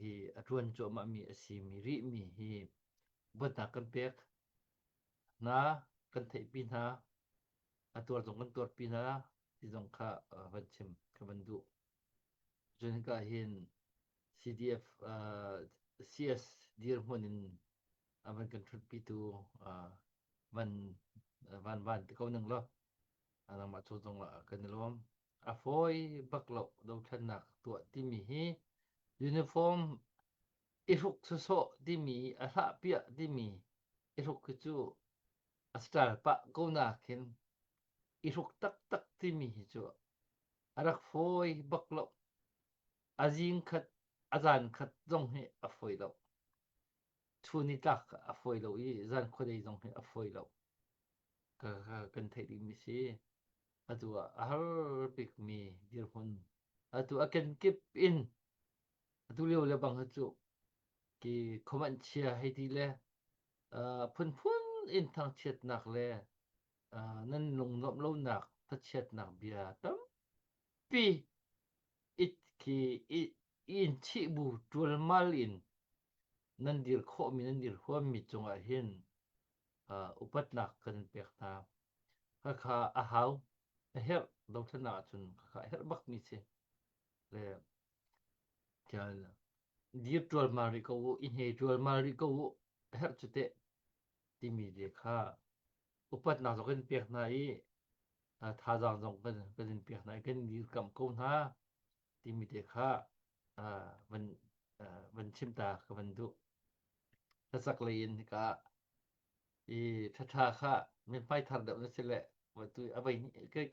hi a ṭuan cuahmahmi a simi rihmi hi upatnak kan pek hna, kan theihpi hna, a tuar zong kan tuarpi hna ti zong kha van chim ka van duh. Cun hika hin CDF CS dirhmun in a van kan ṭhutpitu van van van ti ko ning law nangmah cu zong ah kan i lawm. A fawi bak lo dothlennak tuah timi hi uniform i hruk sawsawh timi a hlahpiah timi i hruk hi cu a style pah ko nakin i hruk taktak timi hi cu a rak fawi bak lo. A zing khat, a zan khat zong hi a fawi lo. Chun i tlak a fawi lo i zan khuadei zong hi a fawi lo. Ka, ka, kan theih dingmi si. Atu ah a har bikmi dirhmun. Atu a kenkip in atu lio le bang hi cu ki comment chia hei ti le uh, phunphun in thangchiatnak le uh, nan lungnuamh lonak thachiatnak bia tampi it khi i in chih bu ṭualmal in nan dir khawhmi nan dir huammi cungah hin uh, upatnak kan in pek hna. Khakha a hau a herh dothlennak ahcun khakha a herh bakmi si. Le dir ṭualmal rih ko u, i hne ṭualmal rih ko u, a herh cu teh timi te kha upatnak zong kan pek hna i thazaang zong kan kan in pek hna i kan dirkamh ko hna timi te kha van van chim ta ka van duh. Hlasak lei in hika i ṭhaṭha kha mithmai thar deuh na si le tu a voi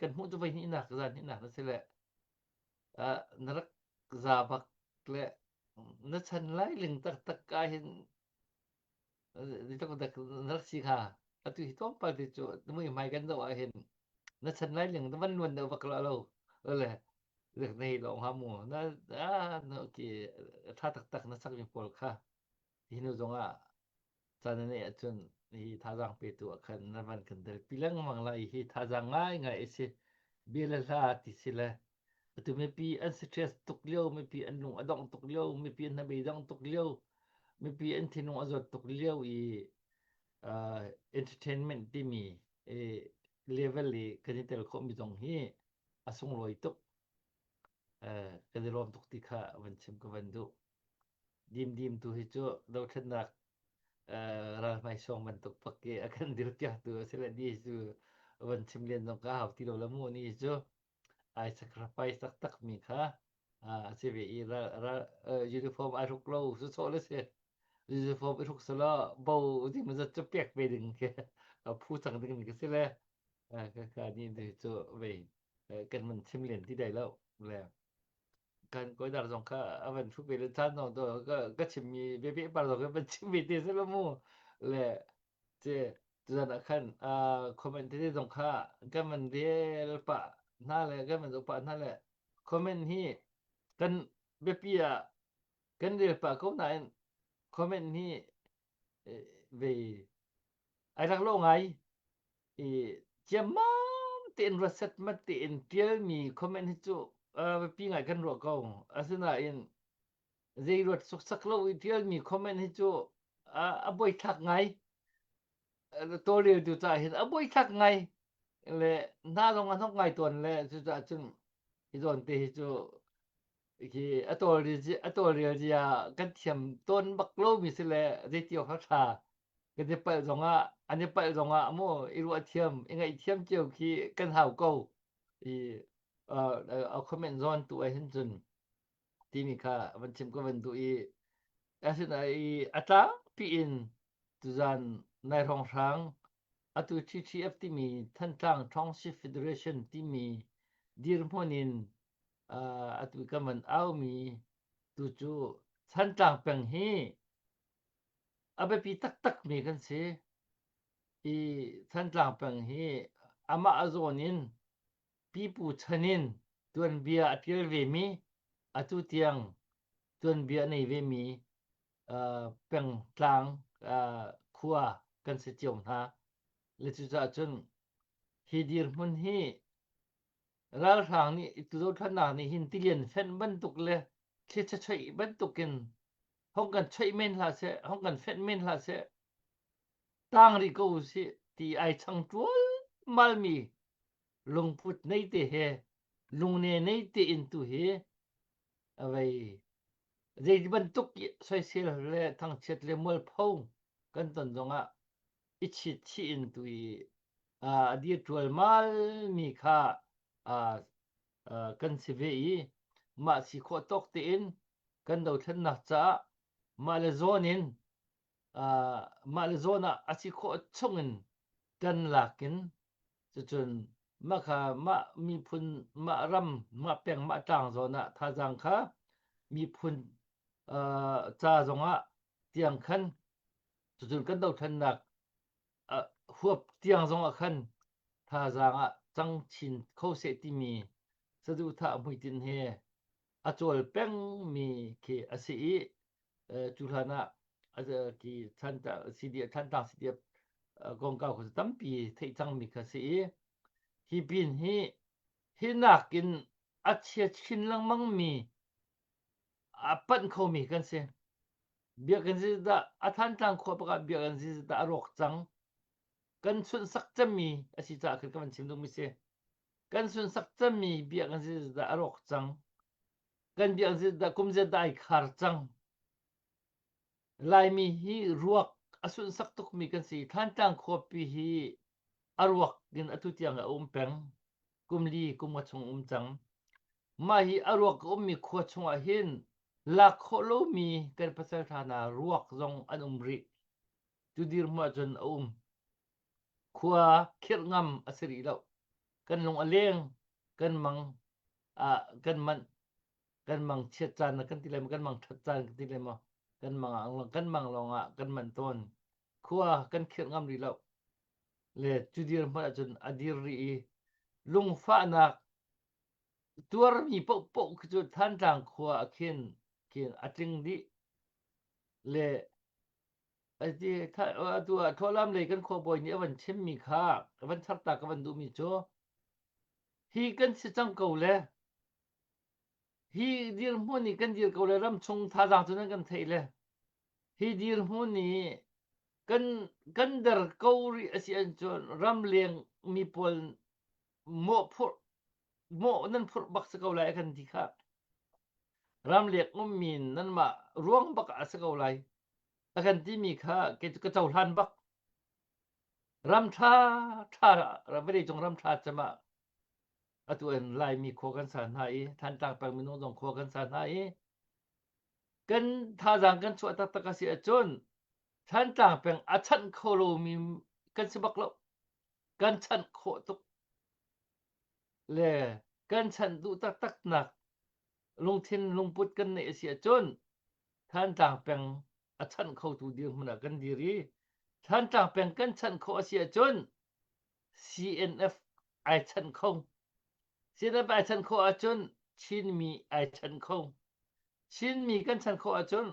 kan hmuh cu voi hnihnak zan hnihnak na si le na rak za bak le na chan lai ling taktak ka hin na rak si kha atu hi tlawmpal te cu mui hmai kan zoh ah hin na chan lai ling na van luan deuh bak lo le lek nei lawng ha mu na na ki tha taktak na sakmi pawl kha hi nu zong ah caan na neih ahcun hi thazaang petu ah khan na van kan telpi lengmang lai hi thazaang ngaingai a si. Bia le hla ti si le atu mipi an stress tuk lio, mipi an lung a dongh tuk lio, mipi an hnabei dongh tuk lio, mipi an thinlung a zawt tuk lio i uh, entertainment timi eh, level i kan i tel khawhmi zong hi a sunglawi tuk. Eh, kan i lawm tuk ti kha van chim ka van duh. Dimdim tu hi cu dothlennak ralhmaisawng bantuk bak i a kan dirpiaktu a si le ni cu van chim len zong ka hau ti lo la mu ni cu ai sacrifice taktak mi kha a si ve i ral uniform ai hruk lo su sawh le si uniform i hruk selo bo ding zat cu pek ve ding khi phu cang ding mi ka si le ka ka ni cu vei kan man chim len ti dai lo le kan kawidar zong kha a van thu ve le caan zong to ka ka chimmi biapi par zong ka van chim ve te se lo mu le che tuzan ah khan comment te zong kha kan van rel pah hna le kan van zoh pah hna le comment hi kan biapi ah kan rel pah ko nain comment hi ve ai rak lo ngai i ciammam tein ruat mat tein ṭialmi comment hi cu biapi ngai kan ruah ko. Asinain zei ruat suksak lo i ṭialmi comment hi cu a buaithlak ngai. Tawlreltu caah hin a buaithlak ngai le hna zong a hnok ngai tawn le cucaah cun hi zawn te hi cu khi a tawlrel a tawlrel zia kan thiam tawn bak lomi si le zeiti awk a ṭha. Kan i palh zongah an i palh zongah mu i ruah thiam i ngaih thiam cio khi kan hau ko. I uh, a comment zawn tu ah hin cun timi kha van chim ka van duh i asinain a tlangpi in tuzan nai hrawnghrang atu TTF timi Thantlang Township Federation timi dirhmun in uh, atu kan van aumi tu cu Thantlang peng hi a biapi taktakmi kan si. I Thantlang peng hi amah a zawn in pipu chan in tuanbia a ṭial vemi, atu tiang tuanbia a nei vemi uh, pengtlang uh, khua kan si cio hna. Le cucaah cun hi dirhmun hi ralhrang nih dothlatnak nih hin tilian fenh bantuk le thlichia choih bantukin hong kan choih men hlah seh, hong kan fenh men hlah seh, tang rih ko usih ti ai chang ṭualmalmi lungput nei te he lungne nei te in tu hi avei zei bantuk soisel le thangchiat le mualpho kan ton zongah i chit chih in tu i a dir ṭualmal mi kha kan si ve i mah si khawh tawk tein kan dothlennak caah mah le zawn in mah le zawn ah a si khawh chungin ṭan lak in cucun mah kha mah miphun mah ram mah peng mah tlang zawn ah thazaang kha miphun ca zongah tiang khan cucun kan dothlennak huap tiang zongah khan thazaang ah cang chin kho seh timi saduhthah hmuitinh he a cawl pengmi khi a si i cu hlan ah ki CDF Thantlang CDF kongkau kha tampi theih cangmi kha si i hi pin hi hi nakin a chia chin lengmangmi a panh khomi kan si. Biakinn zeizah a Thantlang khua pakhat biakinn zeizah a rawk cang. Kan sunhsak cemmi a si caah khan ka van chim duhmi si. Kan sunhsak cemmi biakinn zeizah a rawk cang. Kan biakinn zeizah kum zeizah ai khar cang. Laimi hi ruak a sunhsak tukmi kan si. Thantlang khuapi hi a ruak in atu tiang a um peng. Kum li kum nga chung um cang. Mah hi a ruak a ummi khua chungah hin lak khawh lomi kan pasal ṭha hna ruak zong an um rih. Cu dirhmun ahcun a um. Khua khirh ngam a si rih lo. Kan lung a leng, kan mang ah kan manh kan mang chiat caan kan ti lai maw kan mang ṭhat caan kan ti lai maw kan mang ah kan mang lawng ah kan manh tawn. Khua kan khirh ngam rih lo. Le cu dirhmun ahcun a dir rih i lungfahnak tuarmi paohpaoh khi cu Thantlang khua ah khin khin a tling dih le atu ah Thawhlam lei kan khuabawi nih a van chimmi kha a van charta ka van duhmi cu hi kan si cang ko le hi dirhmun i kan dir ko le ramchung thazaang cu nan kan theih le hi dirhmun i kan kan der ko rih a si ahcun ramleng mi pawl mawh phurh mawh nan phurh bak si ko lai a kan ti kha ramlek ummi nanmah ruang bak ah a si ko lai a kan timi kha kei cu ka cohlan bak ram ṭha ṭha vawlei cung ram ṭha cem ah atu in Laimi khua kan sa hna i Thantlang peng minung zong khua kan sa hna i kan thazaang kan chuah taktak a si ahcun Thantlang peng a chanh kho lomi kan si bak lo kan chanh khawh tuk le kan chanh duh taktak nak lungthin lungput kan neih a si ahcun Thantlang peng a chanh khotu dirhmun ah kan dir i Thantlang peng kan chanh khawh a si ahcun CNF ai chanh kho. CNF ai chanh khawh ahcun Chinmi ai chanh kho. Chinmi kan chanh khawh ahcun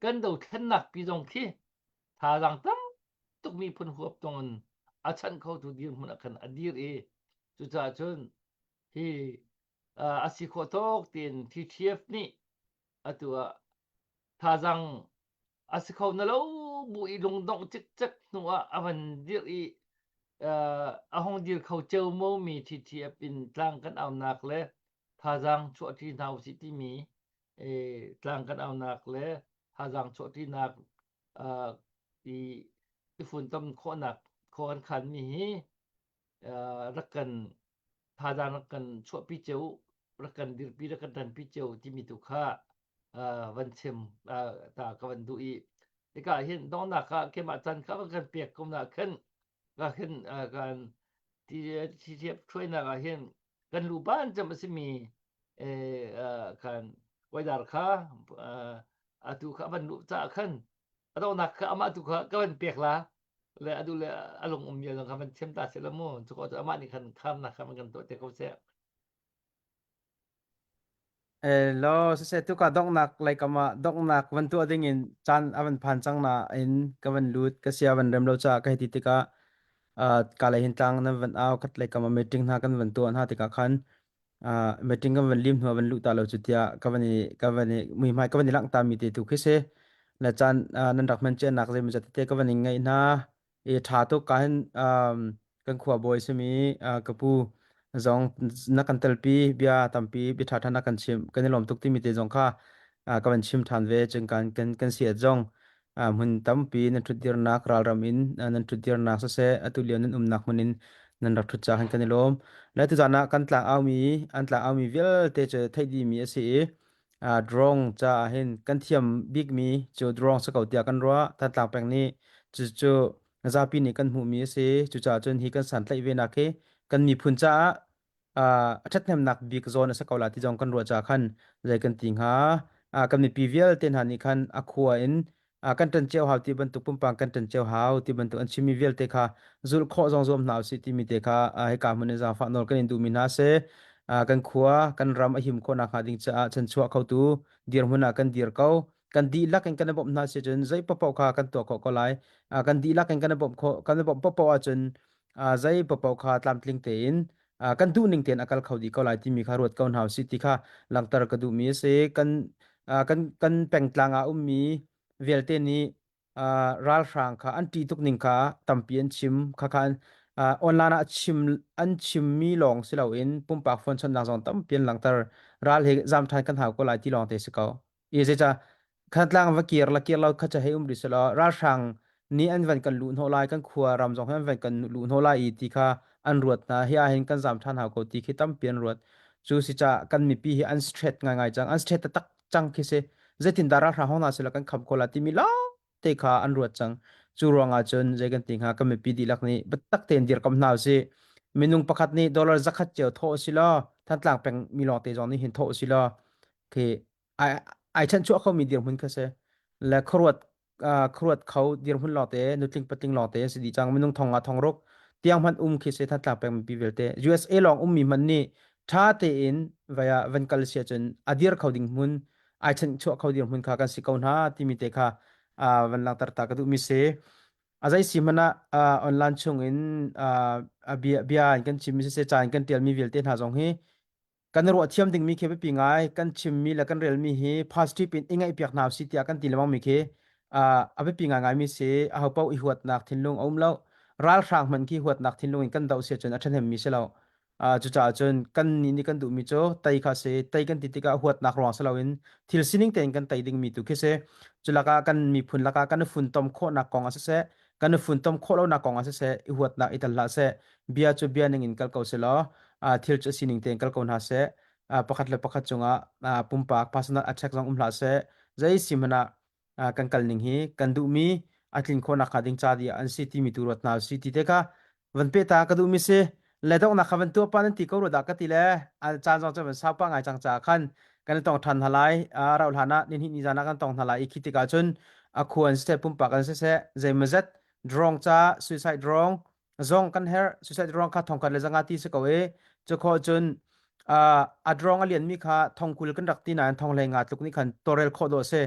kan dothlennak pi zong khi thazaang tam tuk miphun huap tong in a chanh khotu dirhmun ah khan a dir i cucaah cun hi a si khawh tawk tiin TTF nih atu ah thazaang a si kho na lo bu i lungdongh cikcek hnu ah a van dirh i a hung dir kho ceomo mi TTF in tlang kan aunak le thazaang chuahṭi hna usih timi tlang kan aunak le thazaang chuahṭinak i. I funtom khawhnak khua kan khanmi hi rak kan thazaang rak kan chuahpi cio rak kan dirpi rak kan ṭanpi cio timi tu kha van chim ta ka van duh i hika hin donghnak ah keimah caan kha van kan pek ko na khan ka khin kan ti thiap ṭhuainak ah hin kan lu ban cem a simi kan waidar kha atu kha van luh caah khan a donghnak kha amah tu kha ka van pek la le adu le a lung um zong kha van thiam ta seh la mu cu ko amah nih khan khamnak kha van kan tuah te ko seh. Hello, siseh tuka donghnak lei kam ah donghnak van tuah ding in caan a van phan cang na in ka van lut ka sia van rem lo caah ka hei ti tikah uh, ka lei hin tlang nan van au khat lei kam ah meeting hna kan van tuah hna tikah khan uh, meeting kan van lim hnu ah van luh ta lo cu tiah ka van i ka van i muihmai ka van i langhter mi te tu khi si le caan uh, nan rak hman cianak zeimawzat tete ka van in ngaih hna I ṭha tuk ka hin um, kan khua bawi simi uh, ka pu zong na kan telpi bia tampi bia ṭha ṭha na kan chim kan i lawm tuk timi te zong kha uh, ka van chim ṭhan ve cun kan kan kan siat zong uh, hmun tampi nan ṭhutdirnak ralram in uh, nan ṭhutdirnak siseh atu lio nan umnak hmun in nan rak ṭhut ca khan kan i lawm le tuzaan ah kan tlang aumi an tlang aumi vialte cu theih dihmi a si i uh, drone caah hin kan thiam bikmi cu drone si ko tiah kan ruah. Thantlang peng nih cucu zapi nih kan hmuhmi a si. Cucaah cun hi kan santlaih ve nak hi kan miphun caah uh, a ṭhathnemnak bik zawn a si ko la ti zong kan ruah caah khan zei kan ti hnga. Uh, kan mipi vialte hna nih khan a khua in uh, kan ṭan cio hau ti bantuk pumpang kan ṭan cio hau ti bantuk an chimmi vialte kha zulh khawh zong zuam hna usih timi te kha uh, hika hmun in zaangfah nawl kan in duhmi hna si. Uh, kan khua kan ram a him khawh nakhnga ding caah chanchuah khotu dirhmun ah kan dir ko. Kan dihlak in kan i bawmh hna si cun zei paoh kha kan tuah khawh ko lai. Uh, kan dihlak in kan i bawmh khawh kan i bawmh paoh ahcun uh, zei paoh kha tlamtling tein uh, kan duh ning tein a kal kho dih ko lai timi kha ruat ko hna usih ti kha langhter ka duhmi a si. Kan uh, kan kan pengtlang ah ummi vialte nih uh, ralhrang kha an ṭih tuk ning kha tampi an chim kha kha uh, online ah chim an chimmi lawng si loin pumpak phone chawnhnak zong tampi an langhter ral he zam ṭhan kan hau ko lai ti lawng te si ko i zeicah Khatlang va kir la kir lo kha cha hei um rih selaw ralhrang nih an van kan luh hnawh lai kan khua ram zong hi an van kan luh hnawh lai i ti kha an ruat hna hi ahhin kan zam ṭhan hau ko ti khi tampi an ruat cu si ca kan mipi hi an straight ngaingai cang an straight taktak cang khi si zeitindah ralhrang hong hna sila kan kham ko la timi lawng te kha an ruat cang cu ruangah cun zei kan ti hnga kan mipi dihlak nih biatak tein dirkamh hna usih minung pakhat nih dollar zakhat cio thawh usih law Thantlang peng mi lawng te zong nih hin thawh usih law khi ai ai chanchuah khomi dirhmun kha si le khuaruat uh, khuaruat kho dirhmun lawngte nutling patling lawngte si dih cang minung thong nga thong ruk tiang hmanh um khi si Thantlang peng mipi vialte USA lawng ummi hmanh nih tha tein vaya van kal sia cun a dir kho ding hmun ai chanchuah kho dir hmun kha kan si ko hna timi te kha uh, van langhter ta ka duhmi si a zei si hmanh ah uh, online chung in uh, a bia bia in kan chimmi siseh ca in kan tialmi vialte hna zong hi kan ruah thiam dingmi khi biapi ngai kan chimmi le kan relmi hi positive in i ngaihpiak hna usih tiah kan ti lengmang mi khi a biapi ngaingai mi si aho paoh i huatnak thinlung a um lo ralhrang hmanh khi huatnak thinlung in kan doh si ahcun a ṭhahnem mi si lo cucaah cun kan nih nih kan duhmi cu tei kha si tei kan ti tikah huatnak ruang si loin thil sining tein kan tei dingmi tu khi si cu lakah kan miphun lakah kan i funtom khawhnak kong ah siseh kan i funtom khawh lonak kong ah siseh i huatnak i tel hlah seh bia cu bia ning in kal ko seh law thil cu a sining tein kal ko hna seh pakhat le pakhat cungah pumpak personal attack zong um hlah seh zei si hmanh ah kan kal ning hi kan duhmi a tlin khawhnak hnga ding ca di an si timi tu ruat hna si ti te kha van pe ta ka duhmi si le donghnak kha van tuah pa nan ti ko ru dah ka ti le a caan zong cu van sau pa ngai cang ca khan kan i tong ṭhan hna lai a rauh hlan ah ni hnih ni zan ah kan tong hna lai i khi tikah cun a khu an siseh pumpak an siseh zeimawzet drone ca suicide drone zong kan herh suicide drone kha thongkhat le zanga ti si ko i cu khawh cun a drone a lianmi kha thongkul kan rak ti nain thonghlei nga tluk nih khan tawrel khawh dawh si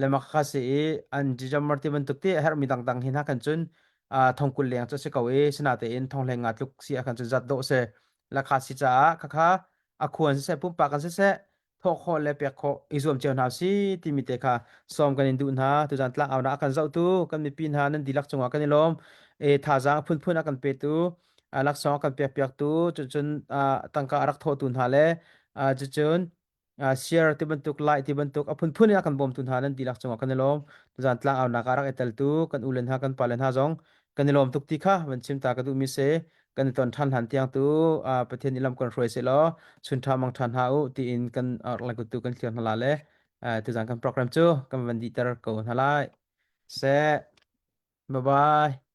le mak kha si i an jijamar ti bantuk ti a herhmi dangdang hi hna khan cun thongkul leng cu si ko i sinatein thonghlei nga tluk si ah khan cun zat dawh si lakha si caah khakha a khuan siseh pumpak kan siseh thawh khawh le pek khawh i zuam cio hna si timi te kha sawm kan in duh hna tuzan tlang au na a kan zohtu kan mipi hna nan dihlak cungah kan i lawm e thazaang phunphun a kan petu laksawng a kan pek piaktu cucun tangka a rak thawhtu hna le cucun. Share ti bantuk like ti bantuk a phunphun in a kan bawmtu hna nan dihlak cungah kan i lawm. Tuzaan tlang aunak ah rak i teltu kan u le hna kan pale hna zong kan i lawm tuk ti kha van chim ta ka duhmi si. Kan i ton ṭhan hlan tiang tu Pathian nih lam kan hruai seh law chun ṭha mang ṭhan hna u tiin kan tu kan thlir hna la le tuzaan kan program cu kan van dihter ko hna lai. Seh. Bye bye.